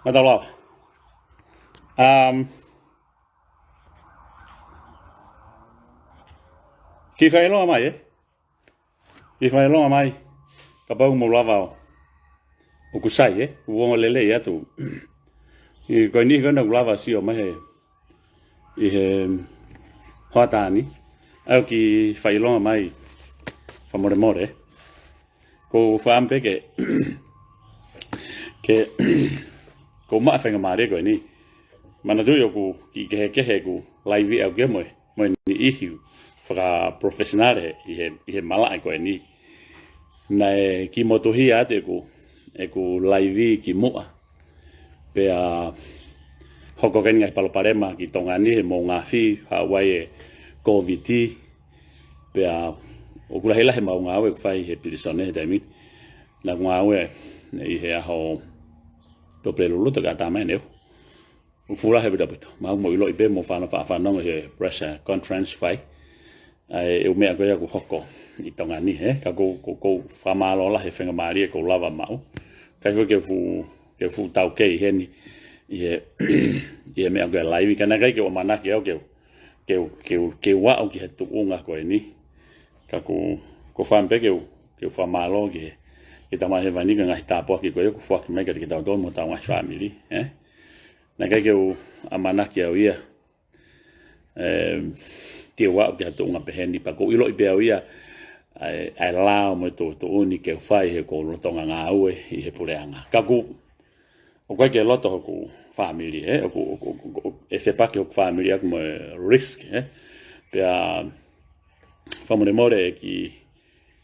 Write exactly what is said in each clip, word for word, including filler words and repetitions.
Mātau lava. Um, kiʻi fakaʻilonga mai, ē? Kiʻi fakaʻilonga mai. Kapau mou lava ʻo, ʻoku sai, ē? ʻOku ongo lelei atu. ʻI ko eni ko ena ʻoku lava sio mai he ʻi he hoʻatā ni, ʻa e kiʻi fakaʻilonga mai, fakamolemole. Ko u fakaʻamu pē ke, ke, ko u maʻu faingamālie ko eni. Manatuʻi ʻoku kiʻi kehekehe ʻeku laivi ʻaʻaku ia mo e, mo e niʻihi fakaprofessional ʻi he, ʻi he malaʻe ko eni. Naʻe kiʻi motuhia atu ʻeku, ʻeku laivi kimuʻa. Pea hoko ʻeni e ngaahi palopalema ki Tonga ni he moʻunga afi, haʻu ai e Kōviti. Pea ʻoku lahilahi ʻemau ngāue ʻoku fai he pilīsone he taimi ni. Naʻá ku ngāue ʻi he ʻaho Tupulelulu, toki ʻatā mai ʻaneuhu. ʻOku fuʻu lahi e pito pito. Mahalo mou ʻiloʻi pē, mou fanongo, fanongo he press conference fai. ʻA e, ʻū meʻa ko ia ʻoku hoko ʻi Tonga ni, ē? Ka ko u, ko u, ko u fakamālō lahi he faingamālie kuo u lava maʻu. ʻIkai foki ke u fuʻu, ke u fuʻu taukei heni ʻi he, ʻi he meʻa ko e laivi. Ka naʻe ʻikai ke u ʻamanaki au ke u, ke u, ke u, ke u aʻu ki he tuʻunga ko eni. Ka ko u, ko u fakaʻamu pē ke u, ke u fakamālō ki he, ki he Tamai Hēvani ko e ngaahi tāpuaki ko ia kuo foaki mai kiate kitautolu mo hotau ngaahi fāmili, ē? Naʻe ʻikai ke u ʻamanaki au ia, ē, te u aʻu ki ha tuʻunga peheni, pea ko u ʻiloʻi pē au ia, ʻa e, ʻa e lao mo e tuʻutuʻuni ke u fai he ko u lolotonga ngāue ʻi he puleʻanga. Ka ko u, ʻoku ʻikai ke loto hoku fāmili, ē, ʻoku, ʻoku, ʻoku, ʻoku, ʻe fepaki hoku fāmili ʻaʻaku mo e risk, ē. Pea fakamolemole ʻeku,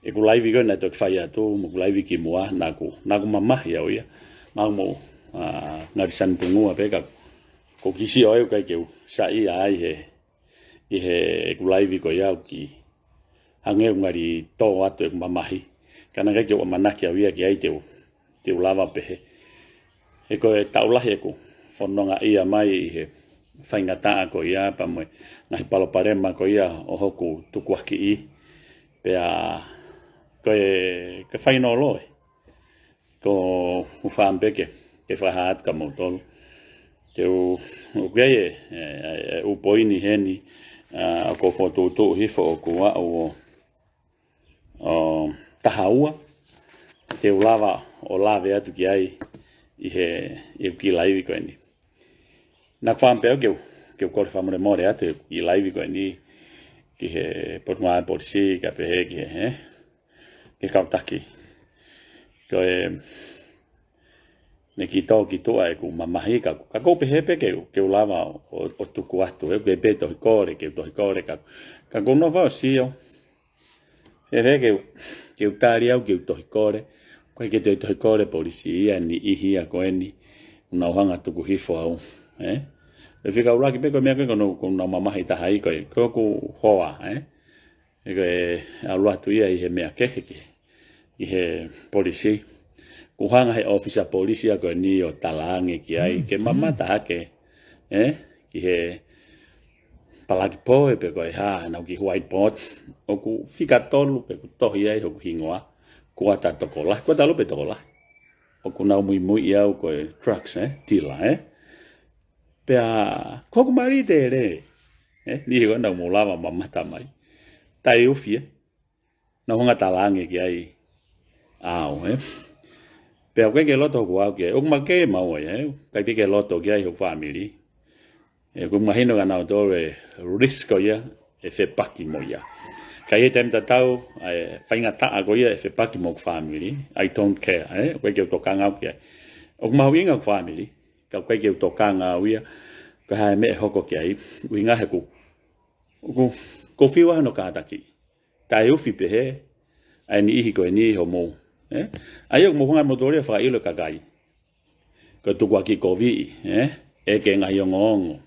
ʻeku laivi ko ē naʻe toki fai atu, mo ʻeku laivi kimuʻa, naʻá ku, naʻá ku mamahi au ia. Mahalo mou, ā, ngali sani pungua pē ka ko u kiʻi sio au ʻikai ke u saiʻia ai he, ʻi he ʻeku laivi ko ia ʻoku kiʻi hangē ʻoku ngali tō atu ʻeku mamahi. Ka naʻe ʻikai ke u ʻamanaki au ia ke ʻai te u, te u lava pehē. He ko e taʻu lahi ʻeku fononga ia mai ʻi he faingataʻa ko ia pea mo e ngaahi palopalema ko ia ʻo hoku tukuakiʻi. Pea ko e, ko e fainolo ē. Ko u fakaʻamu pē ke, ke fakahā atu kia moutolu. Te u, ʻoku ʻi ai e, e, e, e ʻū poini heni, ā, ʻoku ou fokotuʻutuʻu hifo ʻoku aʻu ʻo, ʻo taha ua, te u lava ʻo lave atu ki ai ʻi he, ʻi he kiʻi laivi ko eni. Naʻá ku fakaʻamu pē au ke u, ke u kole fakamolemole atu ʻi he kiʻi laivi ko eni ki he Potungāue Polisi, kae pehē ki he, ē? Ki he kau taki. Ko e, naʻe kiʻi tō ki tuʻa ʻeku mamahi ka, ka ko u pehē pē ke, ke u lava ʻo, ʻo, ʻo tuku atu, ē, ke pē tohi kole, ke u tohi kole ka, ka ko u nofo ʻo sio. He, he, ke u, ke u tali au, ke u tohi kole. Ko e ke toe tohi kole polisi ia, niʻihi ia ko eni. Nau hanga tuku hifo au, ē? E fika ʻuluaki pē ko e meʻa ko ē ko nau, ko nau mamahi taha ai ko e, ko ʻeku hoa, ē? He ko e ʻalu atu ia ʻi he meʻa kehe ki he, ʻi he polisi. Kuo hanga he ʻōfisa polisi ia ko eni ʻo talaange ki ai, ke mamata hake, ē? Ki he palaki poe pe ko e hā, nau kiʻi whiteboard. ʻOku fika tolu pē kuo tohi ai hoku hingoa, Kuata Tokolahi, Kuata Lupe Tokolahi. ʻOku nau muimui au ko e drugs, ē? Dealer, ē? Pea, ko hoku mali tele, ē? Niʻihi ko ē naʻa mou lava mamata mai. Taʻeufi, ē? Nau hanga talaange ki ai au, ē? Pea ʻoku ʻikai ke loto hoku ʻaʻaku ki ai, ʻoku make mau ai, ē? ʻIkai pē ke loto ki ai hoku fāmili. Ē, ʻoku mahino kia nautolu e risk ko ia, ʻe fepaki mo ia. Ka ʻi he taimi tatau, ʻa e faingataʻa ko ia ʻe fepaki mo hoku fāmili, I don't care, ē? ʻOku ʻikai ke u tokanga au ki ai. ʻOku mahuʻinga hoku fāmili, ka ʻoku ʻikai ke u tokanga au ia, ko e hā e meʻa ʻe hoko ki ai, ʻuhinga he ʻoku, ʻoku, ʻoku ou fiu ai hono kātakiʻi. Taʻeufi pehē, ʻa e niʻihi ko eni hoʻomou, ē? ʻA ia ʻoku mou hanga moutolu ia ʻo fakaʻilo e kakai. Ko e tukuakiʻi kovi, ē? ʻEke ngaahi ongoongo.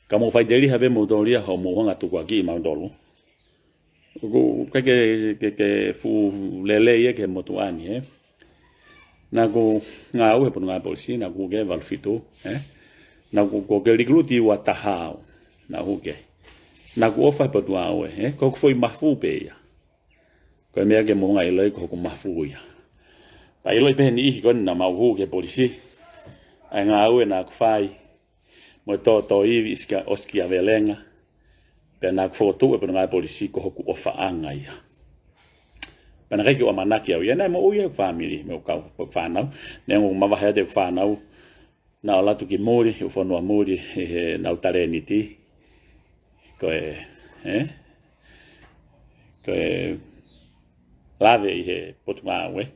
Ka mou faʻiteliha pē moutolu ia hoʻomou hanga tukuakiʻi mautolu. ʻOku ʻikai ke, ke, ke fuʻu lelei ia ki he motuʻa ni, ē? Naʻá ku ngāue he Potungāue Polisi, naʻá ku hū ki he valu fitu, ē? Naʻá ku, ko e likuluti ua taha au, naʻá ku hū ki ai. Naʻá ku ʻofa he potungāue, ē? Ko hoku foʻi mafu pē ia. Ko e meʻa ke mou hanga ʻiloʻi ko hoku mafu ia. Pea ʻiloʻi pē he niʻihi ko eni naʻa mau hū ki he polisi, ʻa e ngāue naʻá ku fai, mo e tōtōivi ʻi Sikia-, ʻo Sikiavelenga, pea naʻá ku fokotuʻu e Potungāue Polisi ko hoku ʻofaʻanga ia. Pea naʻe ʻikai ke u ʻamanaki au ia, naʻe moʻui ai e fāmili, mo e kau fānau, neongo ʻoku mavahe atu e fānau, naʻa nau ō atu ki muli, ʻi he fonua muli, ʻi heʻenau talēniti. Ko e, ē? Ko e lave ʻi he potungāue,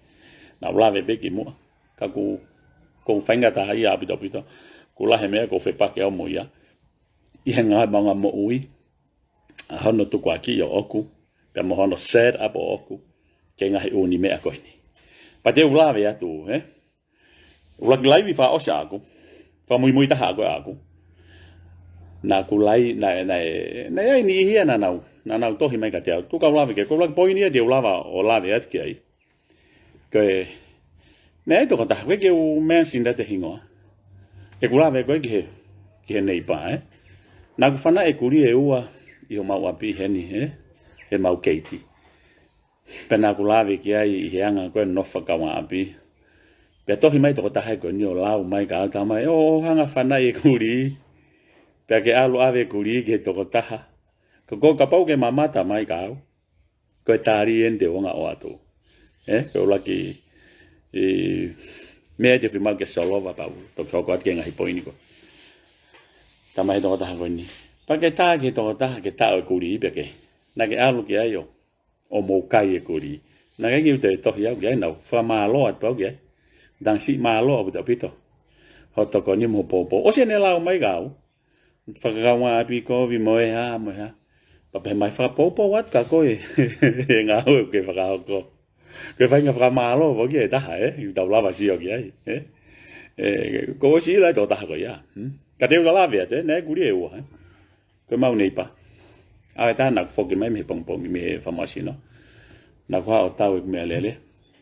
naʻá ku lave pē ki muʻa. Ka ʻoku, ʻoku faingataʻaʻia ʻaupito ʻaupito. ʻOku lahi e meʻa ʻoku ou fepaki au mo ia ʻi he ngaahi maʻuʻanga moʻui, ʻa hono tukuakiʻi ʻoʻoku, pea mo hono set up ʻoʻoku ki he ngaahi ʻū meʻa ko eni. Pea te u lave atu, ē? ʻUluaki laivi fakaʻosi ʻaʻaku, fakamuimui taha ʻaʻaku, ʻaʻaku. Naʻá ku lai-, naʻe, naʻe, naʻe ʻi ai e niʻihi ia naʻa nau, naʻa nau tohi mai kiate au. Tuku ke u lave ki ai, ko e ʻuluaki poini ia te u lava ʻo lave atu ki ai. Ko e, naʻe ʻi ai e tokotaha, ʻoku ʻikai ke u mention atu e hingoa. He ʻoku lave ko ē ki he, ki he neighbor, ē? Naʻá ku fanaʻi e kulī ʻe ua ʻi homau ʻapi heni, ē? He mau keiti. Pea naʻá ku lave ki ai ʻi he anga ko ē ʻeku nofo fakakaungāʻapi. Pea tohi mai e tokotaha ko eni ʻo lau mai kiate au, talamai, ʻo, ʻo hanga ʻo fanaʻi e kulī. Pea ke ʻalu ʻo ʻave e kulī ki he tokotaha. Ko, ko, kapau ʻoku ke mamata mai kiate au, ko e tali eni te u hanga ʻo ʻoatu. Ē, ko e ʻuluaki, ē, meʻa te u fiemaʻu ke solova pea u toki hoko atu ki he ngaahi poini ko ē. Talamai ʻe he tokotaha ko eni, pea ke tā ki he tokotaha ke taʻo e kulī pea ke, naʻá ke ʻalu ki ai ʻo, ʻo mou kai e kulī. Naʻe ʻikai ke u toe tohi au ki ai, naʻá ku fakamālō atu au ki ai. Tangata siʻi, mālō ʻaupito ʻaupito hoʻo tokoni mo hoʻo poupou. ʻOsi ʻene lau mai kiate au fakakaungāʻapi kovi mo e hā, mo e hā. Pea pehē mai, fakapoupou atu kia koe e ngāue ʻoku ke fakahoko. Ko e faʻahinga fakamālō foki ʻe taha, ē? ʻOku tau lava sio ki ai, ē? Ē, kuo ʻosi ʻilo e tokotaha ko ia. Hmm? Ka te u lave atu, ē? Naʻe kulī ʻe ua, ē? Ko ʻemau neighbor. ʻA e taha naʻá ku foki mai mei he pongipongi, mei he fakamoʻoni sino. Naʻá ku haʻu ʻo tau ʻeku meʻalele.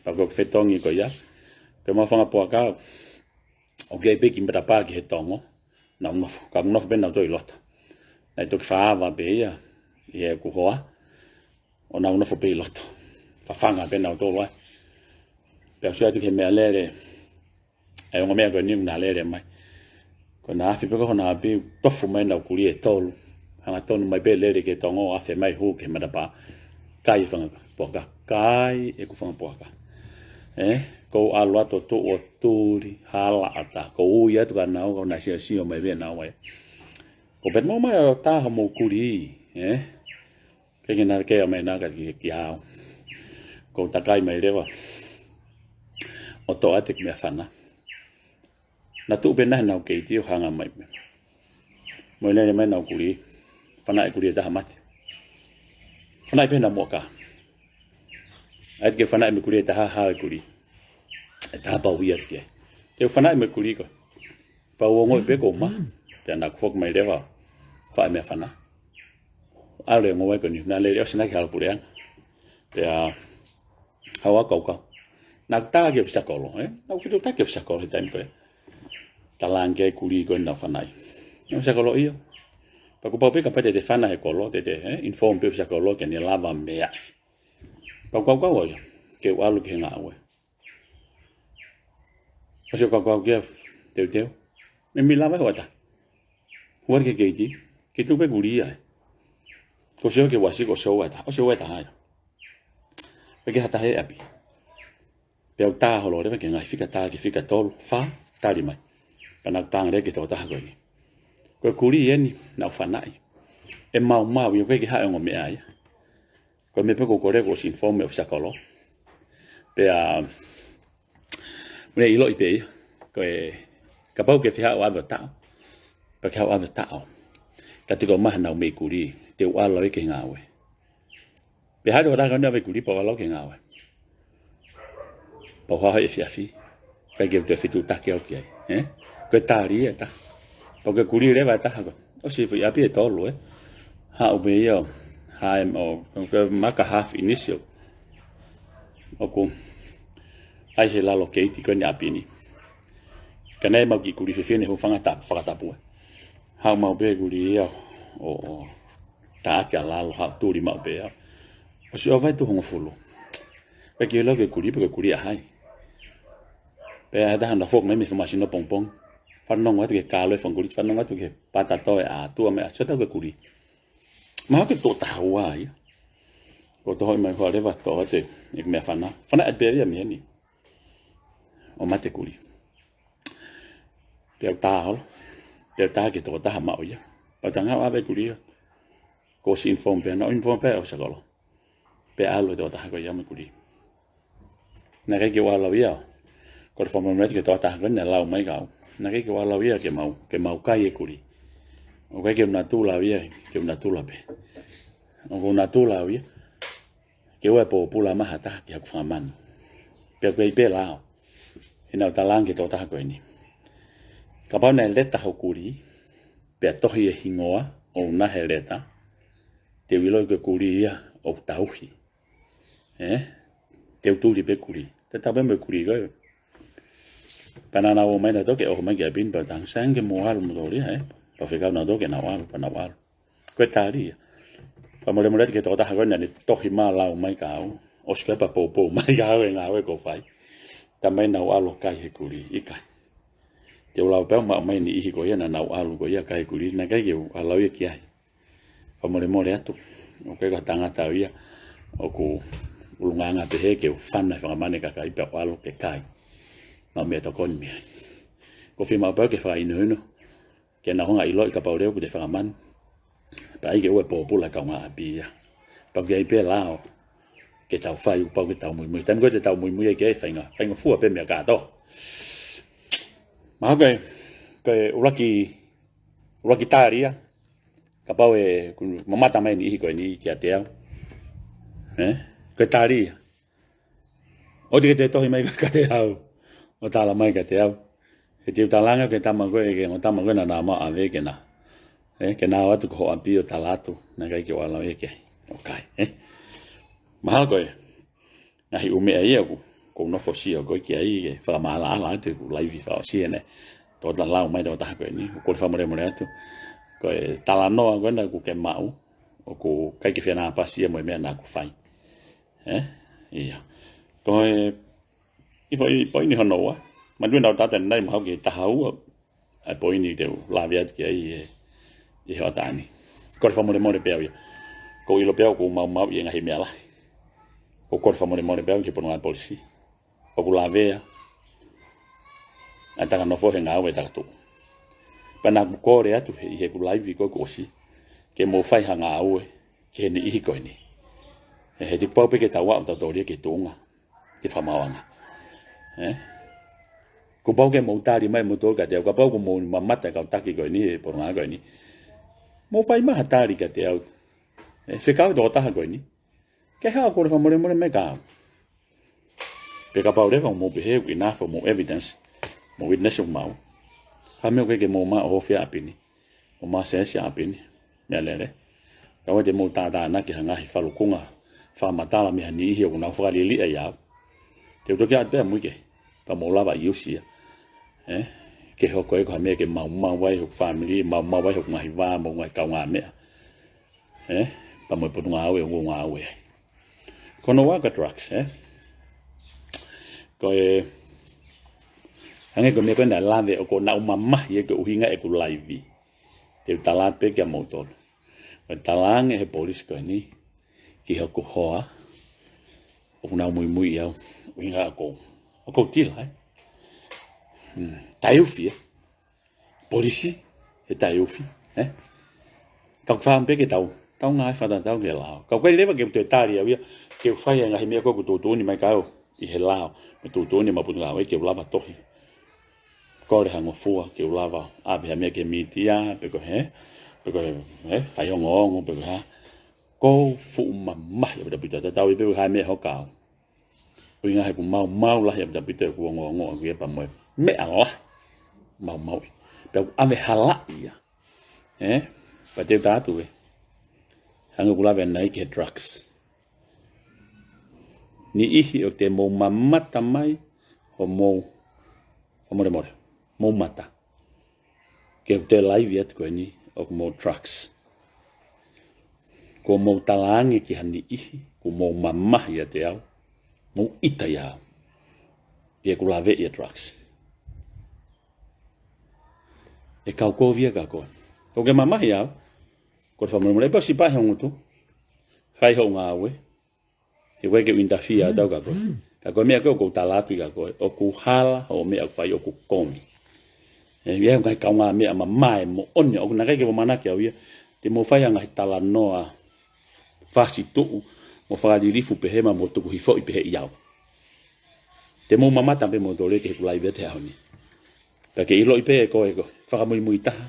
Pea ko ʻeku fetongi ko ia, ko ʻemau fanga puaka, ʻoku ʻi ai pē kiʻi matapā ki he tongo, naʻá ku nofo, ka ʻoku nofo pē nautolu ʻi loto. Naʻe toki fakaava pē ia ʻi heʻeku hoa, ʻo nau nofo pē ʻi loto. Fafanga pē nautolu ai. Pea u sio atu ki he meʻalele, ʻa e ongo meʻa ko eni naʻe lele mai. Ko ʻena afe pē ko ē hona ʻapi, tofu mai ʻenau kulī ʻe tolu. Hangatonu mai pē lele ki he tongo, afe mai hū ki he matapā. Kai e fanga puaka, kai ʻeku fanga puaka. Ē, kou ʻalu atu ʻo tuʻu ʻo tuli, halaʻatā. Kou ui atu kia naua, kou nau siosio mai pē naua ia. Kou pehē, mou ō mai ʻo tā homou kulī, ē? Ke ke nale ke ō mai naua kia, kia au. Kou takai mai leva ʻo toʻo atu ʻeku meʻafana. Naʻa tuʻu pē ʻena ʻenau keiti ʻo hanga mai pē. Mo e lele mai ʻenau kulī. Fanaʻi e kulī ʻe taha, mate. Fanaʻi pē ʻena muʻa kā. ʻAi ke fanaʻi mo e kulī ʻe taha, hao e kulī ʻe taha pea u ui atu ki ai. Te u fanaʻi mo e kulī ko ē. Pea u ongoʻi pē ʻoku ou mā. Pea naʻá ku foki mai leva ʻo faʻu e meʻafana. ʻAlu e ongo meʻa ko eni, naʻe lele ʻosi ʻena ki he hala puleʻanga. Pea haʻu ʻa e kaukau. Naʻá ku tā ki he ʻōfisa kolo, ē? Naʻá ku fetuʻutaki ki he ʻōfisa kolo he taimi ko ē. Talaange ki he kulī ko ē naʻá ku fanaʻi. ʻŌfisa kolo, ʻio. Pea kuo pau pē kapau te te fana he kolo, te te, ē? Inform pē ʻōfisa kolo ke ne lava meʻa. Pea u kaukau au ia ke u ʻalu ki he ngāue. ʻOsi ʻeku kaukau ki ai, teuteu, meimei lava e hoʻatā. Hū atu ki he keiti, ke tuku pē kulī ai. Kou sio ki he uasi, kou sio e hoʻatā, ʻosi e hoʻatā ia. Pea ke hata he ʻapi. Pea u tā holo leva ki he ngaahi fika, tā ki he fika tolu, fā, tali mai. Pea naʻá ku talaange ki he tokotaha ko eni, ko e kulī eni naʻá ku fanaʻi. ʻE maumau ia, ʻoku ʻikai ke haʻu e ongo meʻa ia. Ko e meʻa pē ʻoku ou kole, kuo ʻosi inform e ʻōfisa kolo. Pea u ne ʻiloʻi pē ia, ko e, kapau ʻoku ke fie haʻu ʻo ʻave ʻo taʻo, pea ke haʻu ʻo ʻave ʻo taʻo. Ka te ke ō mai ʻo meimei kulī, te u ʻalu au ia ki he ngāue. Pea haʻu e tokotaha ko eni ʻo ʻave e kulī pea u ʻalu au ki he ngāue. Pea u haʻu he efiafi, ʻikai ke u toe fetuʻutaki au ki ai, ē? Ko e tali ia ʻe taha. ʻOku ke kuli leva e taha ko ē. ʻOsi foʻi ʻapi ʻe tolu, ē. Haʻu pē ia ʻo, hae, ʻo, ʻo ke maka half initial. ʻOku ʻai he lalo keiti ko eni ʻapi ni. Ka naʻe ʻi ai ʻemau kiʻi kuli fefine ʻoku hūfanga ta-, fakatapu, ē. Haʻu maʻu pē kuli ia ʻo, ʻo, taʻaki ʻa lalo, haʻu tuli maʻu pē ia. ʻOsi ʻova e tuʻo hongofulu. Pea ke lau ke kuli, pea ke kuli ʻa hai. Pea ʻi ai ha taha naʻe foki mai mei he famasino pongipongi. Fanongo atu ki he kalo e fanga kulī, fanongo atu ki he pātā toe ʻa tuʻa mai ʻa sota ke kuli. Mahalo ko e tokotaha ua ia. Ko e tohoʻi mai ko ē leva toʻo atu e meʻa fana. Fana ʻe pē ia mei heni. ʻO mate kuli. Pea u tā holo. Pea u tā ki he tokotaha maʻu ia. Pea u tā ngāue ʻave kuli ia. Kuo ʻosi inform pē, naʻe inform pē ʻo sakolo. Pea ʻalu e tokotaha ko ia mo e kuli. Naʻe ʻikai ke u ʻalu au ia. Kole fakamolemole atu ki he tokotaha ko eni naʻe lau mai kia au. Naʻe ʻikai ke u ʻalu au ia ke mau, ke mau kai e kuli. ʻOku ʻikai ke u natula au ia, ke u natula pē. ʻOku ou natula au ia ke ʻoua ʻe pōpula mai ha taha ki haku fanga manu. Pea ʻoku ʻi ai pē lao. He naʻa ku talaange ki he tokotaha ko eni. Kapau naʻe leta hoku kuli, pea tohi e hingoa ʻoʻona he leta, te u ʻiloʻi ko e kuli ia ʻoku tauhi. Ē? Te u tuli pē kuli. Te tau pē mo e kuli ko ē. Pea naʻa nau ō mai nautolu ke ʻoho mai ki ʻapi ni, pea u talaange, sai ange ke mou ʻalu moutolu ia, ē? Pea fekau nautolu ke nau ʻalu, pea nau ʻalu. Ko e tali ia. Fakamolemole atu ki he tokotaha ko ē naʻa ne tohi mai lau mai kia au. ʻOsi ko ē pea poupou mai kia au e ngāue ʻoku ou fai. Tā mai naʻa nau ʻalu ʻo kai he kuli, ʻikai. Te u lau pē au maʻu mai e niʻihi ko ia naʻa nau ʻalu ko ia ʻo kai he kuli, naʻe ʻikai ke u ʻalu au ia ki ai. Fakamolemole atu. ʻOku ʻikai ko ha tangata au ia ʻoku ʻulungaanga pehē ke u fana e fanga manu e kakai pea u ʻalu ke kai. Maʻu meʻatokoni mei ai. ʻOku ou fiemaʻu pē au ke fakahinohino ke nau hanga ʻo ʻiloʻi kapau leva ʻoku te fanga manu, pea ʻai ke ʻoua ʻe pōpula e kaungāʻapi ia. Pea ʻoku ʻi ai pē lao ke tau fai, ʻoku pau ke tau muimui. Taimi ko ē te tau muimui ai ki ai, fainga, faingofua pē meʻa kātoa. Mahalo ko e, ko e ʻuluaki, ʻuluaki tali ia, kapau ʻe, kuo mamata mai e niʻihi ko eni kiate au. Ē? Ko e tali ia. ʻOua te ke toe tohi mai kiate au ʻo tala mai kiate au. He te u talaange ki he tama ko ē, ki he ongo tama ko ē naʻa nau ō mai ʻo ʻave ke na, ē, ke na ō atu ki ho ʻapi ʻo tala atu naʻe ʻikai ke u ʻalu au ia ki ai. ʻOku ʻikai, ē? Mahalo ko e ngaahi ʻū meʻa ia ʻoku, ʻoku ou nofo ʻo sio ko ē ki ai, ke fakamaʻalaʻala atu ʻeku laivi fakaʻosi eni. Tokotaha lau mai tokotaha ko eni, ʻoku ou kole fakamolemole atu. Ko e talanoa ko ena ʻoku ke maʻu, ʻoku ʻikai ke fienāpasi ia mo e meʻa naʻa ku fai. Ē? ʻIo. Ko e, ʻi he foʻi, poini hono ua. Manatuʻi naʻa ku tala atu ʻanenai mahalo ki he taha ua ʻa e poini te u lave atu ki ai ʻi he, ʻi he hoʻatā ni. Kole fakamolemole pē au ia. ʻOku ou ʻilo pē au ʻoku ou maumauʻi e ngaahi meʻa lahi. ʻOku ou kole fakamolemole pē au ki he potungāue polisi. ʻOku lavea ʻa e taka nofo he ngāue e taka tuʻu. Pea naʻa ku kole atu he, ʻi heʻeku laivi ko ē kuo ʻosi, ke mou fai ha ngāue ki he niʻihi ko eni. Ē, he ʻoku pau pē ke tau aʻu tautolu ia ki he tuʻunga, ki he fakamaauʻanga. Ē? Kuo pau ke mou tali mai moutolu kiate au, kapau kuo mou mamata e kau taki ko eni, e potungāue ko eni. Mou fai mai ha tali kiate au. Ē, fekau e tokotaha ko eni. Ke haʻu ʻo kole fakamolemole mai kia au. Pe kapau leva ʻoku mou pehē ʻoku ʻi ai ha foʻi mo evidence, mo witness ʻoku maʻu. Ha meʻa ʻoku ʻikai ke mou maʻu ʻo hōfia ʻapi ni, ʻo maʻu sēsi ʻapi ni, meʻalele. Kapau te mou tātānaki ha ngaahi falukunga fakamatala mei ha niʻihi ʻoku nau fakaliliʻa ia au, te u toki ʻoatu pē ʻamui ke, pea mou lava ʻi usi ia. Ē? Ke hoko ia ko ha meʻa ke maumau ai hoku fāmili, maumau ai hoku ngaahi vā, mo e ngaahi kaungāmeʻa. Ē? Pea mo e potungāue ʻoku ou ngāue ai. Ko hono ua ko e drugs, ē? Ko e, hangē ko e meʻa ko ē naʻe lave ʻoku ou, naʻa ku mamahi ai koeʻuhi ko ʻeku laivi. Te u tala pē kia moutolu. Ko e talaange he polisi ko eni ki hoku hoa, ʻoku nau muimui au. ʻUhinga ʻoku ou, ʻoku ou tila, ē? Hmm. Taʻeufi, ē? Polisi, he taʻeufi, ē? Ka ʻoku ou fakaʻamu pē ke tau, tau ngāue fakatatau ki he lao. Ka ʻoku ʻikai leva ke u toe tali au ia, ke u fai e ngaahi meʻa ko ē ʻoku tuʻutuʻuni mai kia au ʻi he lao, mo e tuʻutuʻuni ʻa e potungāue ke u lava tohi. Kole ha ngofua ke u lava ʻave ha meʻa ki he mītia, pe ko e hā, pe ko e, ē, fai ongoongo, pe ko e hā. ʻOku ou fuʻu mamahi ʻaupito ʻaupito, tatau ai pē pe ko e hā e meʻa ʻe hoko ai. ʻUhinga he ʻoku maumau lahi ʻaupito ʻaupito ʻeku ongoongo ʻaʻaku ia pea mo e meʻa lahi. Maumauʻi. Pea ʻoku ʻave halaʻi ia. Ē? Pea te u tala atu ē. Hangē ʻoku lave ʻanenai ki he drugs. Niʻihi ʻoku te mou mamata mai, ʻo mou, ʻo mole mole, mou mata. Ke u te laivi atu ko eni, ʻoku mou drugs. Ko mou talaange ki ha niʻihi, ko mou mamahi ʻiate au, mou ʻita ia au. Ia ʻoku lave ia drugs. ʻE kau kovi ia kia koe. ʻOku ke mamahi au, ko e fakamolemole, pea ʻosi pē hoʻo ngutu, fai hoʻo ngāue, he ʻoku ʻikai ke u interfere atu au kia koe. Ka ko e meʻa ko ē ʻoku ou tala atu kia koe, ʻoku hala hoʻo meʻa ʻoku fai ʻoku kovi. ʻE, ia ʻoku ʻikai kaungā meʻa mamae moʻoni, ʻoku naʻe ʻikai ke u ʻamanaki au ia, te mou fai ha ngaahi talanoa fasi tuʻu, mo fakalilifu pehē mo tuku hifoʻi pehē ʻi au. Te mou mamata pē moutolu ki heʻeku laivi ʻi he ʻaho ni. Pea ke ʻiloʻi pē ʻe koe ko e fakamuimui taha,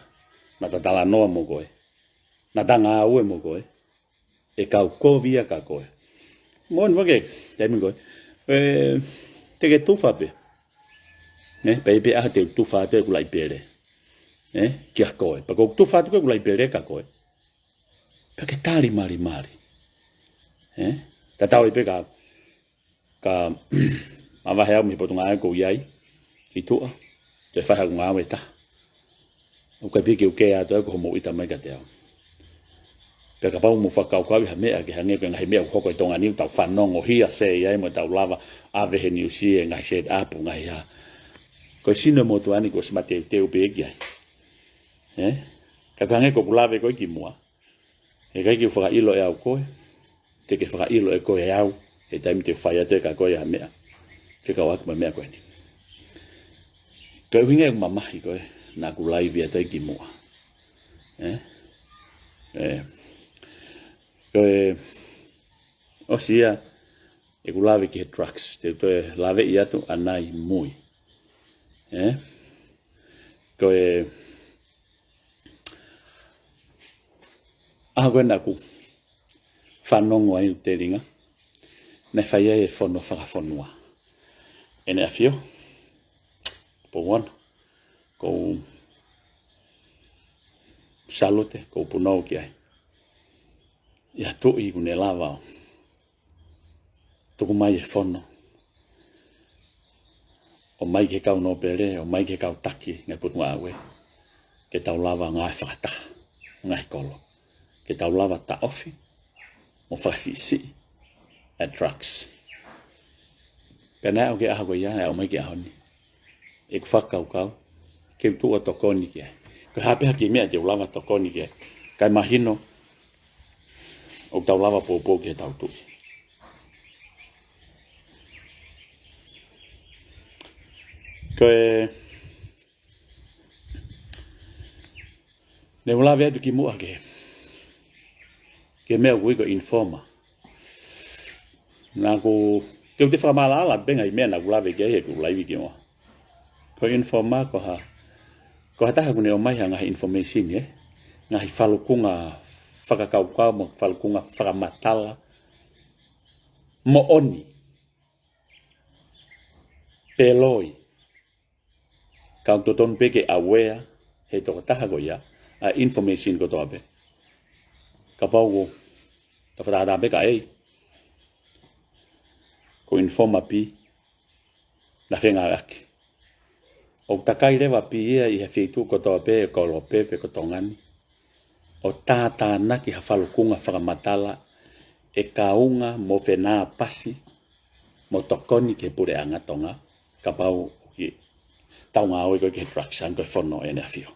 naʻa ta talanoa mo koe. Naʻa ta ngāue mo koe. ʻE kau kovi ia kia koe. Moʻoni fake, taimi ko ē. ʻE, te ke tufa pē. Ē, pea ʻi ai pē ʻaho te u tufa atu ʻeku laʻi pele. Ē, kia koe. Pea ko e tufa atu ko ē ʻeku laʻi pele kia koe, pea ke tali malimali. Ē? Tatau ai pē ka, ka mavahe au mei he potungāue ʻoku ou ʻi ai, ki tuʻa, te u fai haʻaku ngāue ʻe taha. ʻOku ʻikai pē ke u kē atu au ko hoʻomou ʻita mai kiate au. Pea kapau mou fakakaukauʻi ha meʻa ke hangē ko e ngaahi meʻa ʻoku hoko ʻi Tonga ni, ʻoku tau fanongo hearsay ai mo tau lava ʻave he niusi e ngaahi set up, ngaahi hā. Ko e sino motuʻa ni kuo ʻosi mateuteu pē ki ai. Ē? Ka ko e hangē ko ʻeku lave ko ē kimuʻa. He ʻikai ke u fakaʻilo ʻe au koe, te ke fakaʻilo ʻe koe au, he taimi te u fai atu ʻe kia koe ha meʻa. Fekauʻaki mo e meʻa ko eni. Ko e ʻuhinga ʻeku mamahi ko ē, naʻa ku laivi atu ai kimuʻa. Ē? Ē. Ko e ʻosi ia, ʻeku lave ki he drugs, te u toe laveʻi atu ʻanai mui. Ē? Ko e ʻaho ko ē naʻa ku fanongo ai ʻoku telinga, naʻe fai ai e fono fakafonua ʻEne ʻAfio Tupou Ono, ʻoku ou salute, ʻoku ou punou ki ai. ʻI ha tuʻi ʻoku ne lava ʻo tuku mai e fono, ʻomai ki he kau nōpele, ʻomai ki he kau taki ngaahi potungāue, ke tau lava ngāue fakataha, ngaahi kolo, ke tau lava taʻofi mo fakasiʻisiʻi e drugs. Pea naʻe aʻu ki he ʻaho ko ia, naʻe aʻu mai ki he ʻaho ni, ʻeku fakakaukau ke u tuʻu ʻo tokoni ki ai. Ko e hā pē ha kiʻi meʻa te u lava tokoni ki ai, kae mahino ʻoku tau lava poupou ki heʻetau tuʻi. Ko e, ne u lave atu kimuʻa ki he, ki he meʻa ʻoku ui ko e informer. Naʻa ku, te u toe fakamaʻalaʻala pē ngaahi meʻa naʻa ku lave ki ai heʻeku laivi kimuʻa. Ko e informer, ko ha, ko ha taha ʻoku ne ʻomai ha ngaahi information, ē? Ngaahi falukunga fakakaukau mo falukunga fakamatala moʻoni, pe loi. Ka ʻoku totonu pē ke aware he tokotaha ko ia ʻa e information kotoa pē. Kapau ko e tau fakatātā pē ka ʻi ai, ko e informer pē naʻa fengāueʻaki. ʻOku takai leva pē ia ʻi he feituʻu kotoa pē, ʻo Kolope pe ko Tonga ni, ʻo tātānaki ha falukunga fakamatala ʻe kaunga mo fenāpasi mo tokoni ki he puleʻanga Tonga, kapau ʻoku tau ngāue ko ē ki he drugs, hangē ko e fono ʻEne ʻAfio.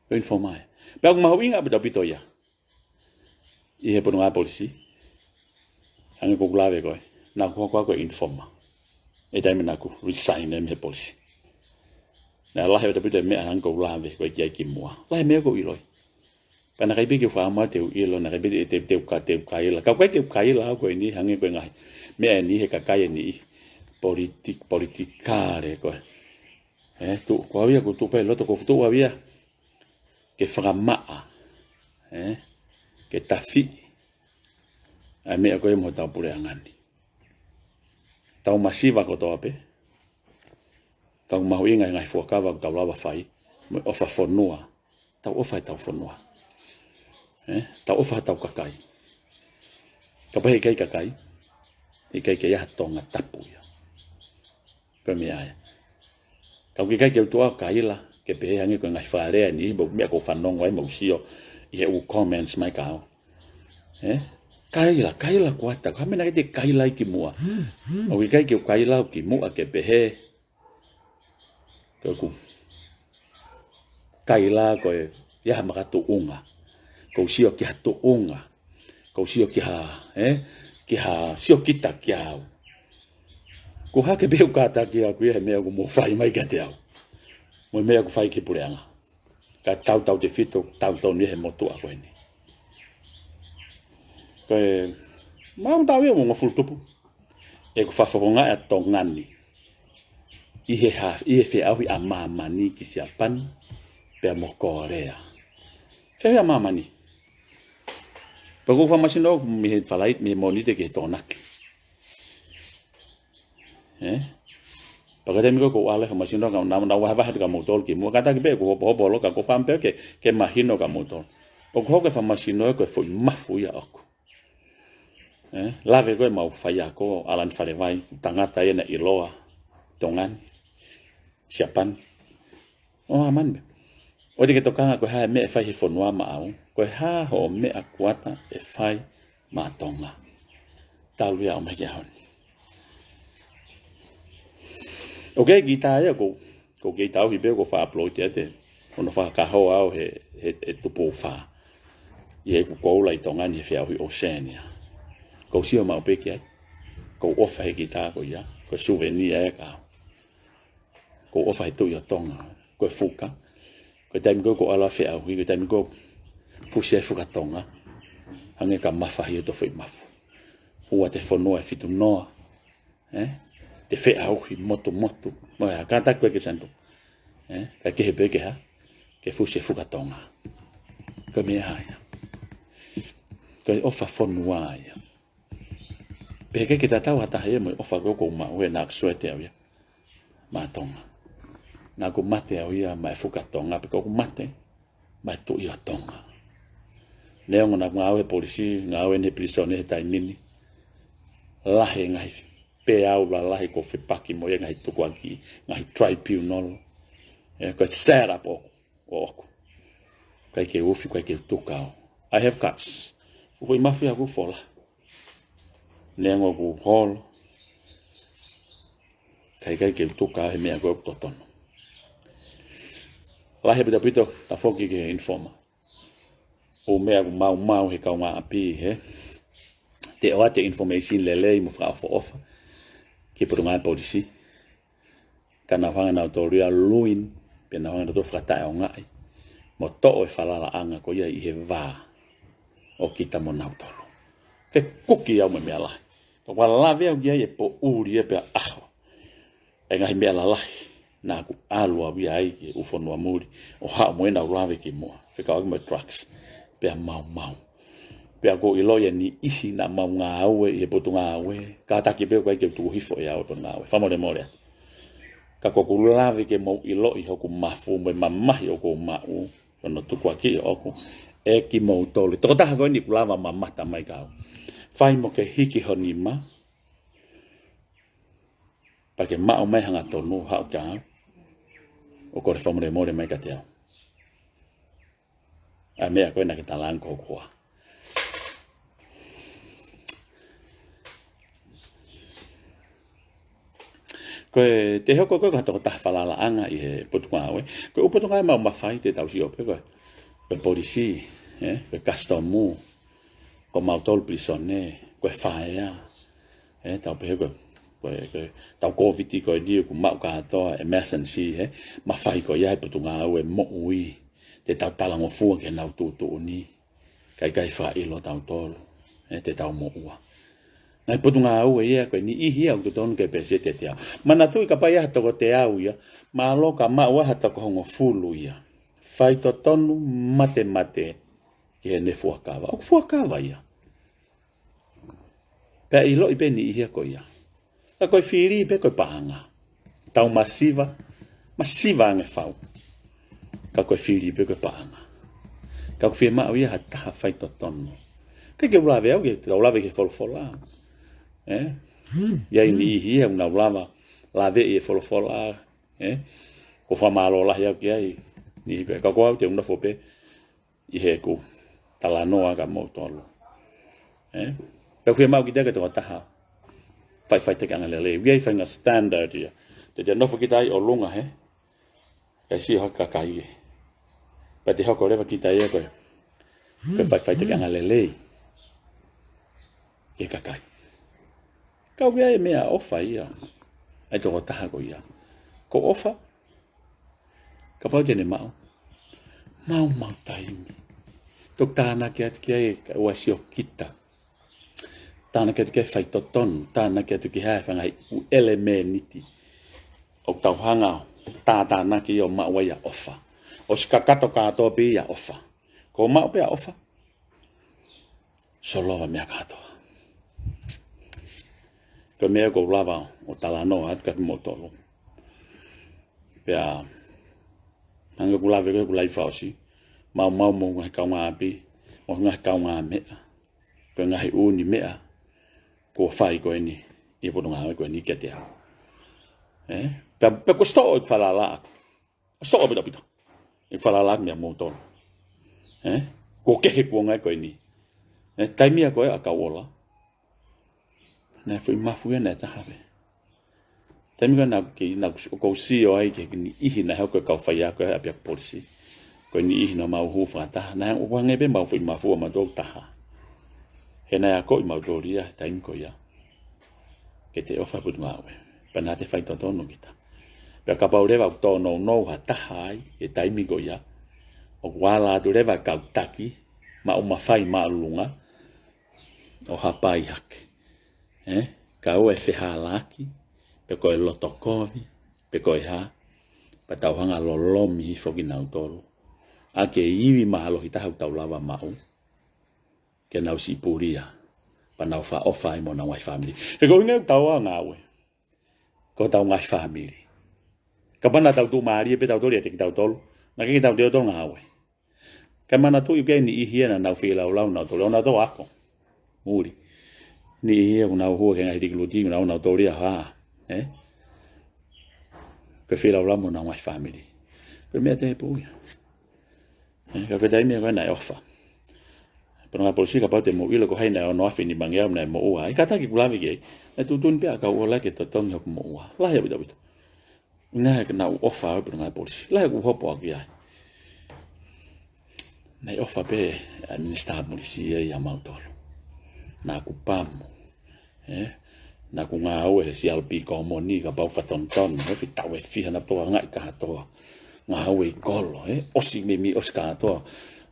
Ko e informer ia. Pea ʻoku mahuʻinga ʻaupito ia ʻi he potungāue polisi. Hangē ko ʻeku lave ko ē, naʻa ku hoko ko e informer ʻi he taimi naʻa ku resign ai mei he polisi. Naʻe lahi ʻaupito e meʻa hangē ko ʻeku lave ko ē ki ai kimuʻa. Lahi e meʻa ʻoku ou ʻiloʻi. Pea naʻe ʻikai pē ke u fakaʻamu te u ʻilo, naʻe ʻikai pē te, te, te u ka, te u kaila. Ka ʻoku ʻikai ke u kaila au ko eni, hangē ko e ngaahi meʻa eni he kakai eni, politik-, politikale ko ē. Ē, tuʻu, ko au ia ʻoku tuʻu pē loto, ʻoku ou tuʻu au ia ke fakamaʻa, ē, ke tafiʻi ʻa e meʻa ko ē mo hotau puleʻanga ni. Tau masiva kotoa pē, ka ʻoku mahuʻinga e ngaahi fuakava ʻoku tau lava fai, mo e ʻofa fonua. Tau ʻofa ʻetau fonua. Ē? Tau ʻofa ʻetau kakai. Kapau heʻikai kakai, ʻikai ke ʻi ai ha Tonga tapu ia. Ko e meʻa ia. Ka ʻoku ʻikai ke u tuʻu au ʻo kaila, ke pehē ange ko e ngaahi fakalea ʻe niʻihi, mo e meʻa ʻoku ou fanongo ai mo sio ʻi he ʻū comments mai ka au. Ē? Kaila, kaila kuata, ka mena ke te kaila ai ki muʻa. ʻOku ʻikai ke u kaila au ki muʻa ke pehē, ko ʻeku kaila ko e ʻi ai ha makatuʻunga. Ko u sio ki ha tuʻunga. Ko u sio ki ha, ē? Ki ha siokita kiate au. Ko e hā ke pehē ʻoku kātaki au ia he meʻa ʻoku mou fai mai kiate au. Mo e meʻa ʻoku fai ki he puleʻanga. Ka tautautefito, tautonu ia he motuʻa ko eni. Ko e, mau tau ia mo ngofulu tupu. ʻEku fakafofongaʻi ʻa Tonga ni. ʻI he ha, ʻi he feʻauhi ʻa māmani ki Siapani, pea mo Kōlea. Feʻauhi ʻa māmani. Pea ʻoku ou fakamāsino mei he Falaite, mei he Mōnite ki he Tokonaki. Ē? Pea ko e taimi ko ē ʻoku ou ʻalu ai ʻo fakamāsino ka nau, nau vahevahe atu kia moutolu ki muʻa. Kātaki pē ʻeku hopohopo holo ka ʻoku ou fakaʻamu pē ke, ke mahino kia moutolu. ʻOku hoko e fakamāsino ko e foʻi mafu ia ʻoku. Ē? Lave ko ē ʻemau faiako, ʻAlani Falevai, tangata ia naʻe ʻiloa, Tonga ni, Siapani. ʻO māmani pē. ʻOua te ke tokanga ko e hā e meʻa ʻe fai he fonua maʻau, ko e hā hoʻo meʻa kuata ʻe fai maʻa Tonga. Talu ia ʻo mai ki he ʻaho ni. ʻOku kei tā ia ʻoku, ʻoku kei tauhi pē ʻoku ou fakaʻapiloiti atu. ʻOku ou fakakahoa au he, he, he tupu fā. ʻI heʻeku koula ʻi Tonga ni he feʻauhi Oceania. ʻOku ou sio maʻu pē ki ai. ʻOku ou ʻofa he kita ko ia. Ko e souvenir ia kia au. ʻOku ou ʻofa he Tuʻi ʻo Tonga, ko e fuka. Ko e taimi ko ē ʻoku ou ʻalu ʻo feʻauhi, ko e taimi ko ē ʻoku fusi ai e fuka Tonga. Hangē ka mafahi ʻo tofu ʻi mafu. Hū atu e fonua ʻe fitu noa. Ē? Te feʻauhi motumotu. Mo e hā, kātaki ko ē ke santu. Ē? Kae kehe pē ke hā, ke fusi e fuka Tonga. Ko e meʻa ia. Ko e ʻofa fonua ia. Pea ʻikai ke tatau ha taha ia mo e ʻofa ko ē ʻoku ou maʻu he naʻa ku sweat au ia maʻa Tonga. Naʻa ku mate au ia maʻa e fuka Tonga, pea ʻoku ou mate maʻa e Tuʻi ʻo Tonga. Neongo naʻa ku ngāue he polisi, ngāue ʻi he pilīsone he taimi ni. Lahi e ngaahi peau lalahi ʻoku ou fepaki mo ia, ngaahi tukuakiʻi, ngaahi tribunal. Ē, ko e set up ʻoku ʻoku. ʻIkai ke u ofi, ʻikai ke u tuka au. I have guts. ʻOku ʻi mafu ia ʻoku fola. Neongo ʻoku holo. Ka ʻikai ke u tuka au he meʻa ko ē ʻoku totonu. Lahi ʻaupito, tafoki ki he informer. ʻO meʻa ʻoku maumau he kaungāʻapi he. Te ʻoatu e information lelei mo fakaʻofoʻofa. Ki he potungāue polisi. Ka nau hanga nautolu ia ʻo luin, pea nau hanga nautolu ʻo fakataʻeʻaongaʻi. Mo toʻo e falalaʻanga ko ia ʻi he vā ʻo kita mo nautolu. Fekuki au mo e meʻa lahi. Ka ʻoku ou lave au ki ai he poʻuli ia pea ʻaho. ʻA e ngaahi meʻa lalahi. Naʻa ku ʻalu au ia ai ki he ʻū fonua muli. ʻO haʻu mo ʻenau lave ki muʻa. Fekauʻaki mo e drugs. Pea maumau. Pea ʻoku ou ʻiloʻi e niʻihi naʻa mau ngāue ʻi he potungāue. Kātaki pē ʻoku ʻikai ke u tuku hifo ʻe au e potungāue. Fakamolemole atu. Ka ʻoku ou lave ke mou ʻiloʻi hoku mafu mo e mamahi ʻoku ou maʻu. Hono tukuakiʻi ʻoʻoku. ʻE kimoutolu. Tokotaha ko eni ʻoku lava mamata mai kia au. Fai mo ke hiki ho nima. Pea ke maʻu mai hangatonu haʻu kia au. ʻO kole fakamolemole mai kiate au. ʻA e meʻa ko ē naʻa ke talaange ko hoku hoa. Ko e te hoko ko ē ko ha tokotaha falalaʻanga ʻi he potungāue. Ko e ʻū potungāue mau mafai te tau sio pē ko e. Ko e polisi, ē, ko e kasitomu, ko mautolu pilīsone, ko e faea, ē, tau pehē ko e, ko e, ko e, tau Covid ko eni ʻoku maʻu kātoa, emergency, ē, mafai ko ia he potungāue moʻui. Te tau talangofua ki heʻenau tuʻutuʻuni. Ka ʻikai fakaʻilo tautolu. Ē, te tau moʻua. Ngaahi potungāue ia, ko e niʻihi ia ʻoku totonu ke pēseti ʻe teau. Manatuʻi kapau ʻe ʻi ai ha toko teau ia, mālō ka maʻu ai ha toko hongofulu ia. Faitotonu matemate ki heʻene fuakava. ʻOku fuakava ia. Pea ʻiloʻi pē niʻihi ia ko ia. Ka ko e fili pē ko e paʻanga. Tau masiva, masiva ange fau. Ka ko e fili pē ko e paʻanga. Ka ʻoku fiemaʻu ia ha taha faitotonu. ʻIkai ke u lave au, ke tau lave ki he folofola. Ē? ʻI ai e niʻihi ia ʻoku nau lava, lave ʻi he folofola. Ē? ʻOku ou fakamālō lahi au ki ai. Niʻihi pē. Ka ko au te u nofo pē ʻi heʻeku talanoa kia moutolu. Ē? Pea ʻoku fiemaʻu kita ke tau taha faʻifaʻitakiʻanga lelei. ʻOku ʻi ai e faʻahinga standard ia. Te te nofo kita ai ʻolunga he. Kae sio hake kakai ē. Pea te hoko leva kita ia ko e, ko e faʻifaʻitakiʻanga lelei ki he kakai. Ka ʻoku ʻi ai e meʻaʻofa ia ʻa e tokotaha ko ia. Ko e ʻofa, kapau te ne maʻu, maumau taimi. Toki tānaki atu ki ai, kae ʻoua sio kita. Tānaki atu ki ai e faitotonu, tānaki atu ki ai e faʻahinga ʻū ʻelemēniti ʻoku tau hanga ʻo tātānaki ʻo maʻu ai ʻa e ʻofa. ʻOsi kakato kātoa pē ia ʻa e ʻofa. Ko e maʻu pē ʻa e ʻofa, solova e meʻa kātoa. Ko e meʻa ʻoku ou lava ʻo talanoa atu kia moutolu. Pea, hangē ko ʻeku lave ko ē ʻeku live fakaʻosi. Maumau mo e ngaahi kaungāʻapi, mo e ngaahi kaungāmeʻa. Ko e ngaahi ʻū meʻa kuo fai ko eni ʻi he potungāue ko eni kiate au. Ē? Pea, pea kuo ʻosi toʻo ʻeku falala ʻaʻaku. ʻOsi toʻo ʻaupito ʻaupito ʻeku falala ʻaʻaku meia moutolu. Ē? Kuo kehe e kuonga ko eni. Ē? Taimi ia ko ē ʻa e kau ola, naʻe foʻi mafu ia naʻe taha pē. Taimi ko ē naʻa ku kei, naʻa ku, ʻoku ou sio ai ki he niʻihi naʻe hoko ko e kau faiako ʻi he ʻapiako polisi. Ko e niʻihi naʻa mau hū fakataha. Naʻe ʻoku hangē pē ʻemau foʻi mafu ʻamautolu taha. He naʻe akoʻi mautolu ia he taimi ko ia ke te ʻofa he potungāue. Pea naʻa te faitotonu kita. Pea kapau leva ʻoku tōnounou ha taha ai he taimi ko ia, ʻoku ala atu leva e kau taki, maʻu mafai māʻolunga, ʻo hapai hake. Ē? Kae ʻoua ʻe fehālaaki, pe ko e loto kovi, pe ko e hā, pea tau hanga ʻo lolomi hifo kinautolu ʻaki e ivi mālohi taha ʻoku tau lava maʻu, ke nau siʻi pulia, pea nau fakaʻofa ai mo honau ngaahi fāmili. He ko e ʻuhinga ʻoku tau ngāue, ko hotau ngaahi fāmili. Kapau naʻa tau tuʻumālie pē tautolu ʻiate kitautolu, naʻe ʻikai ke tau toe ngāue. Kae manatuʻi ʻoku ʻi ai e niʻihi ia naʻa nau feilaulau nautolu, ʻo nautolu ako. Muli. Niʻihi ia ʻoku nau hū ki he ngaahi likuluti, ʻoku nau, nautolu ia hā. Ē? Ko e feilaulau mo honau ngaahi fāmili. Ko e meʻa tēpū ia. Ē, ka ko e taimi ko ē naʻe ʻofa. Potungāue polisi, kapau te mou ʻilo ko hai naʻe ono afe nimangeau naʻe moʻua ai. Kātaki ʻeku lave ki ai. Naʻe tuʻutuʻuni pē ʻa e kau ola ke totongi hoku moʻua. Lahi ʻaupito ʻaupito. Naʻe ʻikai ke nau ʻofa au he potungāue polisi. Lahi ʻeku hopo ʻaki ai. Naʻe ʻofa pē ʻa e minisitā polisi ia ʻia mautolu. Naʻa ku pamu. Ē? Naʻa ku ngāue he C R P Komoni, kapau fatonutonu, ē, fitau e fiha naʻa ku tokangaʻi kātoa. Ngāue ʻi kolo, ē? ʻOsi meimei ʻosi kātoa.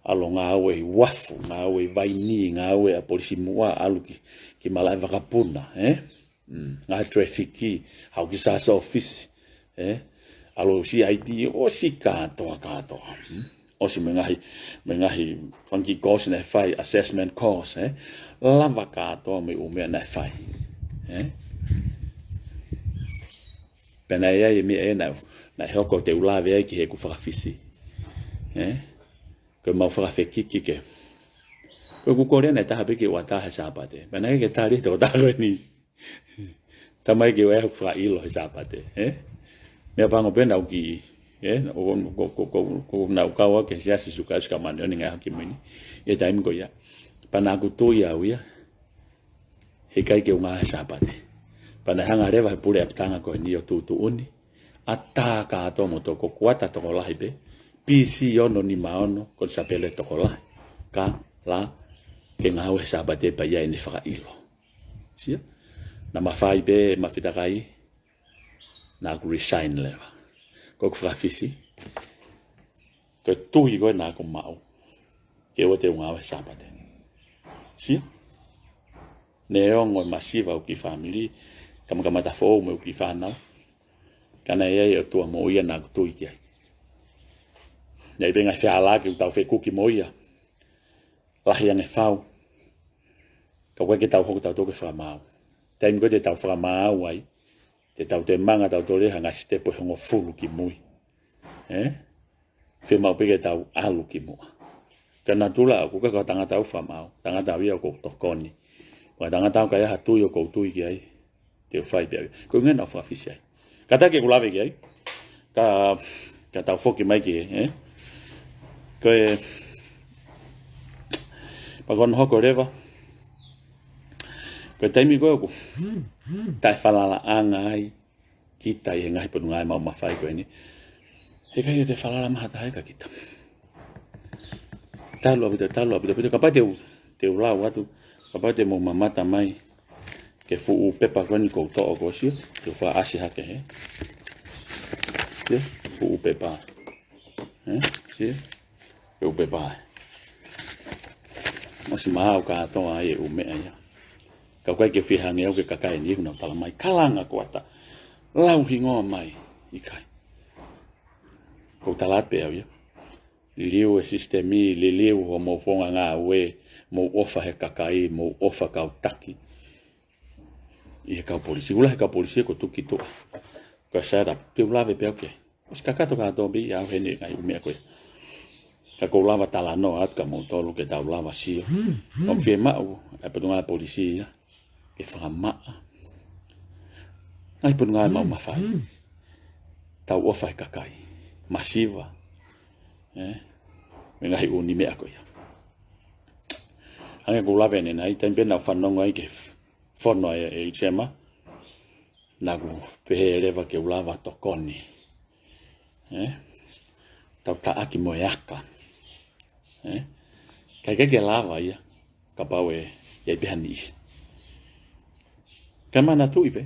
ʻAlu ʻo ngāue ʻi uafu, ngāue ʻi vaini, ngāue ʻa e polisi muʻa, ʻalu ki, ki malaʻe vakapuna, ē? Mm, ngaahi traffic, haʻu ki sasa ofisi, ē? ʻAlu C I D, ʻosi kātoa, kātoa. Mm? ʻOsi mo e ngaahi, mo e ngaahi fanga kiʻi course naʻe fai, assessment course, ē? Lava kātoa mo e ʻū meʻa naʻe fai, ē? Pea naʻe ʻi ai e meʻa ē naʻe, naʻe hoko te u lave ai ki heʻeku fakafisi, ē? Ko ʻemau fakafekiki ke. Ko ʻeku kole naʻe taha pē ke u ʻatā he Sāpate. Pea naʻe ʻikai ke tali ʻe he tokotaha ko eni. Talamai ke u ʻai haʻaku fakaʻilo he Sāpate, ē? Meʻapango pē naʻa ku kiʻi, ē? ʻO, ʻo, ʻo, ʻo, ʻo, naʻa ku kau au ki he Siasi ʻo Sīsū Kalaisi ʻo e Kau Māʻoniʻoni ʻi he Ngaahi ʻAho Kimui ni. ʻI he taimi ko ia. Pea naʻa ku tui au ia, heʻikai ke u ngāue he Sāpate. Pea naʻe hanga leva he pule ʻapitanga ko eni ʻo tuʻutuʻuni. ʻAtā kātoa mo toko kuata tokolahi pē. P C ono nima ono, ko e sapele tokolahi. Ka la, ke ngāue he Sāpate pea ʻi ai ʻene fakaʻilo. Sio? Naʻa mafai pē, mafitakai, naʻa ku resign leva. Ko ʻeku fakafisi, ko e tui ko ē naʻa ku maʻu ke ʻoua te u ngāue he Sāpate. Sio? Neongo e masiva ʻo e kiʻi fāmili, kamakamata foʻou mo e kiʻi fānau. Ka naʻe ʻi ai e ʻOtua moʻui ia naʻa ku tui ki ai. Naʻe ʻi ai pē ngaahi fehālaaki ʻoku tau fekuki mo ia. Lahi ange fau. Ka ʻoku ʻikai ke tau hoko tautolu ke fakamaau. Taimi ko ē te tau fakamaau ai, te tau toe manga tautolu ʻi ha ngaahi sitepu ʻe hongofulu ki mui. Ē? Fiemaʻu pē ke tau ʻalu ki muʻa. Ka natula ʻoku ʻikai ko ha tangata ʻoku ou fiemaʻu, tangata au ia ʻoku ou tokoni. Ko ha tangata ʻoku ʻikai ha tui ʻoku ou tui ki ai, te u fai pē au ia. Ko e ʻuhinga ia naʻa ku fakafisi ai. Kātaki ʻeku lave ki ai. Ka, ka tau foki mai ki he, ē? Ko e, pea ko hono hoko leva. Ko e taimi ko ē ʻoku taʻefalalaʻanga ai kita ʻi he ngaahi potungāue maʻu mafai ko eni. Heʻikai te falala maha taha ia kia kita. Talu ʻaupito, talu ʻaupito, ʻaupito, kapau te u, te u lau atu, kapau te mou mamata mai ki he fuʻu pepa ko eni ʻoku ou toʻo ko ē, te u fakaʻasi hake hē. Sio, fuʻu pepa. Ē? Sio, fuʻu pepa. ʻOsi maau kātoa ai e ʻū meʻa ia. Ka ʻoku ʻikai ke fie hangē au ki he kakai ni, ʻoku nau tala mai, kalanga kuata. Lau hingoa mai, ʻikai. ʻOku ou tala atu pē au ia. Liliu e sisitemi, liliu hoʻomou founga ngāue, mou ʻofa he kakai, mou ʻofa kau taki. ʻI he kau polisi, ʻoku lahi e kau polisi ʻoku tuku ki tuʻa. Ko e set up, te u lave pē au ki ai. ʻOsi kakato kātoa pē ia au heni ngaahi ʻū meʻa ko ē. Ka ʻoku ou lava talanoa atu kia moutolu ke tau lava sio. ʻOku fiemaʻu e potungāue polisi ia ke fakamaʻa ngaahi potungāue maʻu mafai. Tau ʻofa he kakai. Masiva. Ē? Mo e ngaahi ʻū meʻa ko ia. Hangē ko ʻeku lave ʻanenai, taimi pē naʻa ku fanongo ai ki he fono ʻa e, ʻa e Sema. Naʻa ku pehē leva ke u lava tokoni. Ē? Tau taʻaki mo e aka. Ē? Ka ʻikai ke lava ia, kapau ʻe, ʻe ʻi ai pē ha niʻihi. Ka manatuʻi pē.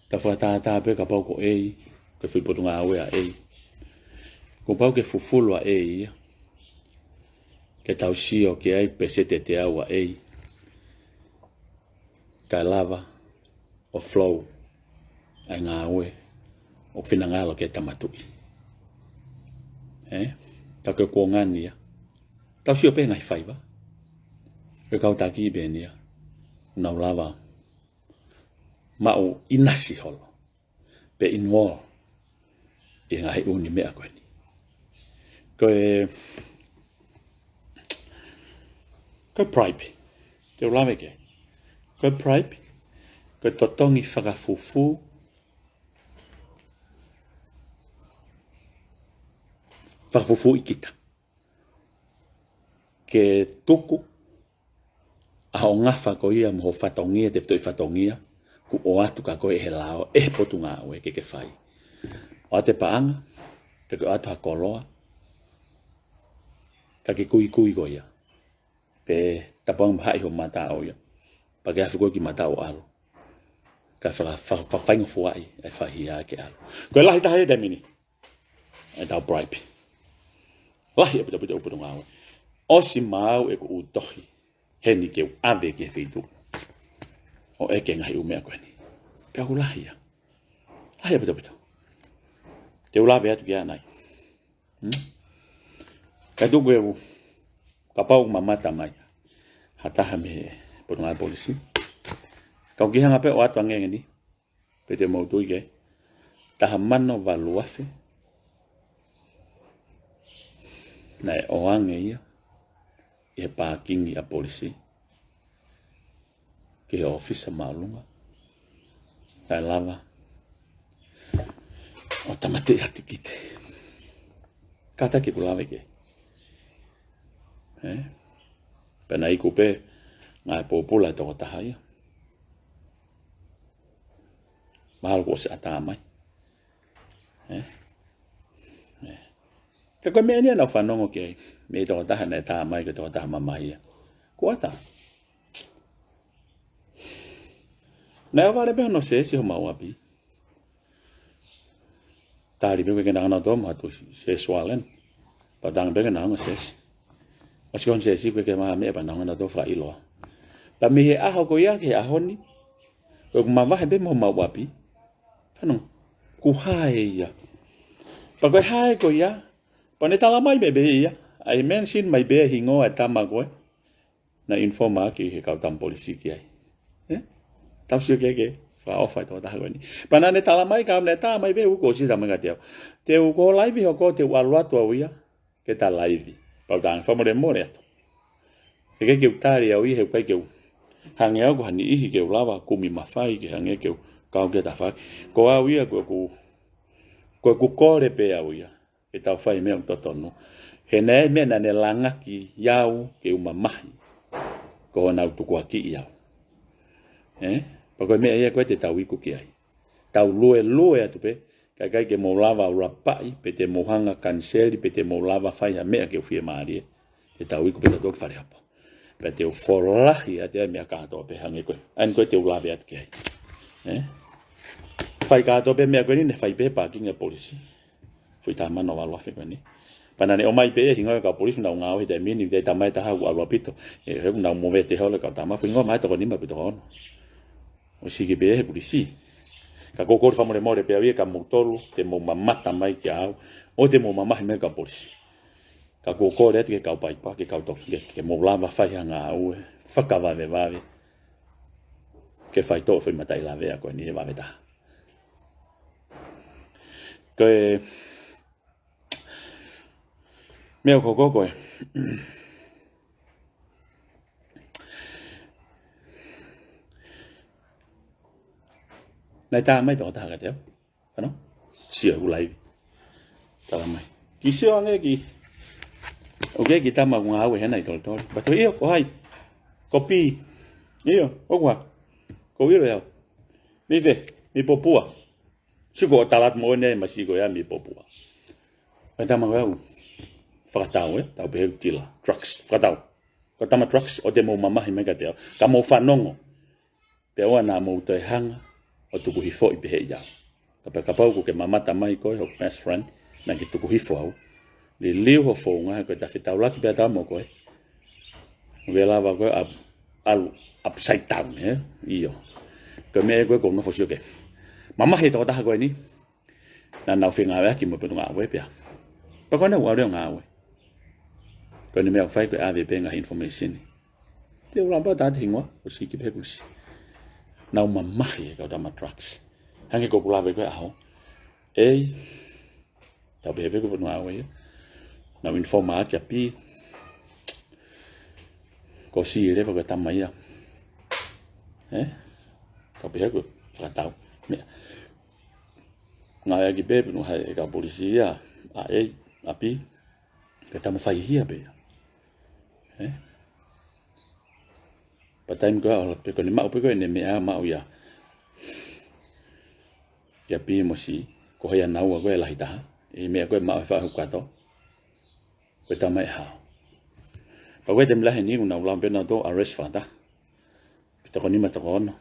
Tau fakatātā pē kapau ko ʻEi, ko e foʻi potungāue ʻa ʻEi. Kuo pau ke fufulu ʻa ʻEi ia. Ke tau sio ki ai pēseti ʻe teau ʻa ʻEi. Kae lava ʻo flow ʻa e ngāue ʻoku finangalo ke tau matuʻi. Ē? Ka ko e kuonga ni ia. Tau sio pē ngaahi faiva. Ko e kau taki pē eni ia. Nau lava maʻu ʻinasi holo. Pe involve ʻi he ngaahi ʻū meʻa ko eni. Ko e, ko e bribe. Te u lave ki ai. Ko e bribe. Ko e totongi fakafufū. Fakafufū ʻi kita. Ke tuku ʻa hoʻo ngafa ko ia mo hoʻo fatongia, tefitoʻi fatongia, kuo ʻoatu kia koe ʻe he lao, ʻe he potungāue ke ke fai. ʻOatu e paʻanga, pe ke ʻoatu ha koloa, ka ke kuikui ko ia. Pe tapu ange mo haʻi ho mata ʻo ia. Pea ke afe koe ki mata ʻo ʻalu. Ka faka-, fa-, fa-, faingofuaʻi, ʻe faihia ke ʻalu. Ko e lahi taha ia taimi ni. ʻEtau bribe. Lahi ʻaupito ʻaupito ʻaupito ngāue. ʻOsi maau ʻeku ʻū tohi. Heni ke u ʻave ki he feituʻu. ʻO ʻeke ngaahi ʻū meʻa ko eni. Pea ʻoku lahi ia. Lahi ʻaupito ʻaupito. Te u lave atu ki ai ʻanai. Hmm? Ka tuku e u. Kapau ʻoku mamata mai ha taha mei he potungāue polisi. Ka u kiʻi hanga pē ʻo ʻoatu ange eni. Pe te mou tui ki ai. Taha mano valu afe. Naʻe ʻoange ia ʻi he pākingi ʻa polisi ki he ʻōfisa māʻolunga. Kae lava ʻo tāmateʻi ʻa e tikite. Kātaki ʻeku lave ki ai. Ē? Pea naʻe iku pē ngaahi pōpula ʻa e tokotaha ia. Mahalo kuo ʻosi ʻatā mai. Ē? Ē. Ka ko e meʻa eni ia naʻa ku fanongo ki ai. Mei he tokotaha naʻe tā mai ko e tokotaha mamahi ia. Kuo ʻatā. Naʻe ʻohovale pē hono seesi homau ʻapi. Tali pē ke nau ʻalu ʻo tō mo ha tuʻu seesi walen. Pea tala ange pē ke nau ʻalu ʻo seesi. ʻOsi ko hono seesi pē ke maʻu ha meʻa pea nau ʻalu ʻo tō fakaʻiloa. Pea mei he ʻaho ko ia ki he ʻaho ni. Ko ʻeku mavahe pē mo homau ʻapi. Fanongo. Kuo hā ʻe ia. Pea ko e hā ko ia. Pea ne tala mai pē pē ia. ʻAi mention mai pē hingoa ʻa e tama ko ē. Naʻe inform ʻaki ʻe he kau tama polisi ki ai. Ē? Tau sio ki ai ke. Fakaʻofa e tokotaha ko eni. Pea naʻa ne tala mai, ka naʻe tā mai pē, ʻoku ʻosi tā mai kiate au. Te u ko e laivi hoko, te u ʻalu atu au ia ke ta laivi. Pea u talaange, fakamolemole atu. ʻIkai ke u tali au ia, he ʻoku ʻikai ke u hangē au ko ha niʻihi ke u lava kumi mafai ke hangē ke u kau ki ha tafaʻaki. Ko au ia, ko ʻeku, ko ʻeku kole pē au ia ke tau fai e meʻa ʻoku totonu. He naʻe ʻi ai e meʻa naʻa ne langaki au ke u mamahi, ko honau tukuakiʻi au. Ē? Pea ko e meʻa ia ko ē te tau iku ki ai. Tau luelue atu pē, ka ʻikai ke mou lava ʻo ʻalu ʻo paʻi, pe te mou hanga ʻo kaniseli, pe te mou lava fai ha meʻa ke u fiemālie. Te tau iku pē tautolu ki Falehapo. Pea te u folahi atu e meʻa kātoa pē hangē ko ē. ʻA eni ko ē te u lave atu ki ai. Ē? Fai kātoa pē meʻa ko eni, ne fai pē pākingi ʻa e polisi. Fuʻu tama noa valu afe ko eni. Pea naʻa ne ʻomai pē e hingoa e kau polisi naʻa nau ngāue he taimi ni, ʻi he tama ʻe taha ʻoku ʻalu ʻaupito. Ē, he ʻoku nau movete holo e kau tama, fuʻu hingoa mai toko nima pe toko ono. ʻOsi hiki pē he polisi. Ka ʻoku ou kole fakamolemole pē au ia kia moutolu, te mou mamata mai kia au, ʻo te mou mamahi mai ki he kau polisi. Ka ʻoku ou kole atu ki he kau paipa, ki he kau toki, ke, ke mou lava fai ha ngāue fakavavevave, ke faitoʻo e foʻi mataʻi lavea ko eni he vave taha. Ko e meʻa ʻoku hoko ko ē. Naʻe tā mai tokotaha kiate au. Ano? Sio ʻeku laivi. Tala mai. Kiʻi sio ange ki, ʻoku ʻi ai e kiʻi tama ʻoku ngāue hena ʻi Tolitoli. Pea toe, ʻio, ko hai? Ko Pi. ʻIo, ʻoku hā? Ko ilo au. Mei fē? Mei Popua. Sio ko e tala atu moʻoni ʻa e masiʻi ko ia mei Popua. Ko e tama ko ia ʻoku fakatau, ē? Tau pehē ʻoku tila. Drugs. Fakatau. Ko e tama drugs, ʻo te mou mamahi mai kiate au. Ka mou fanongo. Pea ʻoua naʻa mou toe hanga ʻo tuku hifoʻi pehē ia. Ka pea kapau ʻoku ke mamata mai koe, hoku best friend, naʻa ke tuku hifo au. Liliu ho founga, he ko e tafetaulaki pē ʻataua mo koe. ʻOku ke lava koe ʻo ʻalu upside down, ē? ʻIo. Ko e meʻa ko ē ʻoku ou nofo ʻo sio ki ai. Mamahi e tokotaha ko eni. Naʻa nau fengāueʻaki mo e potungāue pea. Pea ko ena ʻoku ʻalu ʻo ngāue. Ko eni e meʻa ʻoku fai ko e ʻave pē ngaahi information. Te u lava pē ʻo tā atu e hingoa, ʻosi hiki pē he polisi. Nau mamahi e kau tama drugs. Hangē ko ʻeku lave ko ē ʻaho. Ei, tau pehē pē ko e potungāue ia. Nau inform ʻaki ʻa Pi. Ko e sio leva ko e tama ia. Ē? Tau pehē ko e fakatau. Meʻa. Ngāueʻaki pē, pea nau ʻai e kau polisi ia, ʻa e, ʻa Pi, ko e tama faihia pē ia. Ē? Pea taimi ko ē ʻoku ʻalu pē ko eni maʻu pē ko eni e meʻa maʻu ia. Ia Pi mo Sī, ko hai ʻa naua ko ē lahi taha. ʻI he meʻa ko ē maʻu he faʻahi ʻoku kātoa. Ko e tama ʻe hao. Pea ko e taimi lahi eni ʻoku nau lava pē nautolu ʻo arrest fakataha. Pea toko nima toko ono.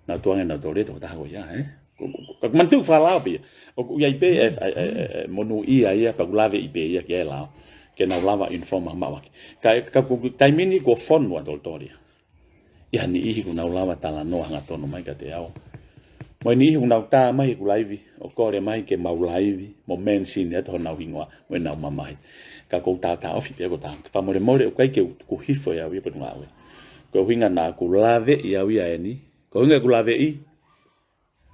Nau tuʻu ange nautolu he tokotaha ko ia, ē? Ko, ko, ko, ka manatu fakalao pē ia. ʻOku ʻi ai pē e, e, e, e, e monūʻia ia, pea ʻoku laveʻi pē ia ki ai e lao. Ke nau lava inform maʻu ʻaki. Ka, ka ko e taimi ni kuo fonu ʻa Tolitoli ia. ʻI ai ha niʻihi ʻoku nau lava talanoa hangatonu mai kiate au. Mo e niʻihi ʻoku nau tā mai heʻeku laivi, ʻo kole mai ke mau laivi, mo mention atu honau hingoa, mo ʻenau mamahi. Ka ʻoku ou taʻotaʻofi pē ia ʻoku ou tā, fakamolemole ʻoku ʻikai ke u tuku hifo ʻe au ia potungāue. Ko e ʻuhinga naʻa ku laveʻi au ia eni, ko e ʻuhinga ʻeku laveʻi,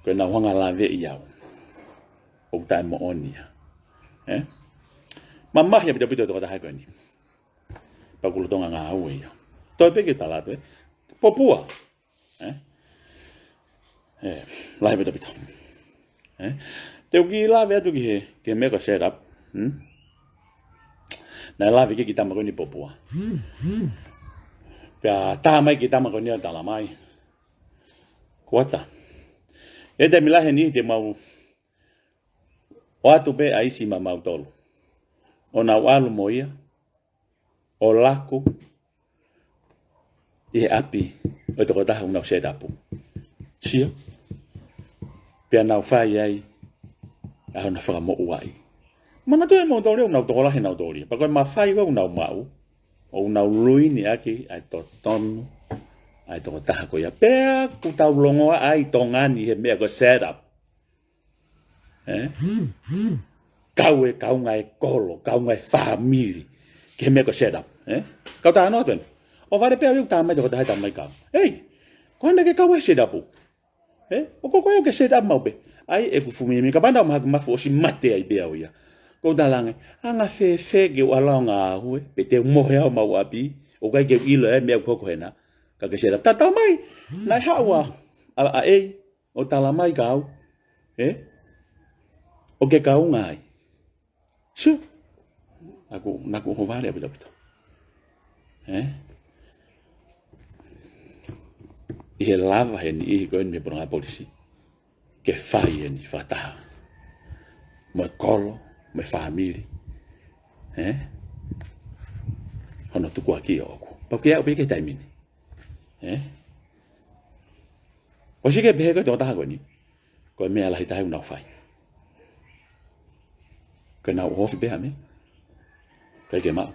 ko ʻenau hanga ʻo laveʻi au. ʻOku taʻemoʻoni ia. Ē? Mamahi ʻaupito ʻaupito e tokotaha ko eni. Pea ʻoku lolotonga ngāue ia. Toe pē ke tala atu, ē? Popua. Ē? Ē, lahi ʻaupito ʻaupito. Ē? Te u kiʻi lave atu ki he, ki he meʻa ko e set up. Hmm? Naʻe lave ki he kiʻi tama ko eni Popua. Pea tā mai e kiʻi tama ko eni ʻo tala mai. Kuata. ʻI he taimi lahi eni te mau ʻoatu pē ʻa isi maʻamautolu. ʻO nau ʻalu mo ia. ʻO laku ʻi he ʻapi ʻo e tokotaha ʻoku nau set up. Sio. Pea nau fai ai ʻa hono fakamoʻuaʻi. Manatuʻi ʻe moutolu ʻoku nau tokolahi nautolu ia. Pea ko e mafai ko ē ʻoku nau maʻu, ʻoku nau luini ʻaki ʻa e totonu ʻa e tokotaha ko ia. Pea ʻoku tau longoaʻa ʻi Tonga ni he meʻa ko e set up. Ē? Kau e kaungā e kolo, kaungā e fāmili. Ki he meʻa ko e set up. Ē? Kau tā noa tueni. ʻO vale pē au ia ʻoku tā mai tokotaha tā mai kau. Ei, ko ena ke kau he set up. ʻE, ʻoku ʻikai ke set up maʻu pē. ʻAi, ʻeku fumimi, kapau naʻa ku mahaku mafu ʻosi mate ai pē au ia. Ko u talaange, anga fēfē ke u ʻalu ʻo ngāue, pe te u mohe au maʻu ʻapi, ʻoku ʻikai ke u ʻilo e meʻa ʻoku hoko hena. Ka ke set up. Tatau mai, naʻe haʻu ʻa, ʻa, ʻa ʻEi, ʻo tala mai kia au. ʻE? ʻOku ke kaunga ai. Sio. Naʻa ku, naʻa ku ʻohovale ʻaupito ʻaupito. ʻE? ʻI he lava he niʻihi ko eni mei he potungāue polisi ke fai eni fakataha mo e kolo, mo e fāmili. ʻE? Hono tukuakiʻi ʻoʻoku. Pau ke aʻu pē ki he taimi ni. ʻE? ʻOsi ke pehē ko e tokotaha ko eni, ko e meʻa lahi taha ʻoku nau fai. Ko ʻenau ʻohofi pē ha meʻa. ʻIkai ke maʻu.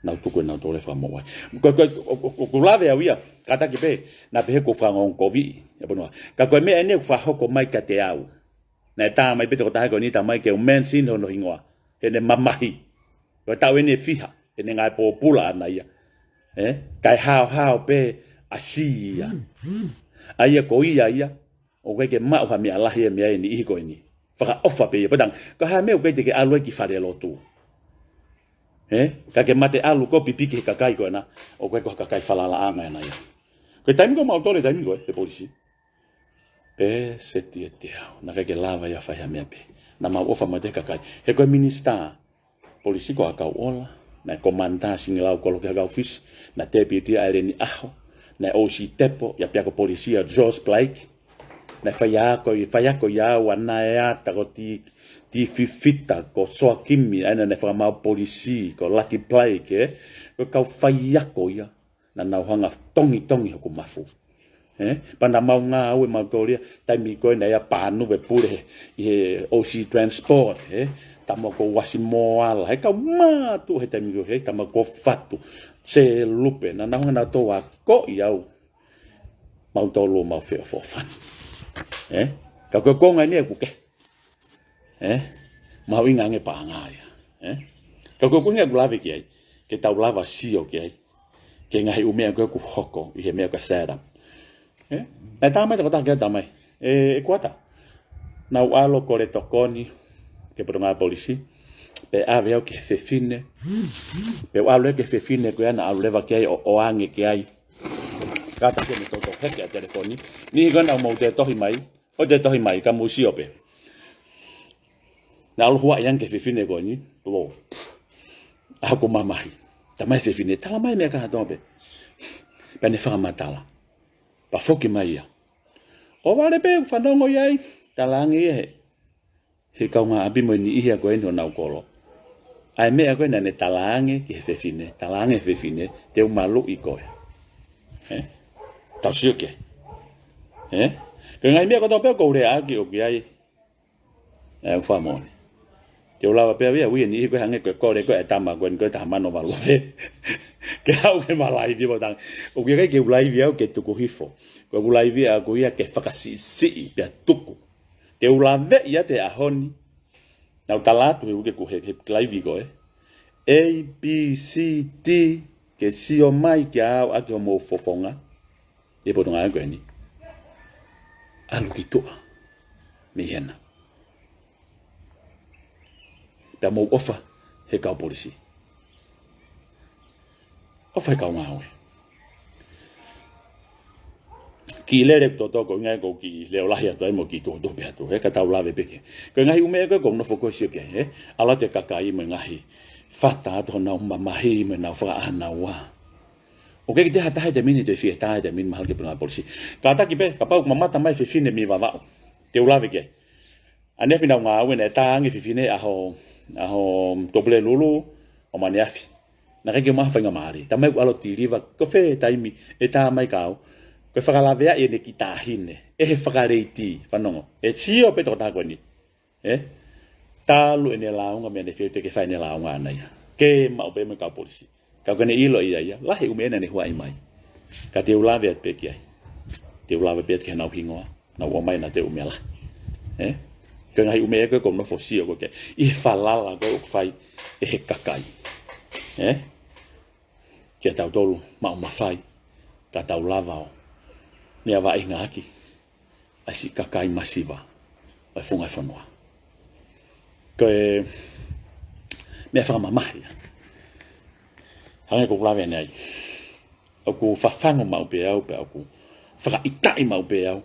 Nau tuku ʻenau tole fakamoʻui. Ko, ko, ʻo, ʻo, ʻo, ʻoku lave au ia, kātaki pē, naʻa pehē ko e fakaongo kovi, ʻe pono. Ka ko e meʻa eni ʻoku fakahoko mai kiate au. Naʻe tā mai pē tokotaha ko eni tā mai ke u mention hono hingoa. Heʻene mamahi. Ko e taʻu eni ʻe fiha, heʻene ngāue pōpula ʻaʻana ia. ʻE? Kae haohaoa pē ʻa Siʻi ia. ʻA ia ko ia ia, ʻoku ʻikai ke maʻu ha meʻa lahi ia mei he niʻihi ko eni. Fakaʻofa pē ia. Pea talaange, ko e hā e meʻa ʻoku ʻikai te ke ʻalu ai ki falelotu. ʻE? Ka ke mate ʻalu koe ʻo pipiki he kakai ko ena, ʻoku ʻikai ko ha kakai falalaʻanga ʻaʻana ia. Ko e taimi ko ē mau tole taimi ko ē, he polisi. Pē seti e te au, naʻe ʻikai ke lava ia ʻo fai ha meʻa pē. Naʻa mau ʻofa mai ki he kakai. He ko e minisitā polisi ko ʻAkauʻola, naʻe komanitā Singilau Koloke Hakaufisi, naʻe tēpiuti ʻa ʻEleni ʻAho, naʻe ʻOsi Tepo, ʻa ia pea ko e polisi ʻa George Blake, naʻe faiako, faiako ia ʻa Naeata ko Ti, Ti Fifita, ko Soakimi, ʻa ia naʻe fakamaau polisi, ko Lati Blake, ʻe. Ko e kau faiako ia, naʻa nau hanga tongitongi hoku mafu. ʻE? Pea naʻa mau ngāue mautolu ia, taimi ko ē naʻe ʻi ai ʻa Pānuve Pule he, ʻi he ʻOsi Transport, ʻe? Tama ko Uasi Moala, he kau mātuʻa he taimi ko ē, he tama ko Fatu, Selupe, naʻa nau hanga nautolu ʻo akoʻi au. Mautolu ʻoku mau feʻofoʻofani. ʻE? Ka ko e konga eni ʻoku ke ʻE? Mahuʻinga ange paʻanga ia. ʻE? Ka ko e ʻuhinga ʻoku lave ki ai, ke tau lava sio ki ai, ki he ngaahi ʻū meʻa ko ē ʻoku hoko ʻi he meʻa ko e set up. ʻE? Naʻe tā mai tokotaha ke tā mai. ʻE, ʻe kuata. Naʻa ku ʻalu ʻo kole tokoni ki he potungāue polisi, pea ʻave au ki he fefine. Pea u ʻalu ki he fefine ko ia naʻa ku ʻalu leva ki ai ʻo, ʻoange ki ai. Kātaki ʻene toutou heke ʻa e telefoni. Niʻihi ko ē naʻa mou toe tohi mai, ʻo toe tohi mai, ka mou sio pē. Naʻa ku huaʻi ange ki he fefine ko eni, ʻo, ʻa hoku mamahi. Tā mai e fefine, tala mai meʻa kātoa pē. Pea ne fakamatala. Pea foki mai ia. ʻOhovale pē, fanongo ia ai, talaange ia he, he kaungāʻapi mo e niʻihi ko eni honau kolo. ʻA e meʻa ko ē naʻa ne talaange ki he fefine, talaange he fefine, te u maluʻi koe. ʻE? Tau sio ki ai. ʻE? Ko e ngaahi meʻa kotoa pē ʻoku ou leaʻaki ʻoku ʻi ai, ʻe, u fakamoʻoni. Te u lava pē au ia, ui e niʻihi ko ē hangē ko e kole ko ē ʻa e tama ko eni ko e taha mano valu afe. Ke haʻu ke ma laivi ʻo talaange. ʻOku ʻikai ke u laivi au ke tuku hifo. Ko ʻeku laivi ʻaʻaku ia ke fakasiʻisiʻi pea tuku. Te u laveʻi atu he ʻaho ni. Naʻa ku tala atu he uike kuo he, he laivi ko ē. A, B, C, D, ke sio mai kia au ʻaki hoʻomou fofonga. ʻI he potungāue ko eni. ʻAlu ki tuʻa. Mei hena. Pea mou ʻofa he kau polisi. ʻOfa he kau ngāue. Kiʻi lele ʻoku totoko ʻi he ngaahi ko e kiʻi leʻo lahi atu ai mo e kiʻi tuʻutuʻu pē atu, he ka tau lave pē ki ai. Ko e ngaahi ʻū meʻa ko ē ʻoku ou nofo ko ē ʻo sio ki ai, he? ʻAlu atu e kakai mo e ngaahi fata atu honau mamahi mo ʻenau fakaʻānaua. ʻOku ʻikai ke toe ha taha he taimi ni, toe fie tā he taimi ni mahalo ki he potungāue polisi. Kātaki pē, kapau ʻoku mamata mai e fefine mei Vavaʻu. Te u lave ki ai. ʻAneafi naʻa ku ngāue naʻe tā ange e fefine ʻaho, ʻaho Tuʻapulelulu ʻo ʻaneafi. Naʻe ʻikai ke maʻu ha faingamālie. Tā mai ʻoku ʻalu ʻo tiliva, ko fē taimi ʻe tā mai kia au. Ko e fakalaveaʻi ʻene kiʻi taʻahine. ʻE he fakaleiti, fanongo. ʻE sio pē tokotaha ko eni. ʻE? Talu ʻene lāunga mei heʻene feituʻu ke fai ʻene lāunga ʻaʻana ia. Ke maʻu pē mo e kau polisi. Ka ko ʻene ʻilo ia ia, lahi e ʻū meʻa naʻa ne huaʻi mai. Ka te u lave atu pē ki ai. Te u lave pē atu ki heʻenau hingoa. Naʻa ku ʻomai ʻe nautolu e ʻū meʻa lahi. ʻE? Ko e ngaahi ʻū meʻa ko ē ʻoku ou nofo ʻo sio ko ē ki ai. ʻI he falala ko ē ʻoku fai ʻe he kakai. ʻE? Kia tautolu maʻu mafai. Ka tau lava ʻo meʻa vaʻinga ʻaki. ʻa e siʻi kakai masiva ʻo e funga fonua. Ko e meʻa fakamamahi ia. Hangē ko ʻeku lave ʻanenai, ʻoku fafangu maʻu pē au, pea ʻoku fakaʻitaʻi maʻu pē au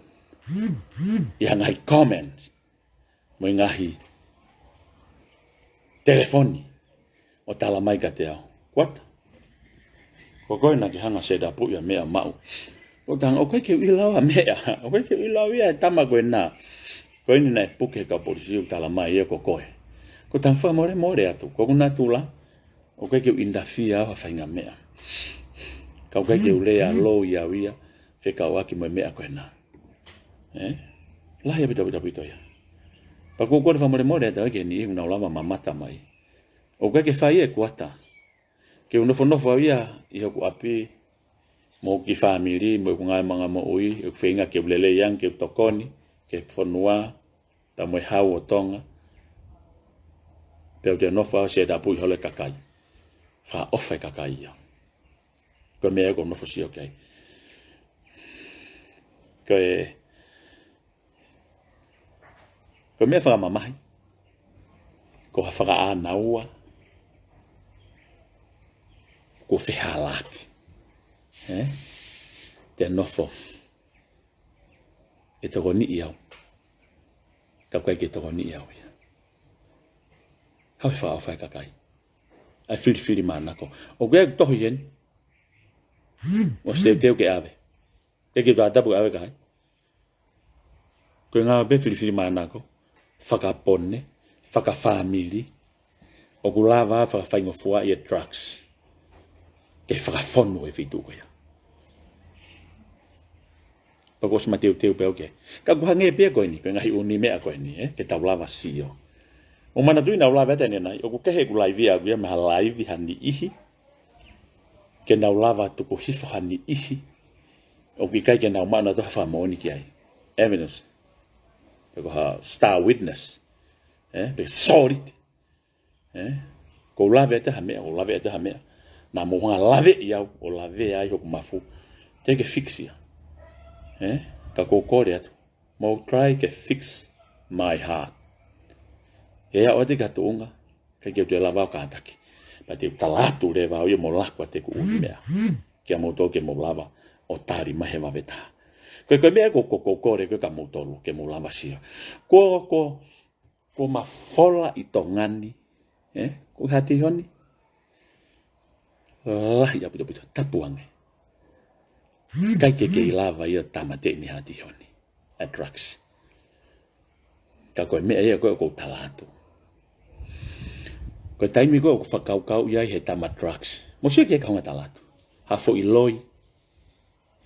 ʻi he ngaahi comments mo e ngaahi telefoni ʻo tala mai kiate au, Kuata, ko koe naʻa ke hanga ʻo set up ʻa e meʻa maʻu. ʻOku ou talaange, ʻoku ʻikai ke u ʻilo ha meʻa. ʻOku ʻikai ke u ʻilo ia e tama ko ena. Ko eni naʻe puke he kau polisi ʻo tala mai ia ko koe. ʻOku ou talaange, fakamolemole atu, ko ʻeku natula, ʻoku ʻikai ke u interfere au ha faʻahinga meʻa. Ka ʻoku ʻikai ke u lea loi au ia fekauʻaki mo e meʻa ko ena. Ē? Lahi ʻaupito, ʻaupito, ʻaupito ia. Pea ʻoku ou kole fakamolemole atu ki he niʻihi ʻoku nau lava ʻo mamata mai. ʻOku ʻikai ke fai ia ʻe Kuata ke u nofonofo au ia ʻi hoku ʻapi mo hoku kiʻi fāmili mo ʻeku ngaahi manga moʻui, ʻeku feinga ke u lelei ange, ke u tokoni ki he fonua, pea mo e hau ʻo Tonga. Pea u toe nofo au ʻo set up ʻi holo e kakai. Fakaʻofa e kakai ia. Ko e meʻa ia ʻoku ou nofo ʻo sio ki ai. Ko e, ko e meʻa fakamamahi, ko ha fakaʻānaua kuo fehālaaki. Ē? Te nofo ʻo tokoniʻi au, ka ʻoku ʻikai ke tokoniʻi au ia. Haʻu ʻo fakaʻofa e kakai. ʻA e filifilimānako. ʻOku ʻi ai ʻeku tohi heni. ʻOsi teuteu ke ʻave. ʻIkai ke u taʻotapu ke ʻave ki ai. Ko e ngāue pē filifilimānako, fakapone, fakafāmili, ʻoku lava fakafaingofuaʻi e drugs ke fakafonu e feituʻu ko ia. Pea kuo ʻosi mateuteu pē au ki ai. Ka ʻoku hangē pē ia ko eni, ko e ngaahi ʻū meʻa ko eni, ē, ke tau lava ʻo sio. ʻOku ou manatuʻi naʻa ku lave atu ʻanenai, ʻoku kehe ʻeku laivi ʻaʻaku ia mei ha laivi ha niʻihi ke nau lava ʻo tuku hifo ha niʻihi ʻoku ʻikai ke nau maʻu nautolu ha fakamoʻoni ki ai. Evidence. Pe ko ha star witness. Ē, pe solid. Ē, ʻoku ou lave atu ha meʻa, ʻoku ou lave atu ha meʻa. Naʻa mou hanga ʻo laveʻi au, ʻo lavea ai hoku mafu. Te ke fix ia. Ē, ka ʻoku ou kole atu, mou try ke fix my heart. ʻE aʻu atu ki ha tuʻunga, ʻikai ke u toe lava ʻo kātaki. Pea te u tala atu leva au ia mo laku atu ʻeku ʻū meʻa kia moutolu ke mou lava ʻo tali mai he vave taha. Ko e, ko e meʻa ko, ko, ko, kole ko ē kia moutolu ke mou lava ʻo sio. Ko, ko, ko mafola ʻi Tonga ni, ē? Ko e Heart Hihoni. Lahi ʻaupito, ʻaupito, tapu ange. ʻIkai ke kei lava ia ʻo tāmateʻi mei he Heart Hihoni ʻa e drugs. Ka ko e meʻa ia ko ē ʻoku ou tala atu. Ko e taimi ko ē ʻoku fakakaukauʻi ai he tama drugs, mou sio ki he kaunga tala atu. Ha foʻi loi.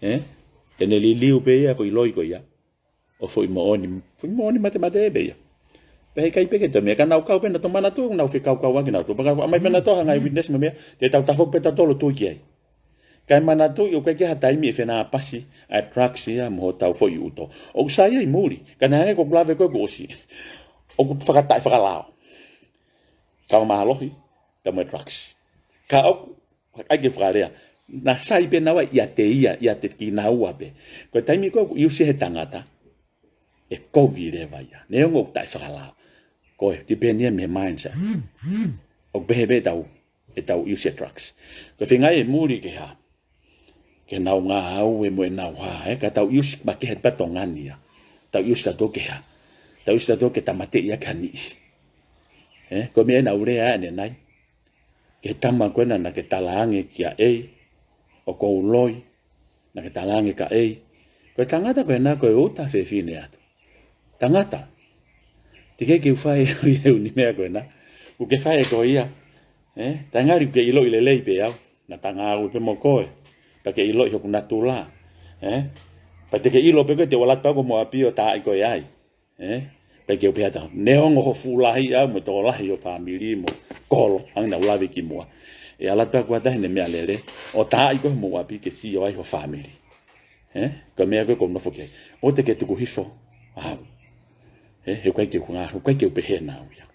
Ē? Te ne liliu pē ia foʻi loi ko ia ʻo foʻi moʻoni, foʻi moʻoni matematē pē ia. Pea heʻikai pē ke toe meʻa, ka nau kau pē nautolu, manatuʻi ʻoku nau fekaukauʻaki nautolu. Pea ka ʻomai pē nautolu ha ngaahi witness mo e meʻa, te tau tafoki pē tautolu ʻo tui ki ai. Kae manatuʻi ʻoku ʻikai ke ʻi ai ha taimi ʻe fenāpasi ʻa e drugs ia mo hotau foʻi ʻuto. ʻOku sai ia ʻi muli, ka naʻe hangē ko ʻeku lave ko ē kuo ʻosi, ʻoku fakataʻe fakalao. Kau mālohi, kau mo e drugs. Ka ʻoku ʻikai ke fakalea. Naʻa sai pē naua ʻiate ia, ʻiate kinaua pē. Ko e taimi ko ē ʻoku ʻiusi he tangata, ʻe kovi leva ia. Neongo ʻoku taʻe fakalao. Ko e tipeni ia mei he mindset. ʻOku pehē pē ʻetau, ʻetau ʻiusi e drugs. Ko e feinga ʻi muli ke hā, ke nau ngāue mo ʻenau hā, ē, ka tau ʻiusi makehe pē ʻa Tonga ni ia. Tau ʻiusi tautolu ke hā. Tau ʻiusi tautolu ke tāmateʻi ʻaki ha niʻihi. Ē, ko e meʻa naʻa ku lea ʻanenai ki he tama ko ena naʻa ke talaange kia ʻEi, ʻoku ou loi, naʻa ke talaange kia ʻEi. Ko e tangata ko ena ko e uta fefine atu. Tangata, teʻeki ke u fai ʻe au ia e ʻū meʻa ko ena. ʻOku ke fai ʻe koe ia. Ē, taʻe ngali ʻoku ke ʻiloʻi lelei pē au. Naʻa ta ngāue pē mo koe. Pea ke ʻiloʻi hoku natula. Ē? Pea te ke ʻilo pē koe te u ʻalu atu pē au ki homou ʻapi ʻo taaʻi koe ai. Ē? Pea ke u pehē atu, neongo hoʻo fuʻu lahi au mo e tokolahi ho fāmili mo e kolo, hangē naʻa ku lave ki muʻa. ʻE ʻalu atu pē au ʻo taaʻi ʻene meʻalele, ʻo taaʻi koe homou ʻapi ke sio ai ho fāmili. Ē? Ko e meʻa ko ē ʻoku ou nofo ki ai. ʻOua te ke tuku hifo au. Ē? He ʻoku ʻikai ke u ngā, he ʻoku ʻikai ke u pehē naʻa ku ia.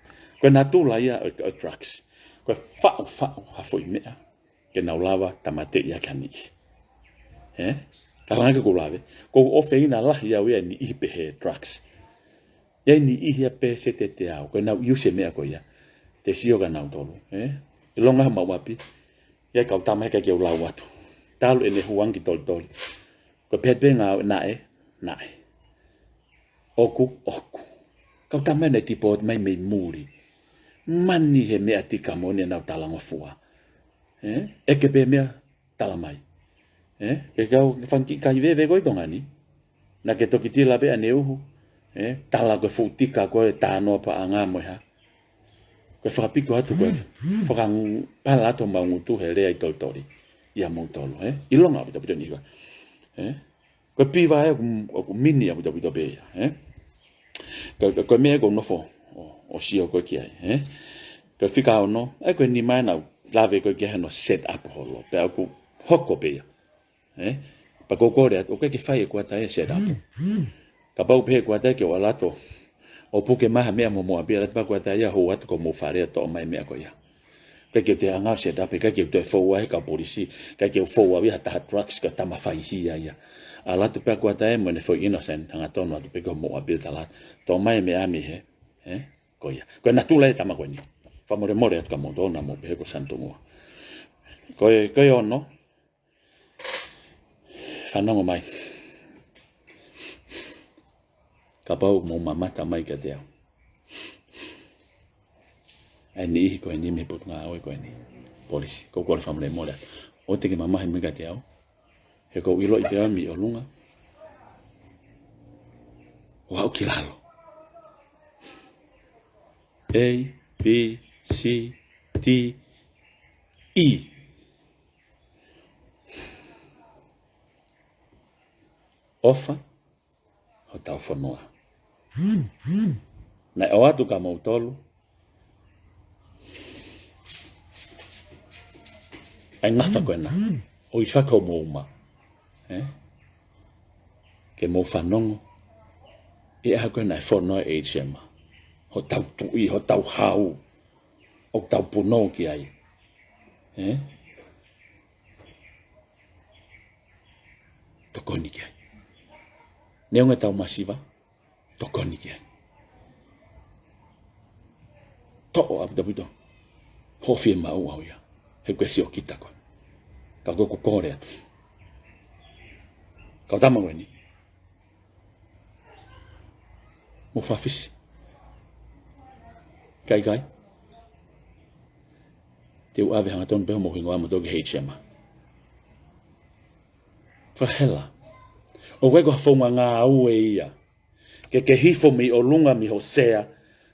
Ko e natula ia ʻo e, ʻo e drugs. Ko e faʻufaʻu ha foʻi meʻa ke nau lava tāmateʻi ʻaki ha niʻihi. Ē? Ka hangē ko ʻeku lave, ʻoku ou ʻofeina lahi au ia ʻi he niʻihi pehē drugs. ʻI he niʻihi ia pē sētete au, ko ʻenau use e meʻa ko ia. Te sio kia nautolu, ē? ʻIlonga homau ʻapi, ʻi ai e kau tama he ʻikai ke u lau atu. Talu ʻene huangi ki Tolitoli. Ko e pehē pē ngāue naʻe, naʻe. ʻOku, ʻoku. Kau tama naʻe tipoti mai mei muli. Mani he meʻa tika moʻoni ʻenau talangofua. Ē? ʻEke pē meʻa tala mai. Ē? Ke kau fanga kiʻi kai veve ko ē ʻi Tonga ni. Naʻa ke toki tila pē ʻaneuhu. Ē? Tala ko e fuʻu tika ko e tānoa paʻanga mo e hā. Ko e fakapiko atu ko e. Fakapala atu homau ngutu he lea ʻi Tolitoli. ʻIa moutolu, ē? ʻIlonga ʻaupito ʻaupito ni ko ē. Ē? Ko e piva ē ʻoku, ʻoku mini ʻaupito ʻaupito pē ia, ē? Ko, ko, ko e meʻa ʻoku ou nofo ʻo, ʻo sio ko ē ki ai, ē? Ko e fika ono, ē ko e nima ē naʻa ku lave ko ē ki ai hono set up holo, pea ʻoku hoko pē ia, ē? Pea ʻoku ou kole atu, ʻoku ʻikai ke fai ʻe Kuata ia e set up. Kapau pē ʻe Kuata ia ke u ʻalu atu ʻo puke mai ha meʻa mo hoʻomou ʻapi, ʻalu atu pē ʻa Kuata ia ʻo hū atu ki homou fale ʻo toʻo mai e meʻa ko ia. ʻIkai ke u toe hanga ʻo set up, ʻikai ke u toe fou ai he kau polisi, ʻikai ke u fou au ia ha taha drugs ka tama faihia ia. ʻAlu atu pē ʻa Kuata ia mo ʻene foʻi innocent, hangatonu atu pē ki homou ʻapi ʻo tala atu, toʻo mai e meʻa mei hē, ē? Ko ia. Ko e natula e tama ko eni. Fakamolemole atu kia moutolu naʻa mou pehē ko Sanitungua. Ko e, ko e ono, fanongo mai. Kapau mou mamata mai kiate au. ʻA e niʻihi ko eni mei he potungāue ko eni. Polisi, ʻoku ou kole fakamolemole atu. ʻOua te ke mamahi mai kiate au. He ʻoku ou ʻiloʻi pē au mei ʻolunga ʻo aʻu ki lalo. A, B, C, D, E. ʻOfa hotau fonua. Naʻe ʻoatu kia moutolu ʻa e ngafa ko ena ʻo ʻi faka homou uma, ē? Ke mou fanongo ʻi he ʻaho ko ē naʻe fono ai e H M A. Hotau tuʻi, hotau hau, ʻoku tau punou ki ai, ē? Tokoni ki ai. Neongo ʻetau masiva, tokoni ki ai. Toʻo ʻaupito ʻaupito hoʻo fiemaʻu au ia. He ʻoku ke siokita koe. Ka ko ʻeku kole atu, kau tama ko eni, mou fakafisi. Kai kai. Te u ʻave hangatonu pē homou hingoa moutolu ki he H M A. Fakahela. ʻOku ʻikai ko ha founga ngāue ia ke ke hifo mei ʻolunga mei hoʻo sea,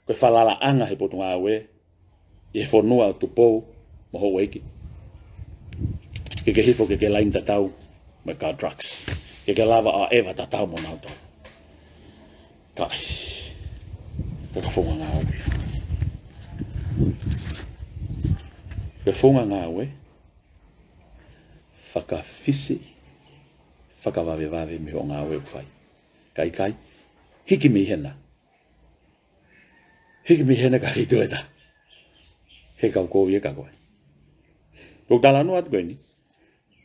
ko e falalaʻanga he potungāue ʻi he fonua ʻo Tupou mo Houʻeiki. Ke ke hifo ke ke laine tatau mo e kau drugs. Ke ke lava ʻo ʻeva tatau mo nautolu. Kai. Ko e founga ngāue. Ko e founga ngāue. Fakafisi, fakavavevave mei hoʻo ngāue ʻoku fai. Kai kai, hiki mei hena. Hiki mei hena ka fitu eta. He kau kovi e ka koe. Ko u talanoa atu ko eni,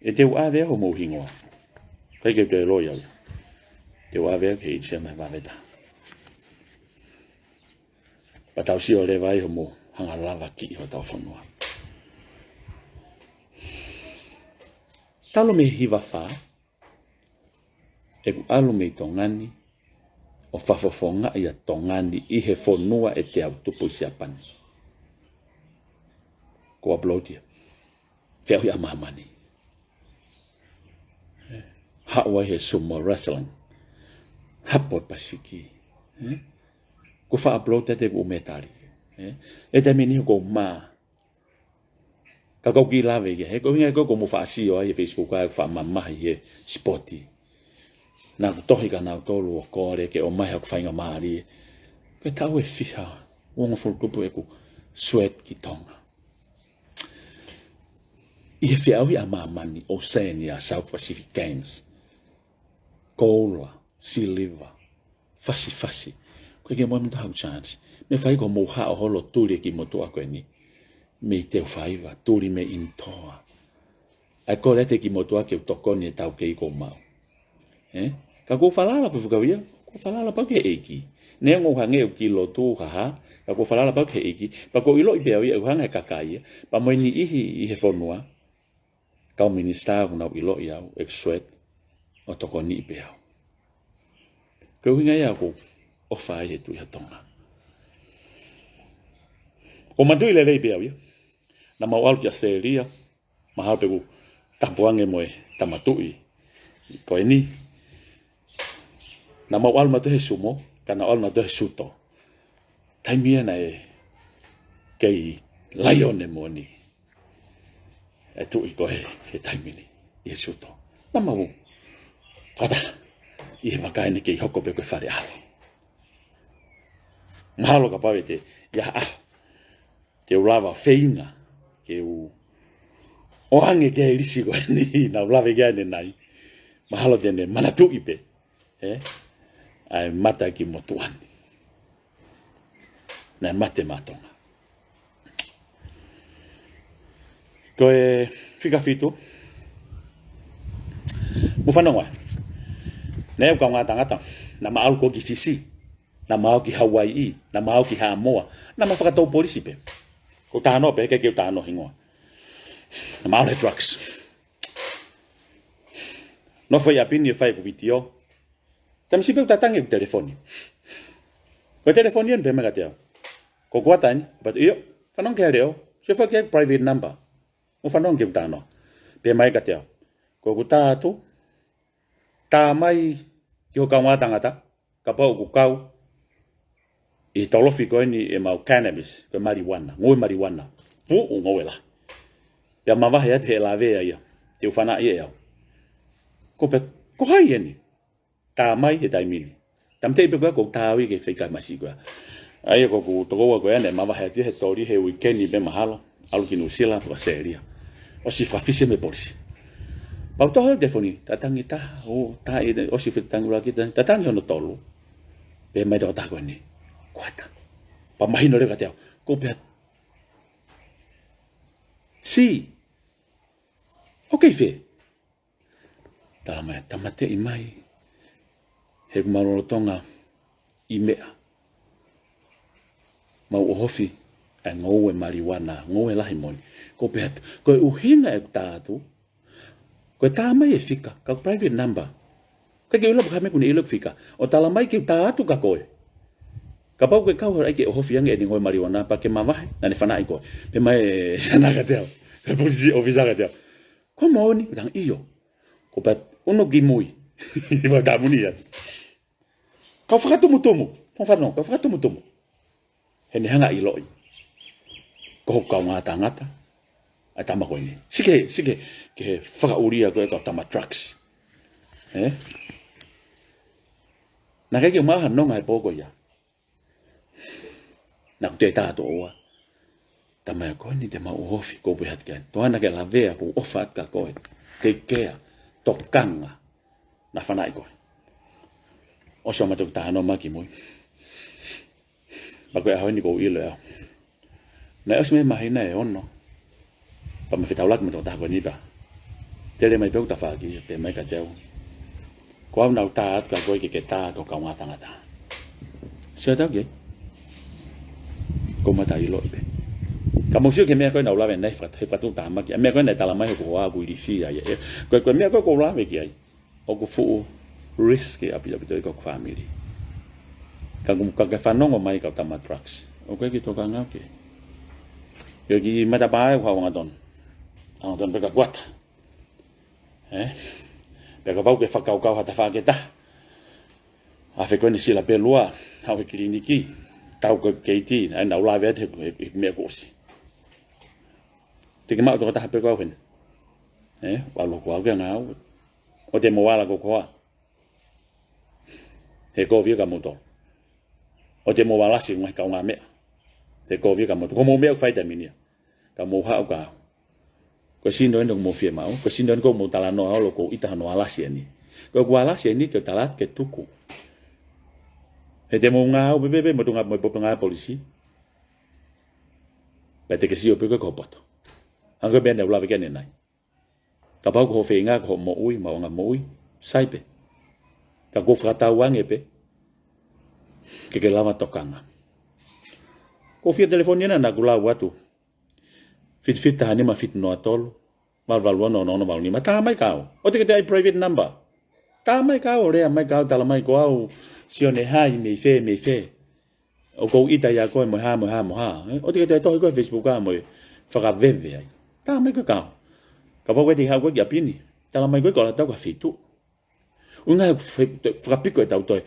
ʻe te u ʻave au homou hingoa. ʻIkai ke u toe loi au. Te u ʻave au ki he H M A vave taha. Pea tau sio leva ai hoʻomou hanga lava kiʻi hotau fonua. Talu mei hiva fā, ʻeku ʻalu mei Tonga ni ʻo fakafofongaʻi ʻa Tonga ni ʻi he fonua ʻe teau tupu ʻi Siapani. Ko u upload ia. Feʻauhi ʻa māmani. Haʻu ai he sumo wrestling. Hapo Pasifiki. Ko u faʻa upload atu ʻeku metali. ʻI he taimi ni ʻoku ou mā. Ka ʻoku ou kiʻi lave ia, he ko e ʻuhinga ko ē ʻoku mou faʻa sio ai he Facebook ʻa e faʻa mamahi he sipoti. Naʻa ku tohi kia nautolu ʻo kole ke ʻomai haku faingamālie. Ko e taʻu ʻe fiha, uongofulu tupu ʻeku sweat ki Tonga. ʻI he feʻauhi ʻa māmani Oceania South Pacific Games. Koula, siliva, fasifasi. ʻOku ʻikai ke moʻui mita haku chance. Mei fai ko mou haʻo holo tuli e kiʻi motuʻa ko eni. Mei Teufaiva, tuli mei ʻInitonga. ʻAi kole atu e kiʻi motuʻa ke u tokoni e taukei ʻoku ou maʻu. Ē? Ka ʻoku ou falala pē fakau ia, ʻoku ou falala pē ki he ʻEiki. Neongo ʻoku hangē ʻoku ou lotu ha hā, ka ʻoku ou falala pē ki he ʻEiki. Pea ʻoku ou ʻiloʻi pē au ia ʻoku hanga ʻe he kakai ia, pea mo e niʻihi ʻi he fonua, kau minisitā ʻoku nau ʻiloʻi au, expert, ʻo tokoniʻi pē au. Ko e ʻuhinga ia ʻoku ou ʻofa ai he Tuʻi ʻa Tonga. ʻOku ou manatuʻi lelei pē au ia. Naʻa mau ʻalu ki ʻAositelēlia, mahalo pē ʻoku tapu ange mo e tama tuʻi ko eni. Naʻa mau ʻalu mautolu he sumo, ka nau ʻalu mautolu he suto. Taimi ia naʻe kei laione moʻoni e tuʻi ko ē he taimi ni ʻi he suto. Naʻa mau fakataha ʻi he vaka ʻeni kei hoko pē ko e fale ʻalo. Mahalo kapau ʻe te, ia a, te u lava feinga ke u ʻoange ki he lisi ko eni naʻa ku lave ki ai ʻanenai. Mahalo te ne manatuʻi pē, ē? ʻA e mata ki motuʻa ni. Naʻe mate ʻa Tonga. Ko e fika fitu. Mou fanongo ā. Naʻe ʻi ai e kaungā tangata naʻa ma ʻalu ko ē ki Fisi. Naʻa ma ō ki Hauaiʻi, naʻa ma ō ki Haʻamoa, naʻa ma fakatou polisi pē. ʻOku ou talanoa pē, ʻikai ke u talanoa hingoa. Naʻa ma ō he drugs. Nofo ʻi ʻapi ni ʻo fai ʻeku vitiō. Taimi siʻi pē ʻoku tatangi ʻeku telefoni. Ko e telefoni ʻeni pē mai kiate au. Ko Kuata eni, but ʻio, fanongo ki he leʻo, sio foki ki he private number. Mou fanongo ki heʻeku talanoa. Pehē mai kiate au. Ko ʻeku tā atu, tā mai ki ho kaungā tangata, kapau ʻoku kau ʻi he tolofi ko eni ʻemau cannabis, ko e marijuana, ngoue marijuana. Fuʻu ngoue lahi. Pea mavahe atu he lavea ia, te u fanaʻi ʻe au. Ko pē, ko hai eni? Tā mai he taimi ni. Tamateʻi pē ko ē ʻoku ou tā au ia ki he fika masiʻi ko ē. ʻA ia ko ʻeku tokoua ko ē naʻe mavahe atu ia he toli he uike ni pē mahalo. ʻAlu ki Nuʻusila, ʻAositelēlia. ʻOsi fakafisi mei he polisi. Pea u toʻo he telefoni, tatangi taha, ʻo tā ʻi, ʻosi fakatangi ʻuluaki, tatangi hono tolu. Pehē mai e tokotaha ko eni. Kuata. Pea mahino leva kiate au. Ko pē. Si. ʻOku kei fē? Tala mai, tamateʻi mai. He ʻoku mau lolotonga ʻi meʻa. Mau ʻohofi ʻa e ngoue marijuana, ngoue lahi moʻoni. Ko pē atu, ko e ʻuhinga ʻeku tā atu, ko e tā mai e fika, ka ko e private number. ʻIkai ke u ʻilo pe ko e hā e meʻa ʻoku ne ʻilo e fika. ʻO tala mai ke u tā atu kia koe. Kapau ʻoku ke kau ai ke ʻohofi ange ʻene ngoue marijuana, pea ke mavahe, naʻa ne fanaʻi koe. Pehē mai e siana kiate au. E polisi ʻōfisa kiate au. Ko e moʻoni, ʻoku tangi ʻio. Ko pē ʻunu ki mui. Fakatamuni ia. Kau fakatumutumu. Fakafanongo, kau fakatumutumu. He ne hanga ʻiloʻi. Ko hoku kaungā tangata. ʻA e tama ko eni. Sike, sike, ki he fakaʻulia ko ē kau tama drugs. Ē? Naʻe ʻikai ke u maʻu ha nonga he pō ko ia. Naʻa ku toe tā atu ʻo ua. Tama ia ko eni te mau ʻohofi, ko pē atu ki ai. Toʻo ʻana ke lavea, ʻoku ou ʻofa atu kia koe. Take care, tokanga. Naʻa fanaʻi koe. ʻOsi ʻa e mātuku talanoa mai ki mui. Pea ko e ʻaho ni ʻoku ou ʻilo ʻe au. Naʻe ʻosi mei he māhina ʻe ono. Pea ma fetaulaki mo e tokotaha ko eni pea tele mai pē ʻeku tafaʻaki, pehē mai kiate au. Ko au naʻa ku tā atu kia koe ke ke tā ki ho kaungā tangata. Sio atu au ki ai. ʻOku ou mata ʻiloʻi pē. Ka mou sio ki he meʻa ko ē naʻa ku lave ʻanenai faka-, he fakatuʻutāmaki. ʻA e meʻa ko ē naʻe tala mai he ko ā ʻoku ʻilifia ia. ʻE, ko e, ko e meʻa ko ē ʻoku ou lave ki ai. ʻOku fuʻu risk ʻaupito ʻaupito ia ki hoku fāmili. Ka ʻoku, ka ke fanongo mai kau tama drugs. ʻOku ʻikai ke tokanga au ki ai. ʻIo ki matapā ʻoku haʻu ʻa Angatonu. Angatonu pē kia Kuata. Ē? Pea kapau ʻoku ke fakakaukau ha tafaʻaki ʻe taha. Afe ko eni sila pē lua, haʻu he kiliniki. Tau ko e keiti, ʻa ia naʻa ku lave atu he, he, he meʻa kuo ʻosi. Te ke maʻu tokotaha pē ko au heni. Ē? ʻAlu ko au ke ngāue. ʻOua te mou ala ko koe. He kovi ia kia moutolu. ʻOua te mou alasi ngaahi kaungāmeʻa. He kovi ia kia moutolu. Ko hoʻomou meʻa ʻoku fai he taimi ni ia. Ka mou haʻu kia au. Ko e sino eni ʻoku mou fiemaʻu. Ko e sino eni ʻoku mou talanoa ʻo ʻoku ou ʻita hono alasi eni. Ko ʻeku alasi eni ke u tala atu ke tuku. He te mou ngāue pē pē pē mo e tuʻunga mo e potungāue polisi. Pea te ke sio pē koe ki ho poto. Hangē ko e meʻa naʻa ku lave ki ai ʻanenai. Kapau ko hoʻo feinga, ko hoʻo moʻui, maʻuʻanga moʻui, sai pē. Ka ʻoku ou fakatauange pē ke ke lava tokanga. Ko e fia telefoni ena naʻa ku lau atu. Fitu fitu taha nima fitu noa tolu, valu valu ono ono ono valu nima. Tā mai kia au. ʻOua te ke toe ʻai private number. Tā mai kia au, lea mai kia au, tala mai ko au Sione Hai mei fē, mei fē. ʻOku ou ʻita ʻia koe mo e hā, mo e hā, mo e hā. ʻE, ʻoua te ke toe tohi koe Facebook ā mo e fakaveve ai. Tā mai koe kia au. Kapau ʻoku ʻikai te ke haʻu koe ki ʻapi ni, tala mai koe ko e ʻalu atu au ki ha feituʻu. ʻUhinga he ʻoku fe-, toe fakapiko ʻetau toe,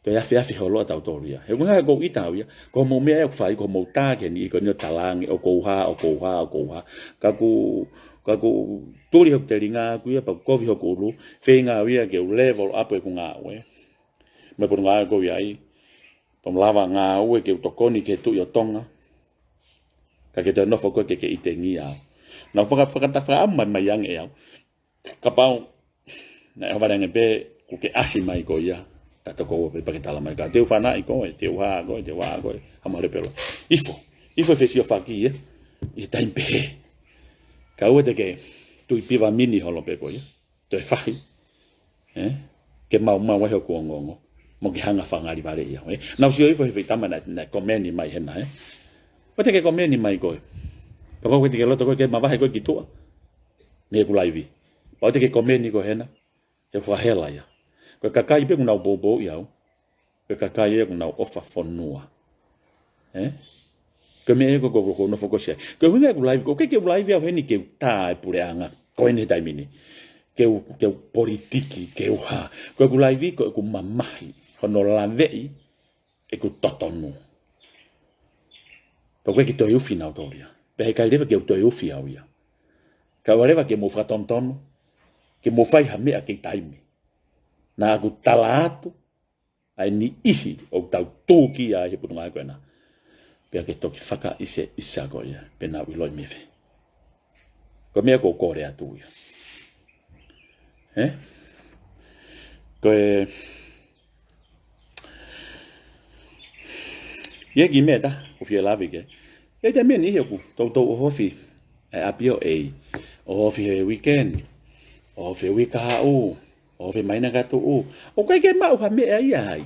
toe afe afe holo ʻa tautolu ia. He ʻuhinga he ʻoku ou ʻita au ia, ko hoʻomou meʻa ia ʻoku fai, ko hoʻomou tā ki he niʻihi ko eni ʻo talaange, ʻoku ou hā, ʻoku ou hā, ʻoku ou hā. Ka ʻoku, ka ʻoku tuli hoku telinga ʻaʻaku ia, pea ʻoku kovi hoku ʻulu, feinga au ia ke u level up ʻeku ngāue. Mo e potungāue ʻoku ou ʻi ai, pea mo e lava ngāue ke u tokoni ki he Tuʻi ʻo Tonga. Ka ke toe nofo koe ke ke ʻitengia au. Naʻa ku faka-, fakata-, fakaʻamu mai, mai ange ʻe au. Kapau naʻe ʻohovale ange pē kuo ke ʻasi mai koe ia, ka tokoua pē pea ke tala mai kia au, te u fanaʻi koe, te u hā koe, te u hā koe, hā mai pē loa. Ifo, ifo e fesiofaki ia, ʻi he taimi pehē. Ka ʻoua te ke tui piva mini holo pē koe ia. Toe fahi. ʻE? Ke maumau ai hoku ongoongo. Mo ke hanga ʻo fakangalivaleʻi au, ē? Naʻa ku sio ifo he foʻi tama naʻe, naʻe komeni mai hena, ē? ʻOua te ke komeni mai koe. Pea ʻoua te ke loto koe ke mavahe koe ki tuʻa mei heʻeku laivi. Pea ʻoua te ke komeni koe hena. He ʻoku fakahela ia. Ko e kakai pē ʻoku nau poupouʻi au. Ko e kakai ia ʻoku nau ʻofa fonua. Ē? Ko e meʻa ia ʻoku, ʻoku, ʻoku ou nofo ʻo sio ai. Ko e ʻuhinga ʻeku laivi, ʻoku ʻikai ke u laivi au heni ke u tā e puleʻanga ko eni he taimi ni. Ke u, ke u politiki, ke u hā. Ko ʻeku laivi, ko ʻeku mamahi. Hono laveʻi ʻeku totonu. Pea ʻoku ʻikai ke toe ufi nautolu ia. Pea heʻikai leva ke u toe ufi au ia. Kae ʻoua leva ke mou fakatonutonu ke mou fai ha meʻa kei taimi. Naʻa ku tala atu ʻa e niʻihi ʻoku tau tūkia ai he potungāue ko ena. Pea ke toki fakaʻiseʻisa koe ia, pe naʻa ku ʻiloʻi mei fē. Ko e meʻa ʻoku ou kole atu ia. Ē? Ko e, ʻi he kiʻi meʻa ʻoku ou fie lave ki ai. ʻI he taimi ʻe niʻihi ʻoku toutou ʻohofi ʻa e ʻapi ʻo ʻEiki. ʻOhofi he weekend. ʻOhofi he uike kahaʻu. ʻOhofi he māhina ka tuʻu. ʻOku ʻikai ke maʻu ha meʻa ia ai.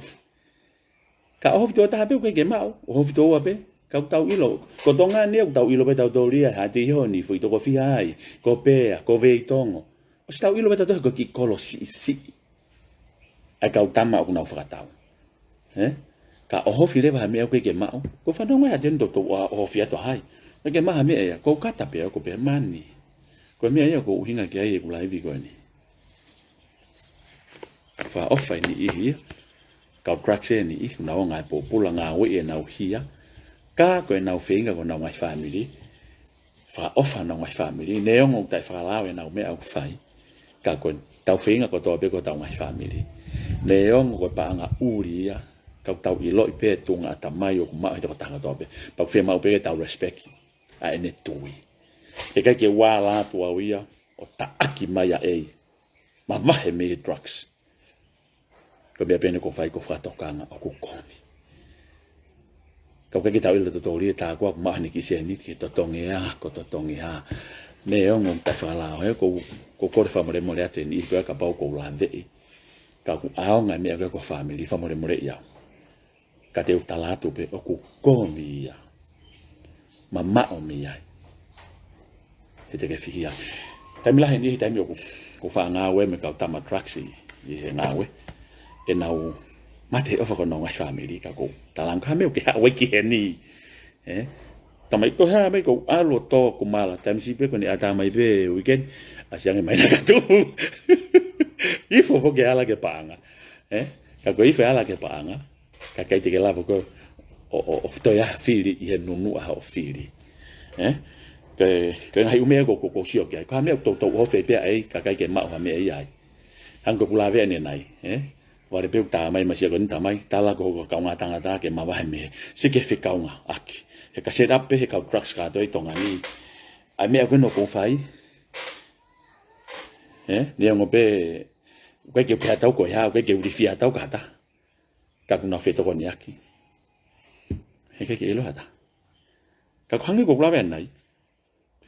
Ka ʻohofi tuʻo taha pē ʻoku ʻikai ke maʻu, ʻohofi tuʻo ua pē, ka ʻoku tau ʻilo. Ko Tonga ni ʻoku tau ʻilo pē tautolu ia, Haʻati Honi, Fuitoko Fiha ai, ko Pea, ko Veitongo. ʻOsi tau ʻilo pē tautolu ko e kiʻi kolo siʻisiʻi ʻa e kau tama ʻoku nau fakatau. Ē? Ka ʻohofi leva ha meʻa ʻoku ʻikai ke maʻu, ʻoku ou fanongo ai Haʻati Honi toutou ʻohofi atu ʻa hai. ʻOku ʻikai ke maʻu ha meʻa ia, ʻoku ou kata pē au ko e pē mani. Ko e meʻa ia ʻoku ou ʻuhinga ki ai ʻeku laivi ko eni. Fakaʻofa ʻe niʻihi ia. Kau drugs ʻe niʻihi, ʻoku nau ngāue pōpula, ngāueʻi ʻenau hia. Ka ko ʻenau feinga ko honau ngaahi fāmili. Fakaʻofa honau ngaahi fāmili. Neongo ʻoku taʻefakalao ʻenau meʻa ʻoku fai. Ka ko ʻetau feinga kotoa pē ko hotau ngaahi fāmili. Neongo ko e paʻanga ʻuli ia. Ka ʻoku tau ʻiloʻi pē tuʻunga ʻatamai ʻoku maʻu he tokotaha kotoa pē. Pea ʻoku fiemaʻu pē ke tau respect ʻa ʻene tui. Heʻikai ke u ala atu au ia ʻo taʻaki mai ʻa ʻEiki. Mavahe mei he drugs. Ko e meʻa pē eni ʻoku ou fai ko e fakatokanga ʻoku kovi. Ka ʻoku ʻikai ke tau ʻilo tautolu ia tā koā ʻoku maʻu haʻane kiʻi sēniti ke totongi ā, ko e totongi ā. Neongo ʻoku taʻefakalao he ʻoku ou, ʻoku ou kole fakamolemole atu ʻe niʻihi ko ia kapau ʻoku ou laveʻi. Ka ʻoku ʻaonga e meʻa ko ia ki ho fāmili, fakamolemoleʻi au. Ka te u tala atu pē ʻoku kovi ia. Mamaʻo mei ai. He te ke fihia. Taimi lahi ʻe niʻihi taimi ʻoku, ʻoku ou faʻa ngāue mo e kau tama drugs ʻi, ʻi he ngāue. ʻE nau mate he ʻofa ki honau ngaahi fāmili ka ʻoku ou talaange ko e hā e meʻa ʻoku ke haʻu ai ki heni. Ē? Tala mai ko e hā e meʻa ʻoku ou ʻalu ʻo tō ʻeku mala. Taimi siʻi pē ko eni ʻatā mai pē weekend. ʻAsi ange māhina ka tuʻu. Ifo foki e ala ki he paʻanga. Ē? Ka ko e ifo e ala ki he paʻanga. Ka ʻikai te ke lava koe ʻo, ʻo, ʻo toe ʻai ha fili ʻi he nunuʻa hoʻo fili. Ē? Ko e, ko e ngaahi ʻū meʻa ʻoku, ʻoku, ʻoku ou sio ki ai. Ko e hā e meʻa ʻoku toutou ʻohofi ai pē ʻa ʻEiki, ka ʻikai ke maʻu ha meʻa ia ai. Hangē ko ʻeku lave ʻanenai, ē? Vale pē ʻoku tā mai, māsiʻi ko eni tā mai, tala ko ho kaungā tangata ke mavahe mei he. Sio ki he fekaungāʻaki. He ka set up pē he kau drugs kātoa ʻi Tonga ni. ʻA e meʻa ko eni ʻoku ou fai. Ē? Neongo pē, ʻoku ʻikai ke u pehē atu au ko e hā, ʻoku ʻikai ke u ilifia atu au ki ha taha. Ka ʻoku nau fetokoniʻaki. Heʻikai ke ʻilo ha taha. Ka ko e hangē ko ʻeku lave ʻanenai,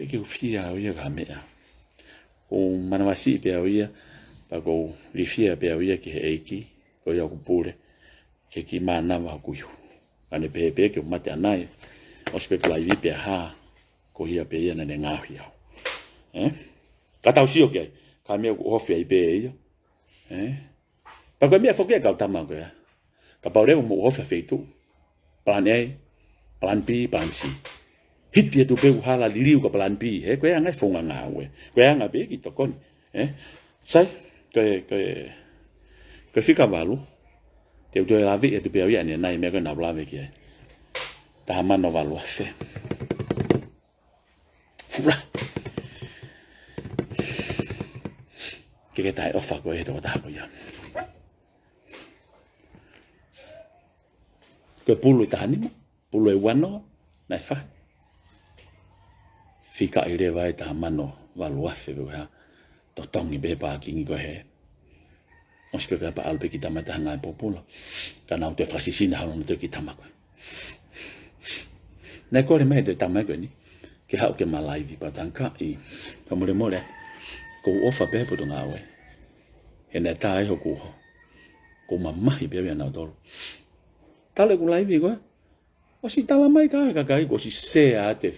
ʻikai ke u fia au ia ki ha meʻa. ʻOku ou manavasiʻi pē au ia, pea ʻoku ou ilifia pē au ia ki he ʻEiki. Ko ia ʻoku pule, ke kiʻi mānava hoku ihu. Ka ne pehē pē ke u mate ʻanai, ʻosi pē ʻeku laivi pea hā, ko ia pē ia naʻa ne ngaohi au. Ē? Ka tau sio ki ai, ka meʻa ʻoku ʻohofi ai pē ia. Ē? Pea ko e meʻa foki ʻa e kau tama ko ia. Kapau leva ʻoku mou ʻohofi ha feituʻu. Plan A, plan B, plan C. Hiti atu pē ʻoku hala liliu ki he plan B, he ko e anga e founga ngāue. Ko e anga pē kiʻi tokoni. Ē? Sai, ko e, ko e, ko e fika valu. Te u toe laveʻi atu pē au ia ʻanenai meʻa ko ē naʻa ku lave ki ai. Taha mano valu afe. Fula. Ke ke taʻeʻofa koe he tokotaha ko ia. Ko e pulu ʻe taha nima, pulu ʻe ua noa, naʻe fai. Fika ʻi leva ʻe taha mano valu afe pē ko ia. Totongi pē pākingi ko ē. ʻOsi pē ko ia pea ʻalu pē kiʻi tama ʻe taha ngāue pōpula. Ka nau toe fakasisina holo nautolu kiʻi tama ko ē. Naʻe kole mai ʻe he tama ko eni ke haʻu ke ma laivi pea tangaʻi. Fakamolemole, ʻoku ou ʻofa pē he potungāue. He naʻe tā ai hoku uho. ʻOku ou mamahi pē au ia nautolu. Tala ʻeku laivi ko ē. ʻOsi tala mai ka, ka, ka, kuo ʻosi sea ʻa e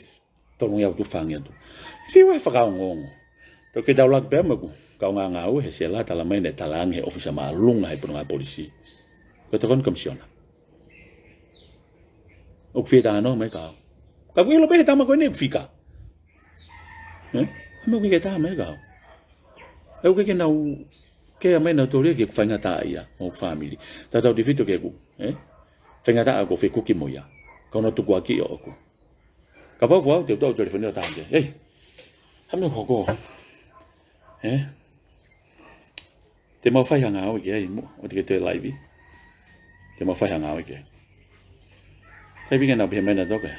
tolungeau tuʻutuʻuni atu. Fiu ʻa e fakaongoongo. Toki fetaulaki pē au mo ʻeku kaungā ngāue he sela, tala mai naʻe talaange ʻe he ʻōfisa māʻolunga he potungāue polisi. Ko e tokoni komisiona. ʻOku fie talanoa mai ka. Ka ʻoku ʻilo pē he tama ko eni ʻoku fika. Ē? Ka meʻa ʻoku ʻikai ke tā mai ka. ʻOku ʻikai ke nau, ke ʻomai nautolu ia ke faingataʻaʻia mo e fāmili. Tatau tefito ki heʻeku, ē? Faingataʻa ʻoku ou fekuki mo ia. Ka ʻoku nau tukuakiʻi ʻoʻoku. Kapau ko au te u toʻo e telefoni ʻo talaange, ʻEi, ha meʻa ʻoku hoko. Ē? Te mau fai ha ngāue ki ai muʻa, ʻoua te ke toe laivi. Te mau fai ha ngāue ki ai. Kai pē ke nau pehē mai nautolu ia.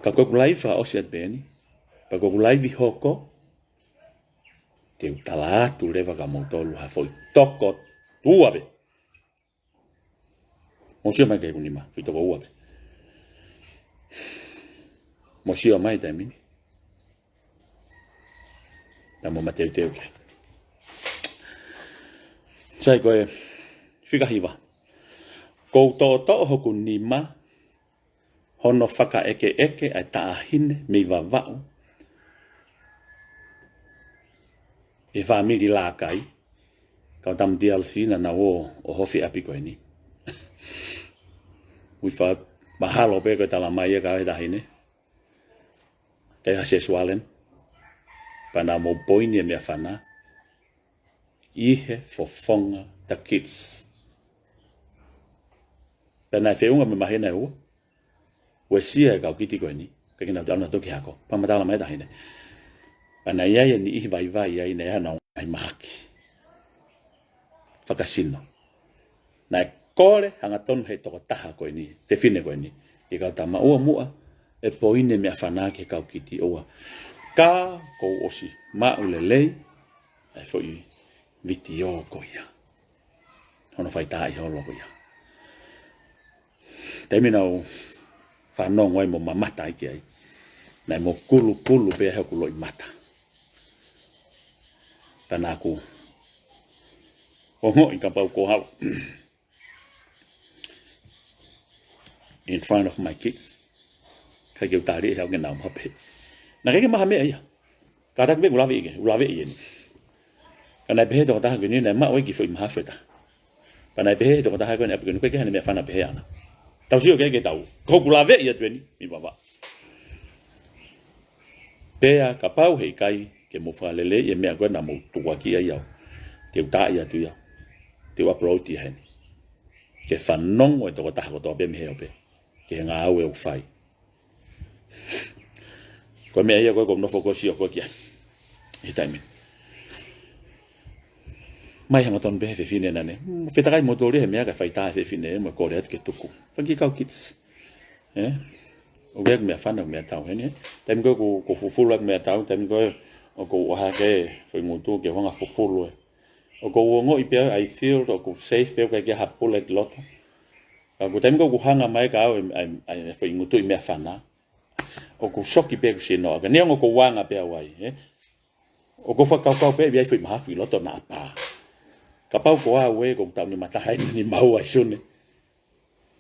Ka ko ʻeku laivi fakaʻosi atu pē eni. Pea ko ʻeku laivi hoko, te u tala atu leva kia moutolu ha foʻi toko ua pē. Mou sio mai ki heʻeku nima, foʻi toko ua pē. Mou sio mai taimi ni. Naʻa mou mateuteu ki ai. Sai, ko e fika hiva. Kuo u toʻotoʻo hoku nima hono fakaʻekeʻeke ʻa e taʻahine mei Vavaʻu ʻi he fāmili Lākai. Kau tama D L C naʻa nau ō ʻo ʻohofi ʻapi ko eni. Ui fa mahalo pē ko e tala mai ia ka he taʻahine. Kei ha sexual. Pea naʻa mou poini e meʻafana ʻi he fofonga the kids. Pea naʻe feʻunga mo e māhina ʻe ua. Uesia e kau kiti ko eni, ka ke nau te ʻalu nautolu ki hako. Pea ma tala mai taʻahine. Pea naʻe ʻi ai e niʻihi vaivai ai naʻe ʻi ai honau ngaahi mahaki fakasino. Naʻe kole hangatonu ʻe he tokotaha ko eni, fefine ko eni, ʻi he kau tama ʻoua muʻa ʻe poini e meʻafana ki he kau kiti ʻoua. Ka kuo u ʻosi maʻu lelei ʻa e foʻi vitiō ko ia. Hono faitaaʻi holo ko ia. Taimi naʻa ku fanongo ai mo mamata ai ki ai, naʻe mokulukulu pē ʻa hoku loʻimata. Pea naʻa ku ongoʻi kapau ko au in front of my kids, ʻikai ke u tali ʻe au ke nau mape. Naʻe ʻikai ke maha meʻa ia. Kātaki pē ʻeku laveʻi ke, ʻeku laveʻi eni. Ka naʻe pehē tokotaha ko eni naʻe maʻu e kiʻi foʻi mahafu ʻe taha. Pea naʻe pehē tokotaha ko eni ʻapi ko eni, ʻoku ʻikai ke ʻi ai hano meʻafana pehē ʻana. Tau sio ki ai ke tau. Ko ʻeku laveʻi atu eni, ʻi Vavaʻu. Pea kapau heʻikai ke mou fakaleleiʻi e meʻa ko ē naʻa mou tukuakiʻi ai au, te u taaʻi atu ia. Te u upload ia heni. Ke fanongo e tokotaha kotoa pē mei he ope ki he ngāue ʻoku fai. Ko e meʻa ia ko ē ʻoku ou nofo ʻo sio ko ē ki ai. ʻI he taimi ni. Mai hangatonu pē he fefine naʻa ne. Mm, fetakai mo tō lia he meʻa ka faitā he fefine mo e kole atu ke tuku. Fanga kiʻi kau kids. Ē? ʻOku ʻi ai ʻeku meʻafana, ʻeku meʻatau heni, ē? Taimi ko ē ʻoku, ʻoku fufulu ʻeku meʻatau, taimi ko ē ʻoku ou ʻohake foʻi ngutu ke u hanga fufulu ē. ʻOku ou ongoʻi pē au, I feel ʻoku safe pē au, ʻikai ke ʻi ai ha pule ʻi loto. Ka ko e taimi ko ē ʻoku hanga mai kia au e, e, e, e foʻi ngutu ʻi meʻafana, ʻoku soki pē ʻeku sino, ka neongo ʻoku ou anga pē au ai, ē? ʻOku ou fakakaukau pē ʻe ʻi ai foʻi mahafu ʻi loto naʻa pā. Kapau ko au ē, ko e taʻu nimataha eni, ni maua ʻi Sune.